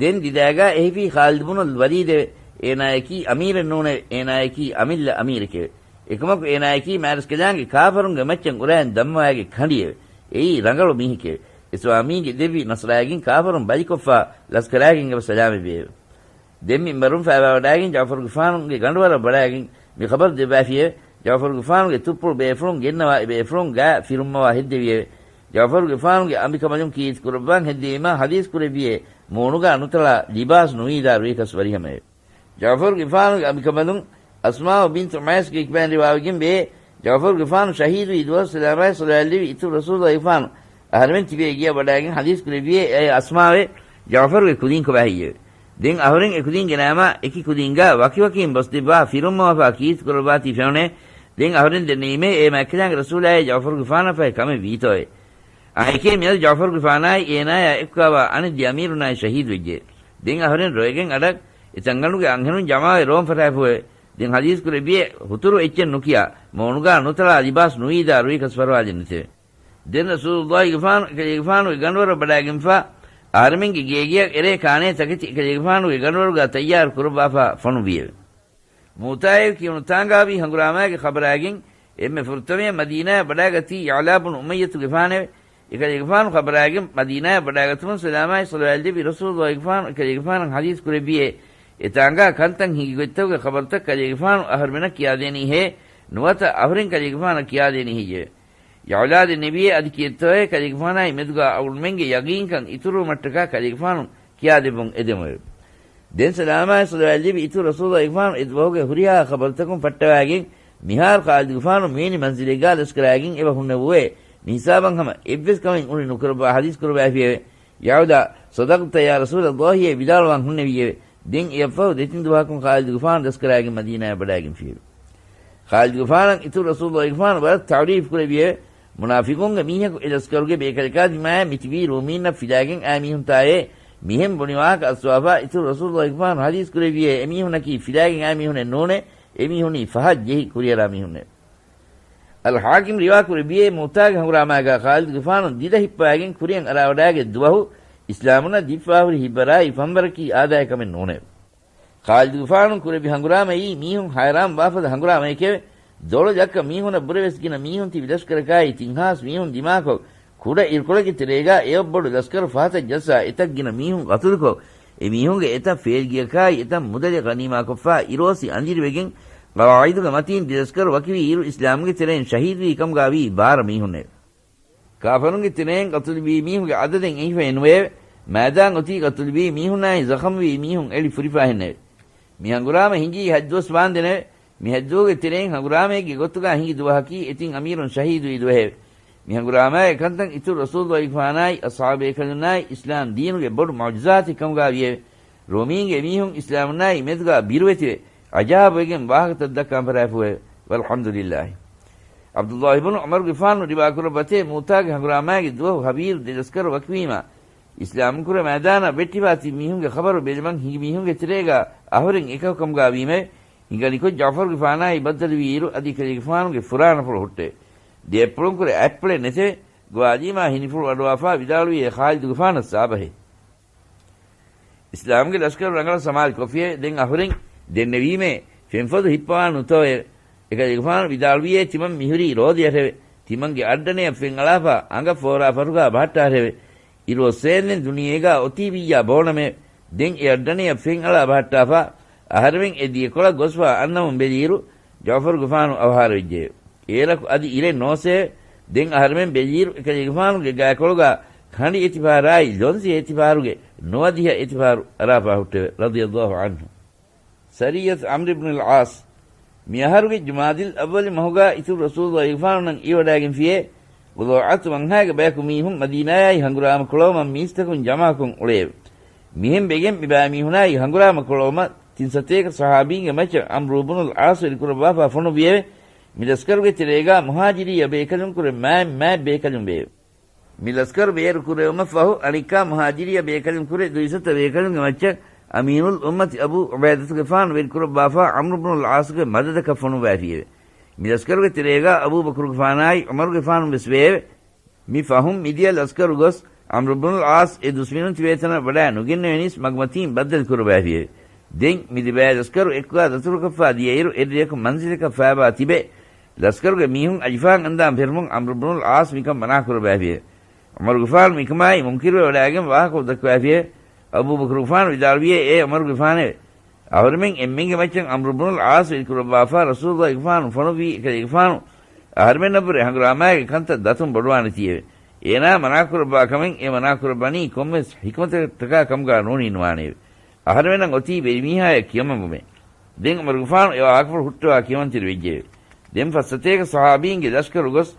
ދެން ދިދާގާ އެހިފީ ޚާލިދު ބުނުލް ވަލީދެވެ. އޭނާޔަކީ އަމީރެއް ނޫނެވެ. އޭނާޔަކީ އަމިއްލަ އަމީރެކެވެ. އެކަމަކު އޭނާޔަކީ މާތްރަސްކަލާނގެ ކާފަރުންގެ މައްޗަށް އުރައިން ދަންމަވާގެ ކަނޑިއެވެ. އެއީ ރަނގަޅު މީހެކެވެ. އިސްލާމީންގެ ދެއްވި ނަޞްރާގެން ކާފަރުން ބަލިކޮށްފާ ލަސްކަރާގެން އެބަ ސަލާމަތްވެއެވެ. ދެން މިންބަރުން ފައިބާވަޑާގެން ޖަޢުފަރުގެފާނުގެ ގަނޑުވަރަށް ވަޑާގެން މި ޚަބަރު ދެއްވާފިއެވެ. ޖަޢުފަރުގެފާނުގެ ތުއްޕުޅު ބޭފުޅުން ގެންނަވާ އެބޭފުޅުން ގާ ފިރުއްމަވާ ހެއްދެވިއެވެ. ޖަޢުފަރުގެފާނުގެ އަނބިކަނބަލުން ކީރިތި ކުރައްވާން ހެއްދެވީމާ ޙަދީޘް ކުރެއްވިއޭ، މޫނުގާ ނުތަޅާ ލިބާސް ނުވީދާ ރުއިކަސް ވަރިހަމައެވެ. ޖަޢުފަރުގެފާނުގެ އަނބިކަނބަލުން އަސްމާއު ބިންތު އުމައިސްގެ ކިބައިން ރިވާވެގެން ވޭ، ޖަޢުފަރުގެފާނު ޝަހީދުވީ ދުވަހު ސަލާމާއި ޞަލަވާތް ލެއްވި އިތުރު ރަސޫލުﷲ ގެފާނު އަހަރެމެން ތިބޭ ގެޔަށް ވަޑައިގެން ޙަދީޘް ކުރެއްވިއޭ، އެ އަސްމާވެ ޖަޢުފަރުގެ ކުދީން ކޮބާ ހެއްޔެވެ؟ ދެން އަހުރެން އެ ކުދީންގެ ނަޔަމާ އެކި ކުދީންގާ ވަކިވަކީން ބޮސްދެއްވާ ފިރުންމަވާފާ ކީރިތި ކުރައްވާތީ ފެނުނޭ. ދެން އަހުރެން ދެންނެވީމޭ އޭ މާތްކަލާނގެ ރަސޫލާއޭ ޖަޢުފަރުގެފާނަށް ފަހެ ކަމެއް ވީތޯއޭ. އާއެކޭ މިއަދު ޖަޢުފަރުގެފާނާއި އޭނާޔާ އެއްކާވާ އަނެއް ދެ އަމީރުންނާއި ޝަހީދުވެއްޖެ. ދެން އަހުރެން ރޮއެގެން އަޑަށް އެ ތަންގަނޑުގެ އަންހެނުން ޖަމާވެ ރޯން ފަށާފުއެވެ. ދެން ޙަދީޘް ކުރެއްވިއޭ ހުތުރު އެއްޗެއް ނުކިޔާ، މޫނުގާ ނުތަޅާ ލިބާސް ނުވީދާ ރުއިކަސް ފަރުވާލެއް ނެތެވެ. ދެން ރަސޫލުﷲގެފާނު އެކަލޭގެފާނުގެ ގަނޑުވަރަށް ބަޑާގެންފާ، އަހަރެމެންގެ ގޭގެޔަށް އެރޭ ކާނޭ ތަކެތި އެކަލޭގެފާނުގެ ގަނޑުވަރުގާ ތައްޔާރު ކުރައްވާފާ ފޮނުއްވިއެވެ. މޫތާއޭ ކިޔުނު ތާނގާވީ ހަނގުރާމާގެ ޚަބަރާގެން އެންމެ ފުރަތަމަޔަށް މަދީނާއަށް ބަޑާގަތީ ޔަޢުލާ ބުނު އުމައްޔަތުގެފާނެވެ. އެކަލޭގެފާނު ޚަބަރާގެން މަދީނާއަށް ބަޑާގަތުމުން ސަލާމާއި ޞަލަވާތް ލެއްވި ރަސޫލުﷲގެފާނު އެކަލޭގެފާނަށް ޙަދީޘް ކުރެއްވިއޭ، އެ ތާނގާ ކަންތައް ހިނގި ގޮތްތަކުގެ ޚަބަރުތައް ކަލޭގެފާނު އަހަރުމެނަށް ކިޔާދޭނީހޭ، ނުވަތަ އަހުރެން ކަލޭގެފާނަށް ކިޔާދޭނީ ހެއްޔެވެ؟ ޔަޢުލާ ދެންނެވިއޭ އަދި ކިއެއްތޯއޭ ކަލޭގެފާނާއި މެދުގާ އަޅުގަނޑުމެންގެ ޔަގީންކަން އިތުރުވުމަށްޓަކާ ކަލޭގެފާނު ކިޔާދެއްވުން އެދެމުއެވެ. ދެން ސަލާމާއި ޞަލަވާތް ލެއްވި އިތުރު ރަސޫލުﷲގެފާނު އެ ދުވަހުގެ ހުރިހާ ޚަބަރުތަކުން ފައްޓަވާގެން މިހާރު ޚާލިދުގެފާނު މިވެނި މަންޒިލެއްގާ ލަސްކަރާގެން އެބަ ހުންނެވުއޭ، މިހިސާބަށް ހަމަ އެއްވެސް ކަމެއް އުނި ނުކުރައްވާ ޙަދީޘް ކުރައްވައިފިއެވެ. ޔަޢުލާ، "ޞަދަޤްތަ ޔާ ރަސޫލަﷲ"އޭ ވިދާޅުވާން ހުންނެވިއެވެ. ދެން އެއަށްފަހު ދެތިން ދުވަހަކުން ޚާލިދުގެފާނު ލަސްކަރާގެން މަދީނާއަށް ބަޑާގެންފިއެވެ. ޚާލިދުގެފާނަށް އިތުރު ރަސޫލުﷲގެފާނު ވަރަށް ތަޢުރީފް ކުރެއްވިއެވެ. މުނާފިޤުންގެ މީހަކު އެ ލަސްކަރުގެ ބޭކަލަކާ ދިމާޔަށް މިތިބީ ރޫމީންނަށް ފިލާގެން އާ މީހުންތާއޭ. މިހެން ބުނި ވާހަކަ އައްސަވާފާ އިތުރު ރަސޫލުﷲގެފާނު ޙަދީޘް ކުރެއްވިއޭ، އެމީހުނަކީ ފިލާގެން އާ މީހުނެއް ނޫނޭ، އެމީހުނީ ފަހަށް ޖެހި ކުރިއަރާ މީހުންނޭ. އަލް ޙާކިމް ރިވާ ކުރެއްވިއޭ، މޫތާގެ ހަނގުރާމާގާ ޚާލިދުގެފާނު ދިދަ ހިއްޕަވާގެން ކުރިއަށް އަރާވަޑާގެ ދުވަހު އިސްލާމުންނަށް ދީފާހުރި ހިތްވަރާއި ފަންވަރަކީ އާދައިގެ ކަމެއް ނޫނެވެ. ޚާލިދުގެފާނު ކުރެއްވި ހަނގުރާމައީ މީހުން ހައިރާން ވާފަދަ ހަނގުރާމައެކެވެ. ދޮޅަ ލައްކަ މީހުނަށް ބުރެވެސް ގިނަ މީހުން ތިބި ލަޝްކަރަކާއި ތިން ހާސް މީހުން ދިމާކޮށް، ކުޑަ އިރުކޮޅެއްގެ ތެރޭގާ އެޔޮއް ބޮޑު ލަޝްކަރު ފަހަތަށް ޖައްސާ އެތައް ގިނަ މީހުން ގަތުލުކޮށް، އެ މީހުންގެ އެތައް ފޭލްގެއަކާއި އެތައް މުދަލެއް ޣަނީމާކޮށްފާ އިރުއޮއްސި އަނދިރިވެގެން، ޤަވާޢިދުގެ މަތީން ދިލަސްކަރު ވަކިވި އިރު އިސްލާމުގެ ތެރެއިން ޝަހީދުވީ ކަމުގާ ވީ ބާރަ މީހުންނެވެ. ކާފަރުންގެ ތެރެއިން ޤަތުލުވީ މީހުންގެ އަދަދެއް އެނގިފައެއް ނުވެއެވެ. މައިދާން އޮތީ ޤަތުލުވީ މީހުންނާއި ޒަޚަމްވީ މީހުން އެޅި ފުރިފާހެންނެވެ. މި ހަނގުރާމަ ހިނގީ ހަތްދުވަސް ވާންދެނެވެ. މި ހަތްދުވަހުގެ ތެރެއިން ހަނގުރާމައެއްގެ ގޮތުގާ ހިނގި ދުވަހަކީ އެތިން އަމީރުން ޝަހީދުވި ދުވަހެވެ. މި ހަނގުރާމާގެ ކަންތައް އިތުރު ރަސޫލުގެފާނާއި އަޞްޙާބު ބޭކަލުންނާއި އިސްލާމް ދީނުގެ ބޮޑު މުޢުޖިޒާތެއް ކަމުގާ ވިއެވެ. ރޯމީންގެ އެމީހުން އިސްލާމުންނާއި މެދުގާ ބިރުވެތިވެ، އަޖާބުވެގެން ވާހަކަތައް ދައްކާން ފަށާފުއެވެ. ވަލްޙަމްދުލިއްލާހި. ޢަބްދުﷲ އިބްނު ޢުމަރުގެފާނު ރިވާކުރައްވަތޭ، މޫތާގެ ހަނގުރާމާގެ ދުވަހު ހަވީރު ދެލަސްކަރު ވަކިވީމާ، އިސްލާމްކުރެ މައިދާނަށް ވެއްޓިފާ ތިބި މީހުންގެ ޚަބަރު ބެލުމަށް ހިނގި މީހުންގެ ތެރޭގާ އަހުރެން އެކަކު ކަމުގާ ވީމެވެ. ހިނގަނިކޮށް ޖަޢުފަރުގެފާނާއި ބައްދަލުވީއިރު އަދި ކަލޭގެފާނުގެ ފުރާނަފުޅު ހުއްޓެވެ. ދެއަތްޕުޅުންކުރެ އަތްޕުޅެއް ނެތެވެ. ގޮވާލީމާ ހިނިފުޅު އަޑުވާފާ ވިދާޅުވިއޭ ޚާލިދުގެފާނަށް ސާބަހޭ. އިސްލާމްގެ ލަޝްކަރު ރަނގަޅަށް ސަމާލުކޮށްފިއެވެ. ދެން އަހުރެން ދެންނެވީމޭ ފެންފޮދު ހިއްޕަވާން ނުތޯއެވެ. އެކަލޭގެފާނު ވިދާޅުވިއޭ، ތިމަން މިހުރީ ރޯދިއަށެވެ. ތިމަންގެ އައްޑަނެއަށް ފެން އަޅާފާ އަނގަ ފޯރާ ފަރުގާ ބަހައްޓާށެވެ. އިރު އޮއްސޭންދެން ދުނިޔޭގާ އޮތީ ވިއްޔާ ބޯނަމެވެ. ދެން އެ އައްޑަނެއަށް ފެން އަޅާ ބަހައްޓާފާ އަހަރެމެން އެ ދިޔަކޮޅަށް ގޮސްފާ އަންނަމުން ބެލިއިރު ޖަޢުފަރުގެފާނު އަވަހާރަވެއްޖެއެވެ. އޭރަކު އަދި އިރެއް ނޯސޭ. ދެން އަހަރެމެން ބެލިއިރު އެކަލޭގެފާނުގެ ގާކޮޅުގާ ކަނޑި އެތިފަހަރާއި ލޮންސި އެތިފަހަރުގެ ނުވަދިހަ އެތިފަހަރު އަރާފާ ހުއްޓެވެ. ރަޟިޔަﷲ ޢަންހު. ސަރިއްޔަތު ޢަމްރު ބުނުލް ޢާޞް. މި އަހަރުގެ ޖުމާދިލް އައްވަލު މަހުގާ އިތުރު ރަސޫލުގެފާނުން އިވަޑާގެންފިއޭ، ގުޟާޢަތު ވަންހާގެ ބަޔަކު މީހުން މަދީނާޔާއި ހަނގުރާމަ ކުޅަވުމަށް މީސްތަކުން ޖަމާކޮށް އުޅެއެވެ. މިހެން ވެގެން މި ބައިމީހުނާއި ހަނގުރާމަ ކުޅަވުމަށް ތިން ސަތޭކަ ޞަޙާބީންގެ މައްޗަށް ޢަމްރު ބުނުލް ޢާޞް ވެރިކުރައްވާފާ ފޮނުއްވިއެވެ. މި ލަސްކަރުގެ ތެރޭގާ މުހާޖިރިއްޔާ ބޭކަލުންކުރެ މާތް މާތް ބޭކަލުން ވެއެވެ. މި ލަސްކަރު ބޭރު ކުރެވުމަށްފަހު، އަނެއްކާ މުހާޖިރިއްޔާ ބޭކަލުންކުރެ ދުއިސައްތަ ބޭކަލުންގެ މައްޗަށް އަމީނުލް އުއްމަތި އަބޫ ޢުބައިދަތުގެފާނު ވެރިކުރައްވާފާ ޢަމްރު ބުނުލް ޢާޞްގެ މަދަދަކަށް ފޮނުއްވައިފިއެވެ. މި ލަސްކަރުގެ ތެރޭގާ އަބޫބަކުރުގެފާނާއި ޢުމަރުގެފާނު ވެސް ވެއެވެ. މި ފަހުން މިދިޔަ ލަސްކަރު ގޮސް، ޢަމްރު ބުނުލް ޢާޞް އެ ދުސްމިނުން ތިބޭތަނަށް ވަޑައި ނުގެންނެވެނީސް މަގުމަތީން ބައްދަލު ކުރައްވައިފިއެވެ. ދެން މި ދެބައި ލަސްކަރު އެކުގާ ދަތުރުކޮށްފާ ދިޔައިރު އެއްރެއަކު މަންޒިލަކަށް ފައިބާ ތިބެ، ލަސްކަރުގެ މީހުން އަލިފާން އަންދާން ފެށުމުން ޢަމްރު ބުނުލް ޢާޞް މިކަން މަނާ ކުރައްވައިފިއެވެ. ޢުމަރުގެފާނު މިކަމާއި މުންކިރުވެ ވަޑައިގެން ވާހަކަ ދައްކަވައިފިއެވެ. އަބޫބަކުރުގެފާނު ވިދާޅުވިއޭ، އޭ ޢުމަރުގެފާނެވެ! އަހުރެމެން އެންމެންގެ މައްޗަށް ޢަމްރު ބުނުލް ޢާޞް ވެރިކުރައްވާފާ ރަސޫލުގެފާނު ފޮނުއްވީ އެކަލޭގެފާނު އަހަރެމެންނަށްވުރެ ހަނގުރާމާގެ ކަންތައް ދަތުން ބޮޑުވާނެތީއެވެ. އޭނާ މަނާކުރައްވާ ކަމެއް އެ މަނާކުރައްވަނީ ކޮންމެސް ޙިކްމަތަކަށްޓަކާ ކަމުގާ ނޫނީނުވާނެއެވެ. އަހަރެމެންނަށް އޮތީ ވެރިމީހާޔަށް ކިޔަމަންވުމޭ. ދެން ޢުމަރުގެފާނު އެ ވާހަކަފުޅު ހުއްޓަވާ ކިޔަމަންތެރިވެއްޖެއެވެ. ދެން ފަސްސަތޭކަ ޞަޙާބީންގެ ލަޝްކަރު ގޮސް،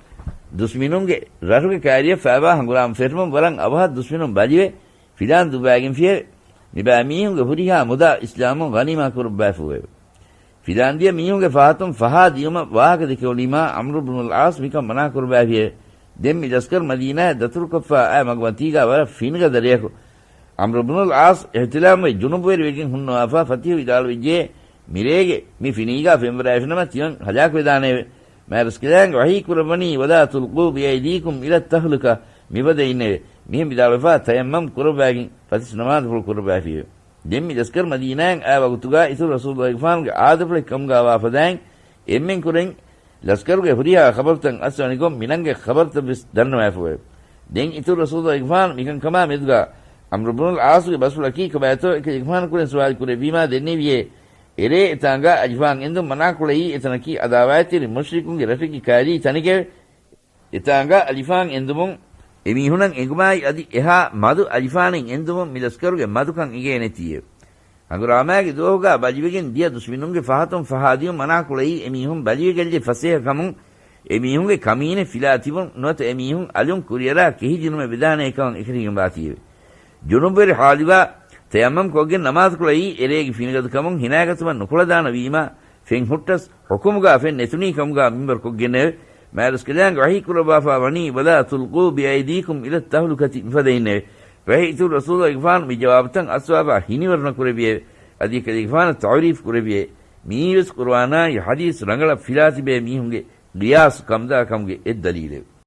ދުސްމިނުންގެ ރަށުގެ ކައިރިއަށް ފައިބާ ހަނގުރާމަ ފެށުމުން ވަރަށް އަވަހަށް ދުސްމިނުން ބަލިވެ، ފިލާން ދުއްވައިގެންފިއެވެ. މިބައި މީހުންގެ ހުރިހާ މުދާ އިސްލާމުން ޣަނީމާ ކުރައްވައިފުއެވެ. ފިލާން ދިޔަ މީހުންގެ ފަހަތުން ފަހާ ދިޔުމަށް ވާހަކަ ދެކެވުނީމާ، ޢަމްރު ބުނުލް ޢާޞް މިކަން މަނާ ކުރައްވައިފިއެވެ. ދެން މި ލަސްކަރު މަދީނާއަށް ދަތުރުކޮށްފަ އައި މަގުމަތީގާ ވަރަށް ފިނިގަދަ ރެޔަކު، ޢަމްރު ބުނުލް ޢާޞް އިޙްތިލާމްވެ ޖުނުބުވެރިވެގެން ހުންނަވާފަ، ފަތިޙު ވިދާޅުވެއްޖެ، މިރޭގެ މި ފިނީގާ ފެންވަޑައިފިނަމަ ތިމަން ހަލާކުވެދާނެއެވެ. މާތްރަސްކަލާނގެ ވަޙީ ކުރައްވަނީ، "ولا تلقوا بأيديكم إلى التهلكة" މިފަދައިންނެވެ. މިހެން ވިދާޅުވެފަ، ތަޔައްމަމް ކުރައްވައިގެން ފަތިސް ނަމާދުފުޅު ކުރައްވައިފިއެވެ. ދެން މި ލަސްކަރު މަދީނާއަށް އައި ވަގުތުގާ އިތުރު ރަސޫލުގެފާނުގެ އާދަފުޅެއް ކަމުގާ ވާފަދައިން، އެންމެން ކުރެން ލަސްކަރުގެ ހުރިހާ ޚަބަރުތައް އައްސަވަނިކޮށް މިނަންގެ ޚަބަރުތައްވެސް ދަންނަވައިފުއެވެ. ދެން އިތުރު ރަސޫލުގެފާނު މިކަންކަމާ މެދުގާ ޢަމްރު ބުނުލް ޢާޞުގެ ބަސްފުޅަކީ ކޮބާތޯ އެކަލޭގެފާނު ކުރެން ސުވާލު ކުރެއްވީމާ ދެންނެވިއޭ، އެރޭ އެތާނގާ އަލިފާން އެންދުން މަނާކުޅައީ އެތަނަކީ އަދާވާތްތެރި މުޝްރިކުންގެ ރަށެއްގެ ކައިރީ ތަނެކެވެ. އެތާނގާ އަލިފާން އެންދުމުން އެމީހުނަށް އެނގުމާއި އަދި އެހާ މަދު އަލިފާނެއް އެންދުމުން މި ލަސްކަރުގެ މަދުކަން އެނގޭނެތީއެވެ. ހަނގުރާމާގެ ދުވަހުގާ ބަލިވެގެން ދިޔަ ދުސްމިނުންގެ ފަހަތުން ފަހާދިޔުން މަނާކުޅައީ އެމީހުން ބަލިވެގެންލެއް ފަސޭހަކަމުން އެމީހުންގެ ކަމީނެއް ފިލާތިބުން ނުވަތަ އެމީހުން އަލުން ކުރިއަރާ ކެހިޖެނުމެއް ވެދާނޭކަމަށް އެކަށީގެންވާތީއެވެ. ޖުނުބުވެރި ޙާލުގާ ތަޔައްމަމް ކޮށްގެން ނަމާދު ކުޅައީ އެރޭގެ ފިނިގަދަކަމުން ހިނާގަތުމަށް ނުކުޅަދާނަ ވީމާ، ފެން ހުއްޓަސް ޙުކުމުގާ ފެން ނެތުނީ ކަމުގާ މިންބަރު ކޮށްގެންނެވެ. މާތްރަސްކަލާނގެ ވަޙީ ކުރައްވާފާ ވަނީ، "ولا تلقوا بأيديكم إلى التهلكة" މިފަދައިންނެވެ. ފަހެ އިތުރު ރަސޫލުގެފާނު މި ޖަވާބުތައް އައްސަވާފާ ހިނިވަރުނަ ކުރެއްވިއެވެ. އަދި އެކަލޭގެފާނަށް ތަޢުރީފު ކުރެއްވިއެވެ. މިއީވެސް ޤުރުއާނާއި ޙަދީޘް ރަނގަޅަށް ފިލާތިބޭ މީހުންގެ ޤިޔާސް ކަމުދާ ކަމުގެ އެއް ދަލީލެވެ.